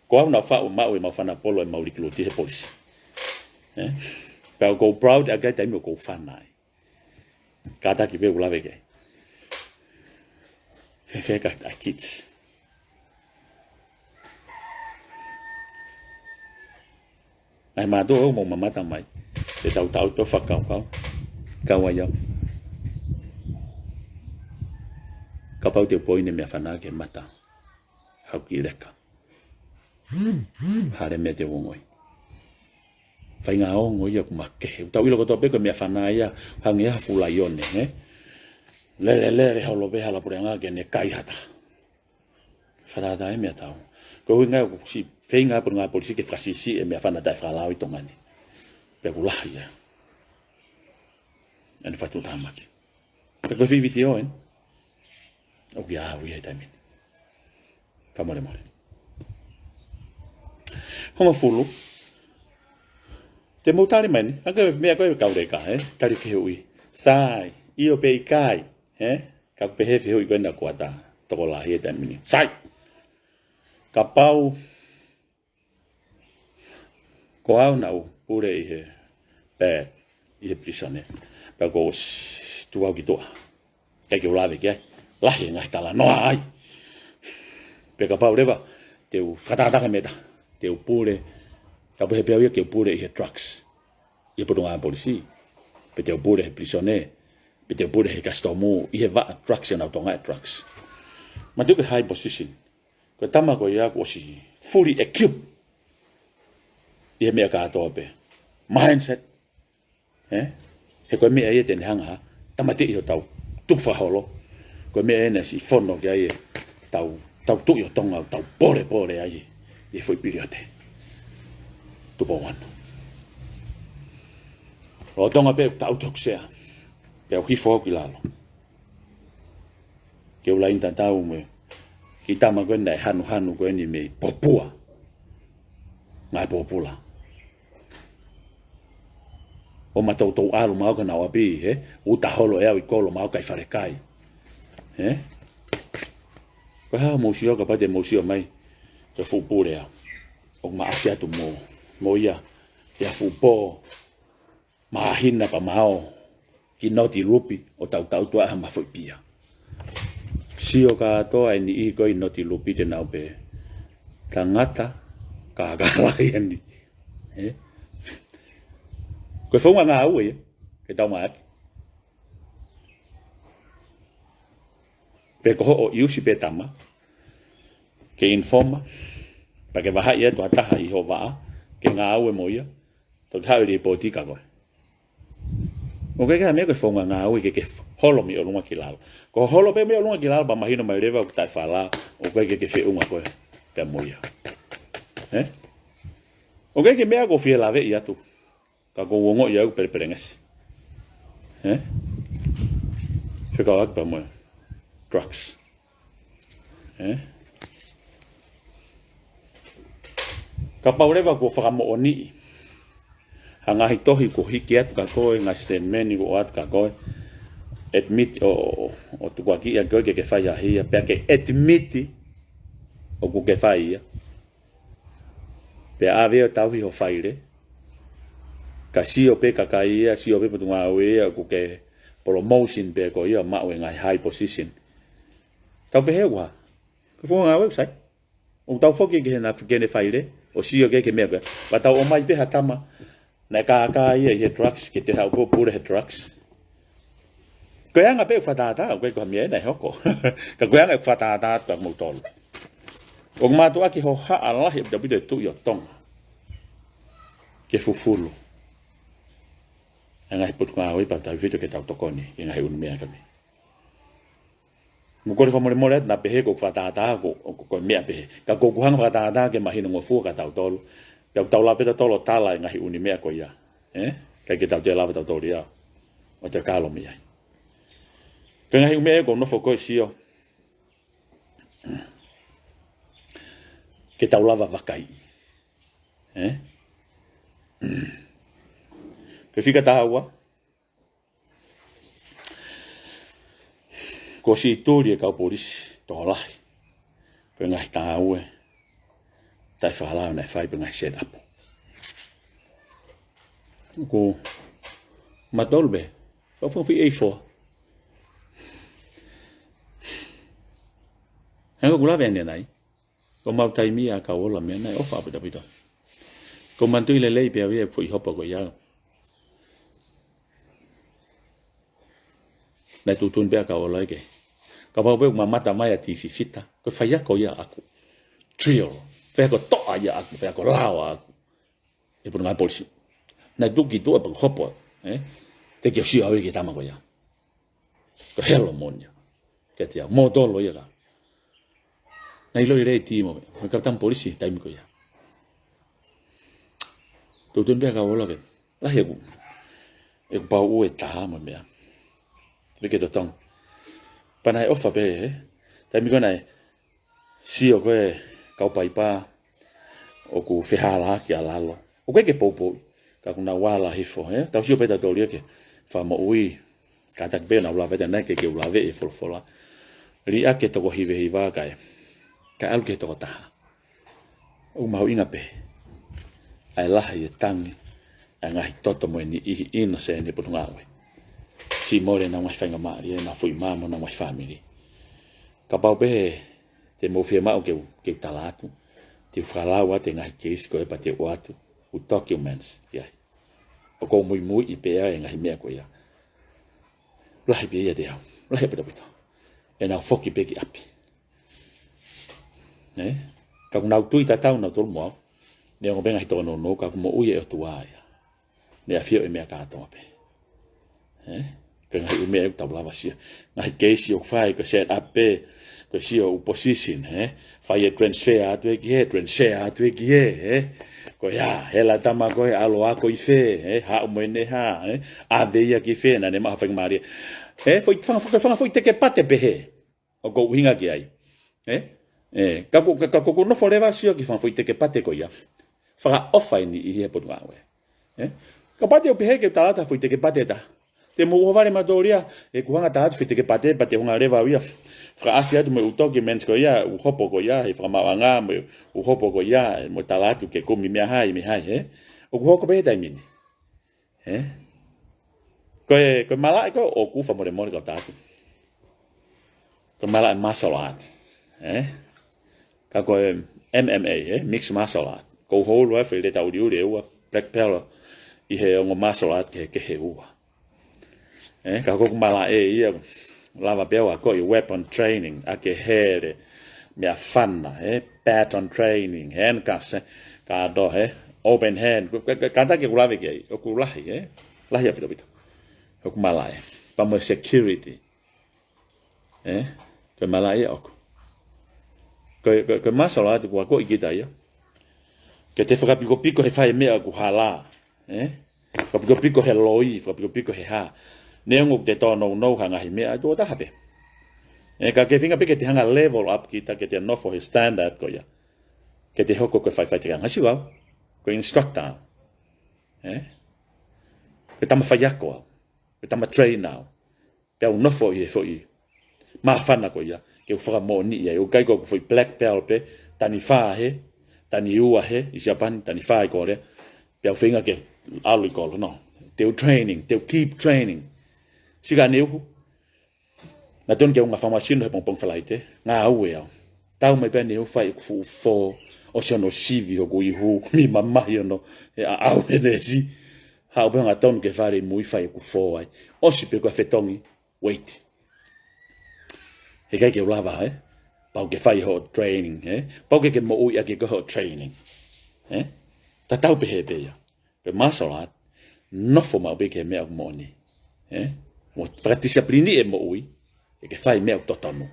Ko au naʻa faʻu maʻu ʻemau fana polo ʻemau likiluti he polisi. Ē? Pea ʻoku ou proud ʻaki ʻa e taimi ʻoku ou fana ai. Kātaki pē ʻoku lave ki ai. Fēfē ka ʻa e kids. Naʻe mātuʻa ʻo mo mamata mai. Te tau tau to fakakaukau. Kau ai au. Kapau te u poini e meʻafana ke mata. Hau ki leka. Hale mea te u ongoʻi. Faʻahinga ongo ia ʻoku makehe. Tau ʻilo kotoa pē ko e meʻafana ia, hangē ha fuʻu laione, ē? Lele, lele, holo pē hala puleʻanga ke ne kai ha taha. Fakatātā e meʻatau. Ko e ʻuhinga ia ʻoku siʻi feinga ʻa e potungāue polisi ke fakasiʻisiʻi e meʻafana taʻefakalao ʻi Tonga ni. Pea ʻoku lahi ia. ʻEne fakatuʻutāmaki. Pea ko e fīvitiō eni. ʻOku ʻikai au ia he taimi ni. Fakamolemole. Hongofulu. Te mou tali mai eni. Hangē ko e meʻa ko ē kau leka, ē? Tali fehuʻi. Sai. ʻIo pe ʻikai, ē? Ka ʻoku pehē fehuʻi ko ena kuata. Tokolahi he taimi ni. Sai. Kapau ko au naʻa ku pule ʻi he, pē, ʻi he prison ē. Pea kuo ʻosi tuʻu au ki tuʻa. ʻIkai ke u lave ki ai. Lahi e ngaahi talanoa ai. Pea kapau leva, te u fakatātā ki he meʻa, te u pule, tau pehē pē au ia ke u pule ʻi he drugs. ʻI he potungāue polisi. Pe te u pule he prison ē. Pe te u pule he kasitomu. ʻI he vaʻa drugs ʻenau tokangaʻi e drugs. Ma tuku ke high position. Ko e tama ko ia kuo ʻosi fully equipped ʻi he meʻa kātoa pē. Mindset. Ē? He ko e meʻa ia te ne hanga ʻo tāmateʻi hotau tukufakaholo. Ko e meʻa ia naʻe siʻi fono ki ai ʻetau, tau Tuʻi ʻo Tonga, tau pōlepole ai ʻi he foʻi piliote. Tupou Wano. Lolotonga pē ʻoku tau tokisea. Pea u hifo au ki lalo. Ke u laini tatau mo e kiʻi tama ko eni naʻe hanuhanu ko eni mei Popua. Ngaahi pōpula. ʻO ma toutou ʻalu maʻu ka nau ʻapi, ē? Uta holo ʻe au ʻi kolo maʻu kai falekai. Ē? Ko e hā mou sio kapau te mou sio mai, ko e fuʻu pule au. ʻOku ma ʻasi atu mo, mo ia, ia fuʻu pō. Māhina pea ma ō ki Noti Lupi ʻo tautau tuʻa ha mafoʻi pia. Sio kātoa e niʻihi ko ē ʻi Noti Lupi te nau pehē tangata kākā lahi eni. Ē? Ko e founga ngāue ia, ke tau maʻaki. Pe ko hoʻo ʻiusi pē tama, ke informa, pea ke vahaʻi atu ha taha ʻi ho vaʻa, ke ngāue mo ia, toki haʻu e lipooti kia koe. ʻOku ʻikai ke ha meʻa ko e founga ngāue ke ke holo mei ʻolunga ki lalo. Ko e holo pē mei ʻolunga ki lalo pea mahino mai leva ʻoku taʻefakalao, ʻoku ʻikai ke ke feʻunga koe pea mo ia. Ē? ʻOku ʻikai ke meʻa ʻoku ou fie laveʻi atu. Ka ʻoku ou ongoʻi au pelepelengesi. Ē? Fekauʻaki pea mo e drugs. Ē? Kapau leva kuo fakamoʻoniʻi ha ngaahi tohi kuo hiki atu kia koe, ngaahi statement kuo ʻoatu kia koe, admit ʻo, ʻo, ʻo tukuakiʻi ʻaki koe ke ke fai ha hia, pea ke admit ʻoku ke fai ia. Pea ʻave ʻo tauhi ho faile. Ka sio pē kakai ia, sio pē potungāue ia, ʻoku ke promotion pē koe ia, maʻu e ngaahi high position. Tau pehē ua. Ko e founga ngāue ʻoku sai. ʻOku tau foki ki heʻene, ki heʻene faile, ʻo sio ki he meʻa ko ē. Pea tau ʻomai pē ha tama naʻe kākā ia ʻi he drugs, ke te haʻu pē ʻo pule he drugs. Ko e anga pē ʻeku fakatātā, ʻoku ʻikai ko ha meʻa ia naʻe hoko. Ka ko e anga ʻeku fakatātā atu kia moutolu. ʻOku mātuʻaki hohaʻa lahi ʻaupito e Tuʻi ʻo Tonga ke fufulu e ngaahi potungāue pea tau fito ke tau tokoni ki he ngaahi ʻunu meʻa ko eni. Mo kole fakamolemole atu naʻa pehē ko e fakatātā ko, ko, ko e meʻa pehē. Ka ko ʻeku hanga fakatātā ke mahino ngofua kia tautolu. Pea ʻoku tau lava pē tautolu ʻo tala e ngaahi ʻunu meʻa ko ia. Ē? ʻIkai ke tau toe lava tautolu ia ʻo toe kalo mei ai. Ko e ngaahi ʻunu meʻa ʻoku ou nofo ko ē ʻo sio ke tau lava vakai. Ē? Ko e fika taha ua. Kuo siʻi tuli e kau polisi tokolahi. Ko e ngaahi tāue taʻefakalao naʻe fai pe ngaahi set up. Ko matolu pe, ko fo fi ei fo. Hanga kula vene nai. Ko mau taimi ʻa Kauola meʻa naʻe ʻofa ʻaupito ʻaupito. Ko manatuʻi lelei pē au ia foʻi hopo ko ia. Naʻe tuʻutuʻuni pē ʻa Kauola ke, kapau pē ʻoku mamata mai ʻa Tififita, ko e faiako ia ʻaʻaku. Drill. Faiako toʻa ia ʻaʻaku, faiako lao ʻaʻaku. ʻE Potungāue Polisi. Naʻe tuki tuʻa pē ko hopo, ē? Te ke ʻosi au ia ke tama ko ia. Ko helo moʻoni ia. Ke tia, motolo ia ka. Naʻe ʻilo ʻi lei timo, mo e kapiteni polisi taimi ko ia. Tuʻutuʻuni pē ʻa Kauola ke, lahi ʻeku, ʻeku pau ʻe taha mo e meʻa. Leke totongi. Pea naʻe ʻofa pē, ē? Taimi ko ē naʻe sio ko ē kau paipa ʻoku fehālaaki ʻa lalo. ʻOku ʻikai ke poupou. Ka ʻoku nau ala hifo, ē? Tau sio pē tautolu ia ke fakamoʻui. Kātaki pē nau lave ʻa e naʻe ʻikai ke u lave ʻi he folofola. Liʻaki e toko hivehiva kae, kae ʻalu ki he toko taha. ʻOku mahuʻinga pē ʻa e lahi e tangi ʻa e ngaahi toto mo e niʻihi ʻi he sēniti Potungāue. Siʻi mole ʻenau ngaahi faingamālie, ʻenau foʻi mā mo ʻenau ngaahi fāmili. Kapau pē te mou fiemaʻu ke u, ke u tala atu, te u fakalau atu e ngaahi keisi ko ē pea te u ʻoatu ʻeku documents ki ai. ʻOku ou muimuiʻi pē ʻa e ngaahi meʻa ko ia. Lahi pē ia ʻiate au. Lahi ʻaupito ʻaupito. ʻEnau foki pē ki ʻapi. Ē? Ka ʻoku nau tui tatau nautolu mo au. Neongo pē ngaahi tōnounou ka ʻoku moʻui e ʻOtua ia. Naʻe ʻafio e meʻa kātoa pē. Ē? Ko e ngaahi ʻū meʻa ʻoku tau lava sio. Ngaahi keisi ʻoku fai, ko e set up pē, ko e sio ʻū position, ē? Fai e transfer atu ē ki hē, transfer atu ē ki hē, ē? Ko ia, hela tama ko ē ʻalu ʻo ako ʻi fē, ē? Haʻu mo ʻene hā, ē? ʻAve ia ki fē, naʻa ne maʻu ha faingamālie. Ē? Foʻi, fanga, fanga, fanga foʻi teke pate pehē. ʻOku ou ʻuhinga ki ai. Ē? Ē, ka ko, ka, ka ko, ko nofo leva sio ki he fanga foʻi teke pate ko ia. Fakaʻofa eni ʻi he Potungāue. Ē? Kapau te u pehē ke u tala atu ha foʻi teke pate ʻe taha. Te mou ʻohovale mautolu ia, ʻeku hanga tala atu foʻi teke pate, pea te u hanga leva au ia. Fakaʻasi atu mo e ʻū documents ko ia, ʻū hopo ko ia, he fakamaauʻanga mo e ʻū hopo ko ia, mo tala atu ke kumi meʻa hai, meʻa hai, ē? ʻOku hoko pē he taimi ni. Ē? Ko e, ko e malaʻe ko ē ʻoku fakamolemole kau tātu. Ko e malaʻe martial art. Ē? Ka ko e M M A, ē? Mixed martial art. Ko u holo e foʻi leta uliuli ʻe ua, black belt, ʻi he ongo martial art kehekehe ʻe ua. Ē? Ka ko ʻeku malaʻe ia, lava pē au ʻo akoʻi weapon training, ʻakehele, meʻafana, ē? Baton training, handcuffs, ē? Kātoa, ē? Open hand, ka, ka, ka, kātaki ʻeku lave ki ai, ʻoku lahi, ē? Lahi ʻaupito ʻaupito. ʻOku malaʻe. Pea mo e security. Ē? Ko e malaʻe ia ʻoku. Ko, ko, ko e martial art ʻoku akoʻi kita ia. Ke te fakapikopiko he fai meʻa ʻoku hala. Ē? Fakapikopiko he loi, fakapikopiko he hā. Neongo ʻoku te tōnounou ha ngaahi meʻa, tuʻo taha pē. Ē, ka ke feinga pē ke te hanga level up kita, ke te nofo he standard ko ia. Ke te hoko ko e faʻifaʻiteka ngasi au. Ko e instructor. Ē? Ko e tama faiako au. Ko e tama trainer au. Pea u nofo ʻi he foʻi māfana ko ia, ke u fakamoʻoniʻi ai, ʻoku ʻikai ko ʻeku foʻi black belt pē, tani fā hē, tani ua hē, ʻi Siapani, tani fā ʻi Kōlea, pea u feinga ke ʻalu ʻi kolo, no. Te u training, te u keep training. Sika ni uhu, naʻa tonu ke u ngāue fakamasino he pongipongi Falaite, ngāue au. Tau mai pē ni u fai ʻeku fuʻu fō, ʻosi hono sivi hoku ihu, mi mamahi hono, ʻe ʻaʻau ʻene ʻesi. Haʻu pē hanga tonu ki he fale ʻi mui fai ʻeku fō ai. ʻOsi pē ko e fetongi, wait. He ʻikai ke u lava, ē? Pau ke fai hoʻo training, ē? Pau ke ke moʻui ʻaki ko hoʻo training. Ē? Tatau pē he pē ia. Ko e martial art, nofo maʻu pē ki he meʻa ʻoku moʻoni. Ē? Mo fakadisipilini e moʻui, ke ke fai meʻa ʻoku totonu.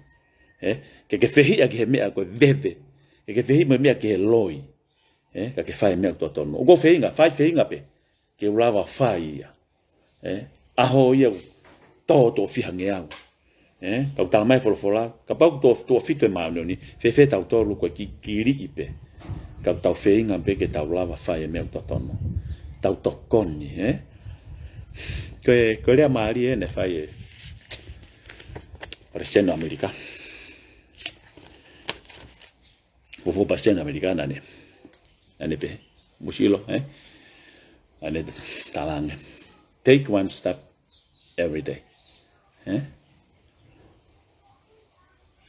Ē? Ke ke fehiʻa ki he meʻa ko e veve. Ke ke fehiʻa mo e meʻa ki he loi. Ē? Ka ke fai meʻa ʻoku totonu. ʻOku ou feinga, fai feinga pē. Ke u lava fai ia. Ē? ʻAho ia ʻoku tō tuʻo fiha ngeau. Ē? Kau tala mai folofola, kapau ʻoku tō, tuʻo fitu e māʻoniʻoni, fēfē tautolu ko e ki, kiliʻi pē. Kau tau feinga pē ke tau lava fai e meʻa ʻoku totonu. Tau tokoni, ē? Ko e, ko e lea mālie ē naʻe fai ʻe Palesiteni ʻAmelika. Fuofua palesiteni ʻAmelika naʻá ne, naʻá ne pehē, mou sio, ē? Naʻá ne talaange, take one step every day. Ē?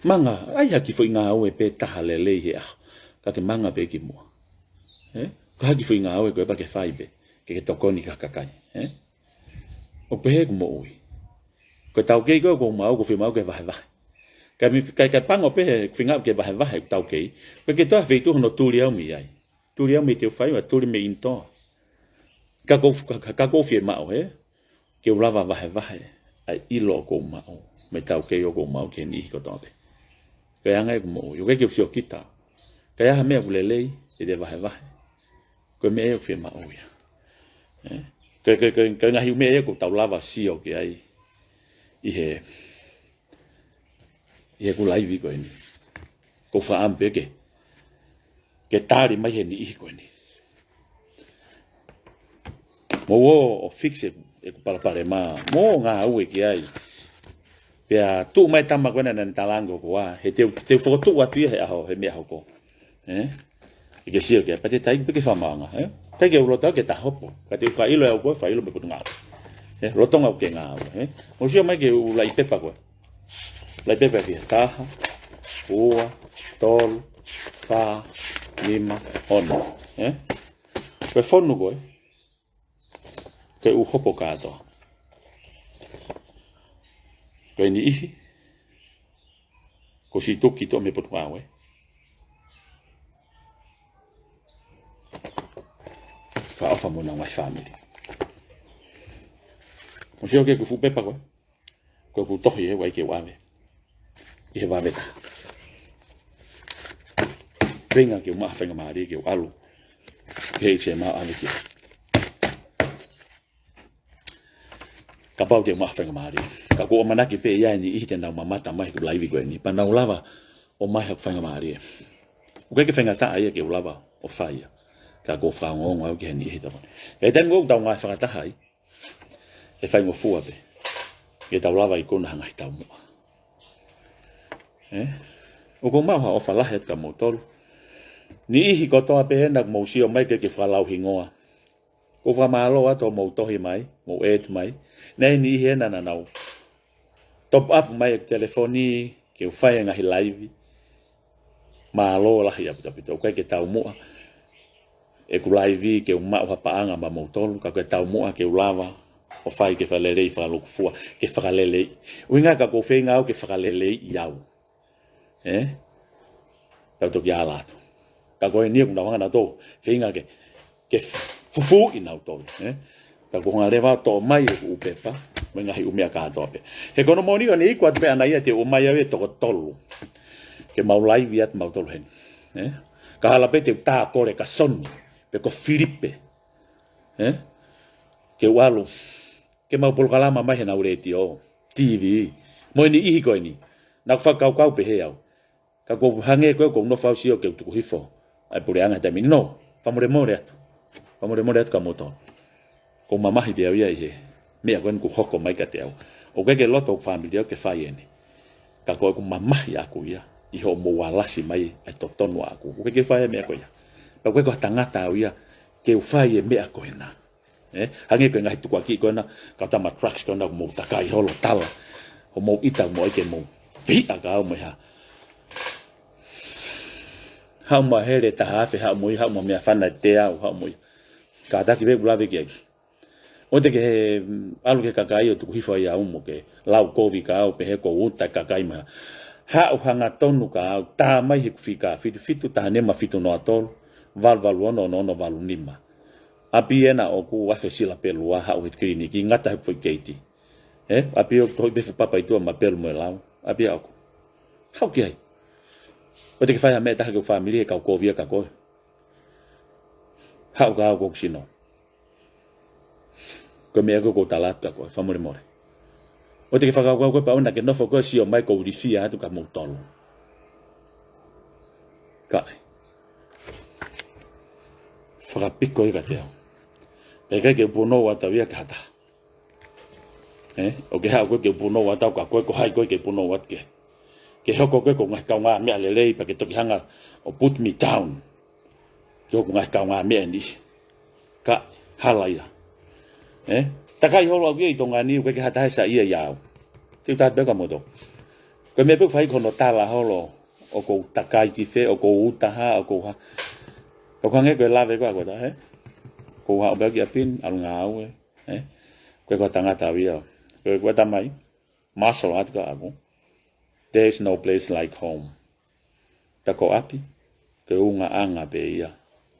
Manga, ʻai ha kiʻi foʻi ngāue pē taha lelei he ʻaho, ka ke manga pē ki muʻa. Ē? Ka ha kiʻi foʻi ngāue ko ē pea ke fai pē, ke ke tokoni ki he kakai. Ē? ʻO pehē ʻeku moʻui. Ko e taukei ko ē ʻoku ou maʻu, ʻoku ou fie maʻu ke vahevahe. Ka mi, ka, ka pango pē he feinga ke vahevahe ʻeku taukei, pea ke toe feituʻu hono tuli au mei ai. Tuli au mei heʻeku faiva, tuli mei ʻInitonga. Ka ʻoku ou, ka, ka, ka ʻoku ou fie maʻu, ē? Ke u lava vahevahe ʻa e ʻilo ʻoku ou maʻu, mo e taukei ʻoku ou maʻu ki he niʻihi kotoa pē. Ko e anga ʻeku moʻui, ʻoku ʻikai ke u sio kita. Ka ʻi ai ha meʻa ʻoku lelei, ʻe te vahevahe. Ko e meʻa ia ʻoku ou fie maʻu ia. Ē? Ko e, ko e, ko e, ko e ngaahi meʻa ia ʻoku tau lava sio ki ai ʻi he, ʻi heʻeku laivi ko eni. ʻOku ou fakaʻamu pē ke, ke tali mai he niʻihi ko eni. Mou ō ʻo fix ʻeku, ʻeku palopalema, mou ō ʻo ngāue ki ai. Pea tuʻu mai e tama ko ena naʻá ne talaange ko ā, he te u, te u fokotuʻu atu ia he ʻaho, he meʻa hoko. Ē? ʻE ke sio ki ai, pea te taiku pē ke fakamaauʻanga, ē? ʻIkai ke u loto ke ta hopo, ka te u fakaʻilo ʻe au koe, fakaʻilo mei Potungāue. Ē? Lolotonga ʻeku ngāue, ē? Mou sio mai ki heʻeku laʻi pepa ko ē. Laʻi pepa ki he taha, ua, tolu, fā, nima, ono. Ē? Ko e fonu ko ē, ko e ʻū hopo kātoa. Ko e niʻihi kuo ʻosi tuki toʻo mei Potungāue. Fakaʻofa mo ʻenau ngaahi fāmili. Mou sio ki heʻeku fuʻu pepa ko ē. Ko ʻeku tohi ē, ʻoku ʻikai ke u ʻave. ʻI he vave taha. Feinga ke u maʻu ha faingamālie ke u ʻalu ki he ʻi se mau ʻave ki ai. Kapau te u maʻu ha faingamālie. Ka ʻoku ou ʻamanaki pē ʻe ʻi ai e niʻihi te nau mamata mai heʻeku laivi ko eni, pea nau lava ʻo ʻomai haʻaku faingamālie. ʻOku ʻikai ke faingataʻa ia ke u lava ʻo fai ia. Ka ʻoku ou fakaongoongo au ki he niʻihi tokoni. He taimi ʻoku tau ngāue fakataha ai, ʻe faingofua pē ke tau lava ʻo ikuna ha ngaahi taumuʻa. Ē? ʻOku ou maʻu ha ʻofa lahi atu kia moutolu. Niʻihi kotoa pē ena ʻoku mou sio mai ʻikai ke fakalauhingoa. ʻOku ou fakamālō atu hoʻomou tohi mai, mou ʻeeti mai. Naʻe ʻi ai e niʻihi ena naʻa nau top up mai ʻeku telefoni ke u fai e ngaahi laivi. Mālō lahi ʻaupito ʻaupito. ʻOku ʻikai ke taumuʻa ʻeku laivi ke u maʻu ha paʻanga maʻa moutolu, ka ko e taumuʻa ke u lava ʻo fai ke fakalelei, fakalūkufua, ke fakalelei. ʻUhinga ka ʻoku ou feinga au ke fakaleleiʻi au. Ē? Tau toki ala atu. Ka ko eni ʻoku nau hanga nautolu ʻo feinga ke, ke fufuuʻi nautolu, ē? Ka ʻoku ou hanga leva ʻo toʻo mai ʻeku ʻū pepa, mo e ngaahi ʻū meʻa kātoa pē. He ko hono moʻoni ʻoku ne iku atu pē ʻaʻana ia te u ʻomai au ia ʻe toko tolu. Ke mau laivi atu mautolu heni. Ē? Ka hala pē te u tā kole kia Soni, pe ko Filipe. Ē? Ke u ʻalu. Ke mau polokalama mai heʻenau letiō, TV. Mo e niʻihi ko eni. Naʻá ku fakakaukau pehē au. Ka ʻoku ou hangē ko ē ʻoku ou nofo au ʻo sio ki heʻeku tuku hifo ʻa e puleʻanga he taimi ni. No, fakamolemole atu. Fakamolemole atu kia moutolu. ʻOku ou mamahi pē au ia ʻi he meʻa ko eni kuo hoko mai kiate au. ʻOku ʻikai ke loto hoku fāmili au ke fai eni. Ka ko ʻeku mamahi ʻaʻaku ia, ʻi hoʻomou alasi mai ʻa e totonu ʻaʻaku. ʻOku ʻikai ke fai e meʻa ko ia. Pea ʻoku ʻikai ko ha tangata au ia ke u fai e meʻa ko ena. Ē, hangē ko e ngaahi tukuakiʻi ko ena, kau tama drugs ko ena, ʻoku mou takai holo tala. ʻOku mou ʻita, ʻoku mou ʻai ke mou fehiʻa kia au mo e hā. Haʻu mo e hele taha afe, haʻu mo ia, haʻu mo e meʻafana ʻe teau, haʻu mo ia. Kātaki pē ʻeku lave ki ai. ʻOua te ke ʻalu ki he kakai ʻo tuku hifo ai au mo ke lau kovi kia au, pehē ʻoku ou uta e kakai mo e hā. Haʻu hangatonu kia au, tā mai heʻeku fika, fitu fitu taha nima fitu noa tolu, valu valu ono ono ono valu nima. ʻApi ena ʻoku afe sila pē lua, haʻu he kiliniki, ngata he foʻi keiti. Ē, ʻapi ʻoku tohi pē fuʻu papa ʻi tuʻa mo e pelu mo e lau. ʻApi ʻoku. Haʻu ki ai. ʻOua te ke fai ha meʻa ʻe taha ki hoku fāmili he kau kovi ia kia koe. Haʻu kia au ko hoku sino. Ko e meʻa ko ē ʻoku ou tala atu kia koe, fakamolemole. ʻOua te ke fakakaukau koe pea ʻoua naʻá ke nofo koe ʻo sio mai ʻoku ou ilifia atu kia moutolu. Kae fakapiko ia kiate au. Pea ʻikai ke u punou atu au ia ki ha taha. Ē? ʻOku ke haʻu koe ke u punou atu au kia koe, ko hai koe ke u punou atu ki ai. ke hoko ko e ko e ngaahi kaungāmeʻa lelei pea ke toki hanga ʻo put me down. Ke hoko ngaahi kaungāmeʻa ni. Ka hala ia. Eh? Takai holo au ia ʻi Tonga ni, ʻoku ʻikai ke ha taha ʻe saiʻia ʻiate au. Te u tala pē kia moutolu. Ko e meʻa pē ʻoku fai ko hono tala holo, ʻoku ou takai ki fē, ʻoku ou uta hā, ʻoku ou hā. ʻOku hangē ko e lave ko ē ʻa koe, eh? ʻOku ou hā ʻo pē ki ʻapi ni, ʻalu ngāue, eh? Ko e ko e tangata au ia. Ko e ko e tamai, māsolo atu ka aku. There is no place like home. Ta ko ʻapi, ko e ʻulungaanga pē ia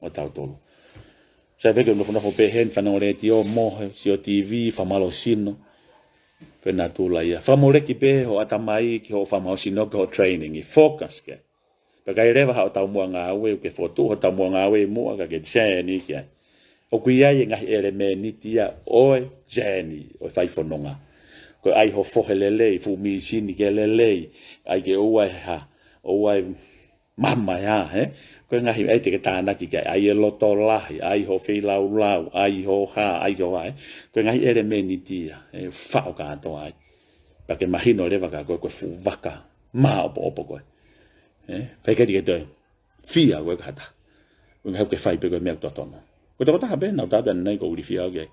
ʻo tautolu. Sai pē ke u nofonofo pē heni, fanongo letiō, mohe, sio T V, fakamālō sino. Ko e natula ia. Fakamoleki pē hoʻo ʻatamai ki hoʻo fakamālō sino, ki hoʻo training, ʻi focus ki ai. Pea ʻikai leva haʻo taumuʻa ngāue, ke fokotuʻu hoʻo taumuʻa ngāue ʻi muʻa ka ke journey ki ai. ʻOku ʻi ai e ngaahi ʻelemēniti ia ʻo e journey, ʻo e fai fononga. Ko e ʻai hoʻo fohe lelei, fuʻu mīsini ke lelei, ʻai ke ʻoua ʻe hā, ʻoua ʻe mama ʻe hā, he? Ko e ngaahi ʻai te ke tānaki ki ai, ʻai e loto lahi, ʻai hoʻo feilaulau, ʻai hoʻo hā, ʻai hoʻo hā, he? Ko e ngaahi ʻelemēniti ia, ʻe faʻo kātoa ai. Pea ke mahino leva ka ko e, ko e fuʻu vaka, māʻopoʻopo koe. He? Pea ʻikai te ke toe fia koe ki ha taha. ʻUhinga he ʻoku ke fai pē ko e meʻa ʻoku totonu. Ko e tokotaha pē, naʻa ku tala pē ʻanenai ʻoku ou ilifia au ki ai.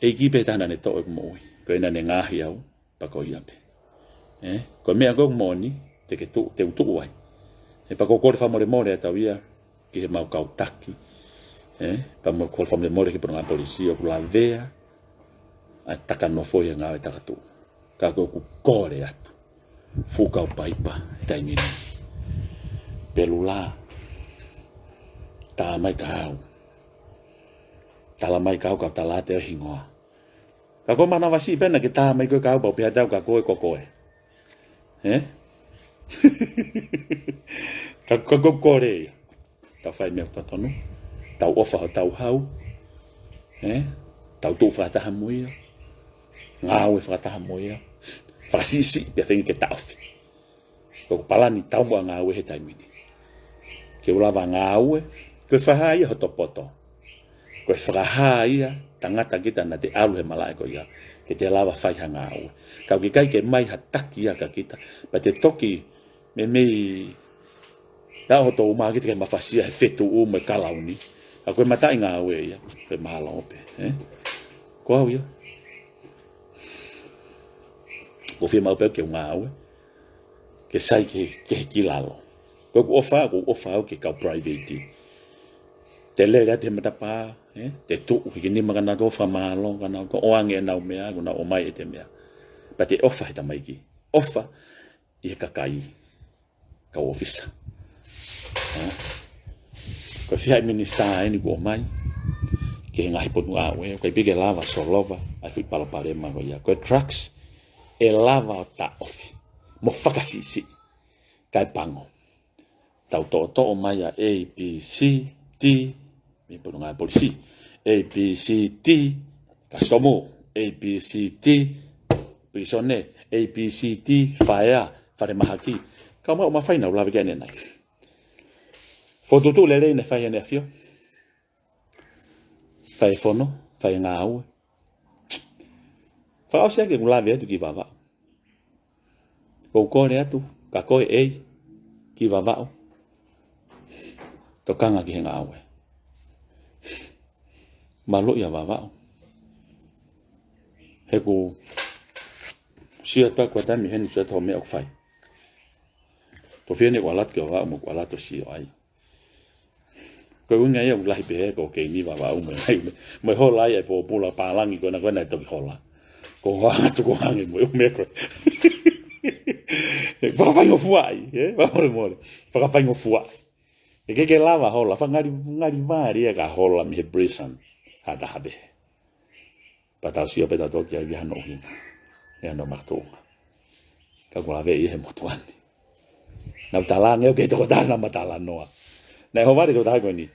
ʻEiki pē taha naʻa ne toʻo ʻeku moʻui. Ko ena naʻa ne ngaohi au, pea ko ia pē. Eh? Ko e meʻa ko ē ʻoku moʻoni, te ke tuʻu, te u tuʻu ai. Eh, pea ʻoku ou kole fakamolemole atu au ia, ki heʻemau kau taki. Eh? Pea mo e kole fakamolemole ki he potungāue polisi, ʻoku lavea ʻa e taka nofo ʻi he ngāue takatuʻu. Ka ko ʻeku kole atu. Fuʻu kau paipa he taimi ni. Pelula. Tā mai kia au. Tala mai kia au, kau tala atu e hingoa. Ka ko e manavasiʻi pē naʻa ke tā mai koe kia au, pau pē ʻa au kia koe, ko koe. Eh? Ka, ka ko koe. Tau fai meʻa totonu. Tau ʻofa hotau hau. Eh? Tau tuʻu fakataha mo ia. Ngāue fakataha mo ia. Fakasiʻisiʻi pea feinga ke taʻofi. Ko ʻeku palani taumuʻa ngāue he taimi ni. Ke u lava ngāue, ko e fakahā ia hoto poto. Ko e fakahā ia, tangata kita naʻa te ʻalu he malaʻe ko ia, ke te lava fai ha ngāue. Ka ʻoku ʻikai ke ʻomai ha taki ia kia kita, pea te toki meimei, ʻa hoto uma kita ke mafasia he fetuʻu mo e kalauni. Ka ko e mataʻi ngāue ia, ko e mālō pē, eh? Ko au ia. ʻOku ou fiemaʻu pē ke u ngāue. Ke sai ke, ke ki lalo. Ko ʻeku ʻofa, ʻoku ou ʻofa au ki he kau private. Te lele atu he matapā, eh? Te tuʻu, hiki nima kia nautolu fakamālō, kia nautolu ʻoange ʻenau meʻa, kuo nau ʻomai ʻete meʻa. Pea te ʻofa he tamaiki. ʻOfa ʻi he kakai. Kau ʻōfisa. Eh? Ko e fiha e minisitā eni kuo ʻomai. Ki he ngaahi potungāue, ʻoku ʻikai pē ke lava solova, ʻa e fuʻu palopalema ko ia. Ko e drugs, ʻe lava ʻo taʻofi. Mo fakasiʻisiʻi. Kae pango. Tau toʻotoʻo mai ʻa A B C D, mei he potungāue polisi. A B C D, kasitomu. A B C D, pilīsone. A B C D, faea, falemahaki. Kau maʻu mafai naʻa ku lave ki ai ʻanenai. Fokotuʻutuʻu lelei naʻe fai ʻe ʻEne ʻAfio. Fai e fono, fai e ngāue. Fakaʻosi ʻaki ʻeku lave atu ki Vavaʻu. ʻOku ou kole atu, kia koe ʻEiki, ki Vavaʻu. Tokanga ki he ngāue. Maluʻi ʻa Vavaʻu. He ʻoku ou sio atu au ki he taimi heni, sio atu hoʻo meʻa ʻoku fai. Tofia ni ʻoku ʻalu atu ki Vavaʻu mo ʻoku ʻalu atu ʻo sio ai. Ko e ʻuhinga ia ʻoku lahi pehē ko e kei ni Vavaʻu mo e, mo e hola ai e pōpula pālangi ko ena ko ena e toki hola. Ko e hanga atu ko e hangē mo e ʻume ko e. Fakafaingofuaʻi, eh? Fakamolemole. Fakafaingofuaʻi. ʻE ʻikai ke lava hola, fakangali, ngali vali ia ka hola mei he prison. Ha taha pē. Pea tau sio pē tautolu ki ai ʻi hano ʻuhinga. ʻI hano makatuʻunga. Ka ʻoku lave ia he motuʻa ni. Naʻa ku talaange au ki he tokotaha naʻa ma talanoa. Naʻe ʻohovale e tokotaha ko eni.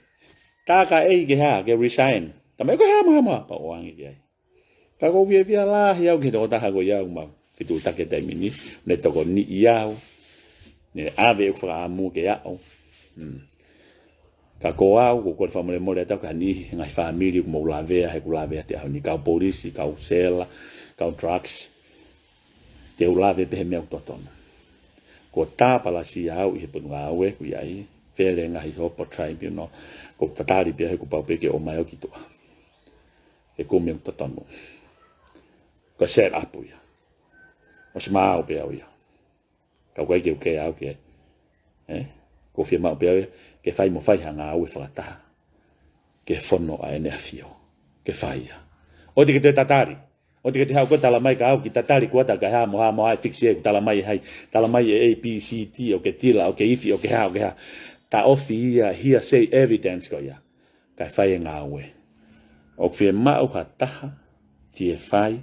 Tā kia ʻEiki ke hā, ke resign. Tala mai ko e hā mo e hā mo e hā, pea u ʻoange ki ai. Ka ʻoku ou fiefia lahi au ki he tokotaha ko ia ʻoku ma fetuʻutaki he taimi ni. Ne tokoniʻi au. Ne ʻave ʻeku fakaʻamu ke aʻu. Hmm. Ka ko au, ʻoku ou kole fakamolemole atu au ki ha niʻihi he ngaahi fāmili ʻoku mou lavea, he ʻoku lavea atu he ʻaho ni, kau polisi, kau sela, kau drugs. Te u lave pē he meʻa ʻoku totonu. Ko tā palasi au ʻi he potungāue ʻoku ʻi ai, fele ngaahi hopo tribunal, ko e tatali pē he kuo pau pē ke ʻomai au ki tuʻa. Ke kumi ʻeku totonu. Ko e set up ia. ʻOsi maau pē au ia. Ka ʻoku ʻikai ke u kē au ki ai. Ē? Ko e fiemaʻu pē au ia, ke fai mo fai ha ngāue fakataha. Ke fono ʻa ʻEne ʻAfio. Ke fai ia. ʻOua te ke toe tatali. ʻOua te ke toe haʻu koe ʻo tala mai ka au ki tatali kuata ka hā mo hā mo hā e fix ē, ʻoku tala mai ʻe hai, tala mai ʻe A B C D, ʻoku ke tila, ʻoku ke ifi, ʻoku ke hā, ʻoku ke hā. Taʻofi ia, hearsay evidence ko ia. Kae fai e ngāue. ʻOku fiemaʻu ha taha, fie fai,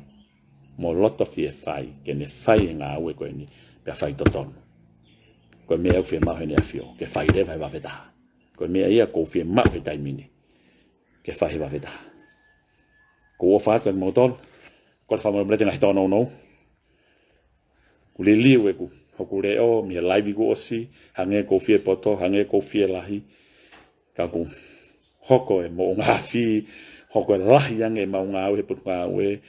mo loto fie fai, ke ne fai e ngāue ko eni, pea fai totonu. Ko e meʻa ʻoku fiemaʻu he ʻEne ʻAfio, ke fai leva he vave taha. Ko e meʻa ia ʻoku fiemaʻu he taimi ni, ke fai he vave taha. Ko e ʻofa atu kiate kimoutolu, ko e fakamolemole he ngaahi tōnounou. Kuo liliu ʻeku, hoku leʻo, mei he live kuo ʻosi, hangē ʻoku ou fie poto, hangē ʻoku ou fie lahi. Ka kuo hoko e moʻunga afi, hoko e lahi ange ʻemau ngāue he potungāue,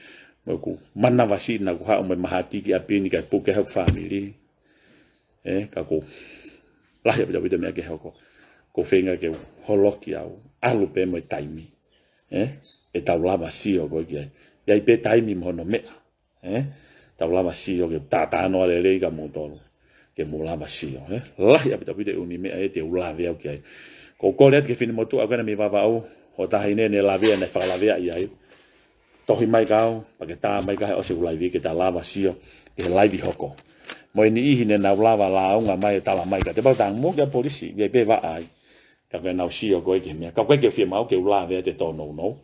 mo ʻeku manavasiʻi naʻa ku haʻu mo e mahaki ki ʻapi ni kae puke hoku fāmili. Ē, ka ʻoku lahi ʻaupito ʻaupito e meʻa ke hoko. ʻOku ou feinga ke u holoki au, ʻalu pē mo e taimi. Ē, ʻe tau lava sio ko ē ki ai. ʻI ai pē taimi mo hono meʻa. Ē, tau lava sio ke tātānoa lelei kia moutolu. Ke mou lava sio, ē. Lahi ʻaupito ʻaupito e ʻū meʻa ē te u lave au ki ai. ʻOku ou kole atu ki he finemotuʻa ko ena mei Vavaʻu, ʻo taha ʻi ai ʻene lavea, naʻe fakalaveaʻi ai. Tohi mai kia au, pea ke tā mai kia au he ʻosi ʻeku live ke ta lava sio, ʻi he live hoko. Mo e niʻihi ne nau lava lāunga mai ʻo tala mai kiate au, pau tangumu kia polisi, ʻi ai pē vaʻa ai. Ka ko ʻenau sio ko ē ki he meʻa. Ka ʻoku ʻikai ke fiemaʻu ke u lave ʻa e tōnounou.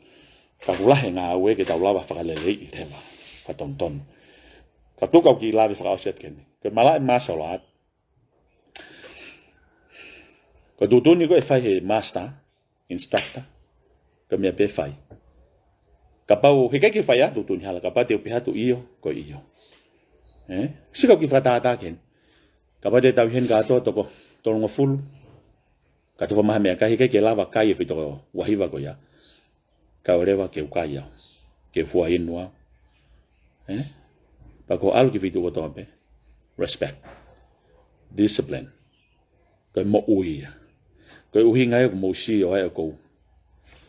Ka ʻoku lahi e ngāue ke tau lava fakaleleiʻi leva. Fakatonutonu. Ka tuku au ke lave fakaʻosi atu ki heni. Ko e malaʻe martial art. Ko e tuʻutuʻuni ko ē ʻe fai he master, instructor. Ko e meʻa pē ʻe fai. Kapau, heʻikai ke fai ʻa e tuʻutuʻuni hala, kapau te u pehē atu ʻio, ko e ʻio. Ē? Sio ki he fakatātā ki heni. Kapau te tau ʻi heni kātoa toko tolungofulu. Ka tufa maha meʻakai, heʻikai ke lava kai e fitoko ua hiva ko ia. Ka ʻoua leva ke u kai au. Ke u fua inu au. Ē? Pea ko e ʻalu ki he feituʻu kotoa pē. Respect. Discipline. Ko e moʻui ia. Ko e ʻuhinga ia ʻoku mou sio ai ʻoku ou,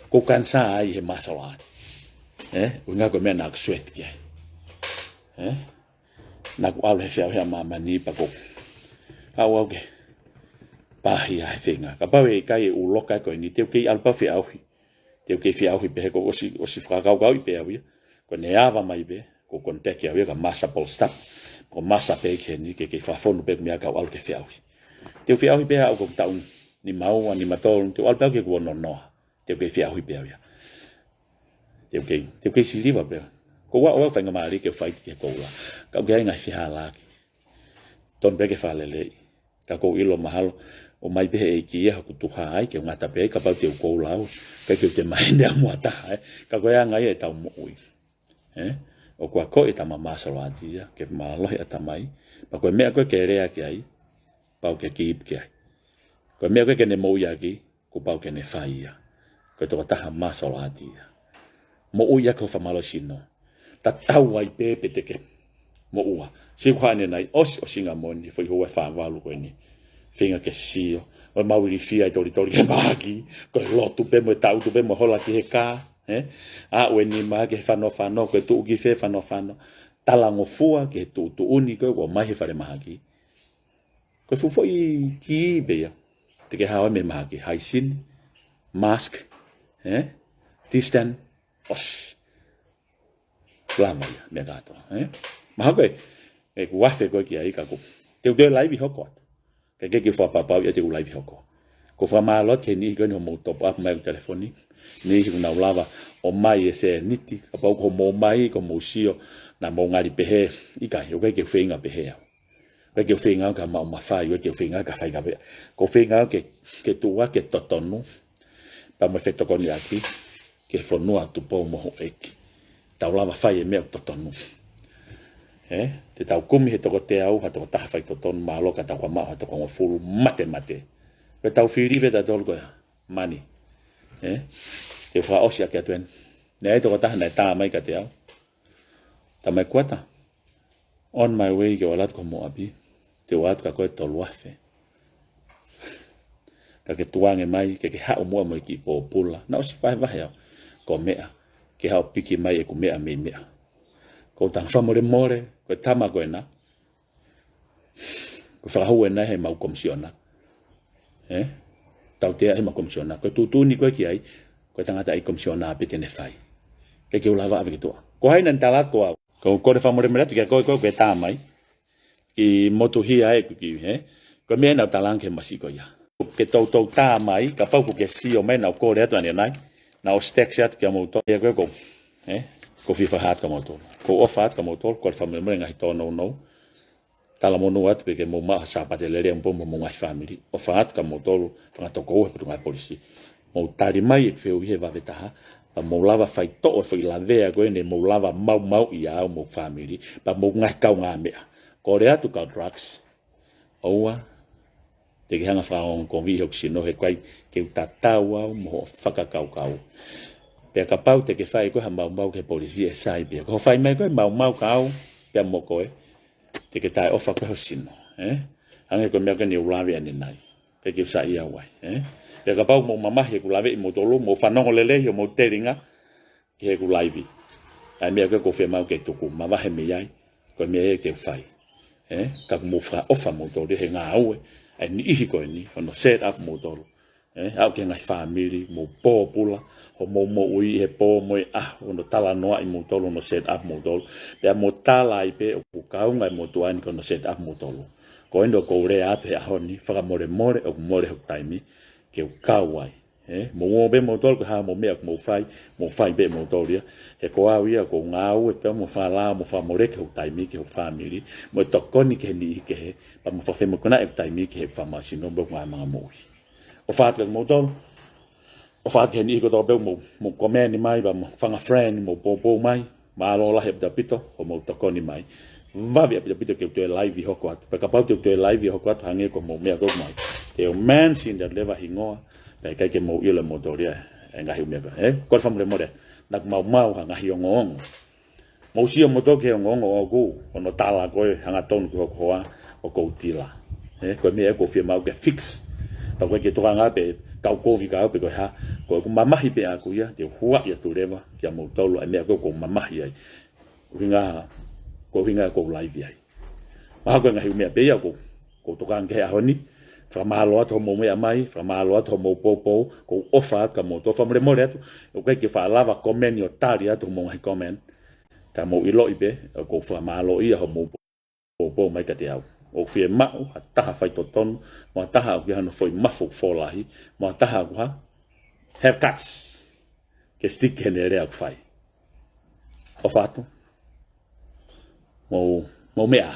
ʻoku ou kanisā ai he martial art. Ē? ʻUhinga ko e meʻa naʻa ku sweat ki ai. Ē? Naʻa ku ʻalu he feʻauhi ʻa māmani pea ʻoku ou ʻalu au ke pāhia he feinga. Kapau ʻe ʻikai e ʻū loka ko eni, te u kei ʻalu pē au feʻauhi. Te u kei feʻauhi pē he ʻoku ou ʻosi, ʻosi fakakaukauʻi pē au ia. Ko ʻene ava mai pē, ʻoku ou contact au ia kia Master Paul Stapp. Ko Master pē ki heni, ke kei fakafonu pē ʻeku meʻa ka u ʻalu ke feʻauhi. Te u feʻauhi pē au ʻoku ou taʻu nimaua, nimatolu, te u ʻalu pē au ki heʻeku ono noa. Te u kei feʻauhi pē au ia. Te u kei, te u kei siliva pē. ʻOku ou ʻalu au faingamālie ke u fight ki he koula. Ka ʻoku ʻi ai e ngaahi fehālaaki. Tonu pē ke fakaleleiʻi. Ka ʻoku ou ʻilo mahalo, ʻomai pē he ʻEiki ia hoku tuha ai, ke u ngata pē ai, kapau te u koula au. ʻIkai ke u toe maheni ʻamuʻa taha, ē. Ka ko e anga ia ʻetau moʻui. Ē? ʻOku akoʻi e tama martial art ia, ke mālohi ʻatamai. Pea ko e meʻa ko ē ke lea ki ai, pau ke keep ki ai. Ko e meʻa ko ē ke ne moʻui ʻaki, kuo pau ke ne fai ia. Ko e tokotaha martial art ia. Moʻui ʻaki hoʻo fakamālohisino. Tatau ai pē pe te ke moʻua. Sio ki he ʻaho ni, ʻosi, ʻosi ngaahi moʻoni, foʻi houa ʻe fā valu ko eni. Feinga ke sio. ʻOku mau ilifia e tolitoli ki he mahaki. Ko e lotu pē mo e tangutu pē mo e hola ki he kā. Ē? Aʻu e nima ki he fanofano, ko e tuʻu ki fē fanofano. Talangofua ki he tuʻutuʻuni ko ē ʻoku ʻomai he falemahaki. Ko e fuʻu foʻi kī pē ia. Te ke hao mei he mahaki. Haisini, mask, ē? Distant, ʻosi. Lava ia, meʻa kātoa, ē? Mahalo ko e, ʻeku afe ko ē ki ai ka ʻoku ou, te u toe live hoko atu. Ka ʻikai ke u fakapapauʻi ʻe au te u live hoko. ʻOku ou fakamālō atu ki he niʻihi ko eni hoʻomou top up mai ʻeku telefoni. Niʻihi ʻoku nau lava ʻomai e sēniti, kapau ko hoʻomou ʻomai, ko hoʻomou sio, naʻa mou ngali pehē, ʻikai, ʻoku ʻikai ke u feinga pehē au. ʻIkai ke u feinga au ke maʻu mafai, ʻikai ke u feinga au ke fai ka pea. ʻOku ou feinga au ke, ke tuʻu ʻaki e totonu, pea mo e fetokoniʻaki, ki he fonua Tupou mo Houʻeiki. Tau lava fai e meʻa ʻoku totonu. Ē? Te tau kumi he toko teau, ha tokotaha faitotonu, mālō ka tau ka maʻu ha toko hongofulu, mate mate. Pea tau fili pē tautolu ko ia, mani. Ē? Te u fakaʻosi ʻaki atu eni. Naʻe ʻi ai e tokotaha naʻe tā mai kiate au. Tā mai kuata. On my way ke u ʻalu atu ki homou ʻapi. Te u ʻoatu kia koe tolu afe. Ka ke tukuange mai, ke ke haʻu muʻa mo e kiʻi pōpula. Naʻá ku ʻosi vahevahe au. Ko e meʻa, ke haʻu piki mai ʻeku meʻa mei meʻa. Ko e tangata fakamolemole, ko e tama ko ena. Ko e fakahū ena heʻemau komisiona. Ē? Tautea heʻemau komisiona. Ko e tuʻutuʻuni ko ē ki ai, ko e tangataʻeiki komisiona pē te ne fai. ʻIkai ke u lava ʻave ki tuʻa. Ko hai naʻá ne tala atu ko au. Ko e kole fakamolemole atu kia koe, ko e, ko e tā mai. Kiʻi motuhia ʻeku kiʻi, ē? Ko e meʻa naʻá ku talaange ki he masiʻi ko ia. Ke toutou tā mai, kapau ʻokú ke sio mai naʻá ku kole atu ʻanenai. Naʻá ku text atu kia moutolu. Ia ko e ko, ē? Ko e fie fakahā atu kia moutolu. Ko e ʻofa atu kia moutolu, kole fakamolemole ngaahi tōnounou. Talamonū atu pē ke mou maʻu ha Sāpate lelei ʻaupito mo homou ngaahi fāmili. ʻOfa atu kia moutolu, fanga tokoua he Potungāue Polisi. Mou tali mai ʻeku fehuʻi he vave taha, pea mou lava faitoʻo e foʻi lavea ko ē ne mou lava maumauʻi au mo e fāmili, pea mo e ngaahi kaungāmeʻa. Kole atu kau drugs, ʻoua te ke hanga fakaongoongoviʻi hoku sino he ʻoku ʻikai ke u tatau au mo hoʻo fakakaukau. Pea kapau te ke fai koe ha maumau ki he polisi ʻe sai pē ia. Ko hoʻo fai mai ko ē maumau kia au, pea mo koe, te ke taʻeʻofa koe ho sino, ē? Hangē ko e meʻa ko eni ʻoku ou lave ʻanenai. ʻIkai ke u saiʻia ai, ē? Pea kapau mou mamahi heʻeku laveʻi moutolu, mou fanongo lelei hoʻomou telinga ki heʻeku laivi. ʻA e meʻa ko ē ʻoku ou fiemaʻu ke tuku, mavahe mei ai, ko e meʻa ia te u fai. Ē? Ka ʻoku mou fakaʻofa moutolu he ngāue ʻa e niʻihi ko eni, hono set up moutolu. Ē, aʻu ki he ngaahi fāmili, mou pōpula, hoʻomou moʻui he pō mo e ʻaho, hono talanoaʻi moutolu, hono set up moutolu. Pea mou tala ai pē ʻoku kaunga e motuʻa ni ko hono set up moutolu. Ko eni ʻoku ou lea atu he ʻaho ni, fakamolemole, ʻoku mole hoku taimi, ke u kau ai. Ē, mou ō pē moutolu ko e hā homou meʻa ʻoku mou fai, mou fai pē moutolu ia. He ko au ia, ʻoku ou ngāue pē mo fakalao, mo fakamoleki hoku taimi ki hoku fāmili, mo e tokoni ki he niʻihi kehe, pea mo fakafemoʻuekina ʻeku taimi ki he fakamāsino mo e ngaahi manga moʻui. ʻOfa atu kia moutolu. ʻOfa atu ki he niʻihi kotoa pē ʻoku mou, mou comment mai, pea mo e fanga friend, mou poupou mai. Mālō lahi ʻaupito ʻaupito, hoʻomou tokoni mai. Vave ʻaupito ʻaupito ke u toe live ʻi hoko atu. Pea kapau te u toe live ʻi hoko atu, hangē ko hoʻomou meʻa ko ē mai. Te u mention ʻa e leva hingoa, pea ʻikai ke mou ʻilo ʻe moutolu ia e ngaahi meʻa ko ē. Ē, kole fakamolemole, naʻá ku maumau ha ngaahi ongoongo. Mou sio moutolu ki he ongoongo ʻoʻoku, hono tala ko e hangatonu ki hoku hoa, ʻoku ou tila. Ē, ko e meʻa ʻoku ou fiemaʻu ke fix. Pea ʻoku ʻikai ke tokanga pē kau kovi kia au pe ko e hā, ko ʻeku mamahi pē ʻaʻaku ia, te u huaʻi atu leva kia moutolu ʻa e meʻa ko ē ʻoku ou mamahi ai. ʻUhinga, ko e ʻuhinga ʻoku ou live ai. Mahalo ko e ngaahi meʻa pē ia ʻoku, ʻoku ou tokanga ki ai he ʻaho ni. Fakamālō atu hoʻomou meʻa mai, fakamālō atu hoʻomou poupou, ʻoku ou ʻofa atu kia moutolu, fakamolemole atu, ʻoku ʻikai ke faʻa lava comment ʻo tali atu hoʻomou ngaahi comment. Ka mou ʻiloʻi pē, ʻoku ou fakamālōʻia hoʻomou poupou mai kiate au. ʻOku ou fiemaʻu ha taha faitotonu, mo ha taha ʻoku ʻi ai hano foʻi mafu ʻoku fō lahi, mo ha taha ʻoku ha have guts ke stick ki heʻene lea ʻoku fai. ʻOfa atu. Mou, mou meʻa.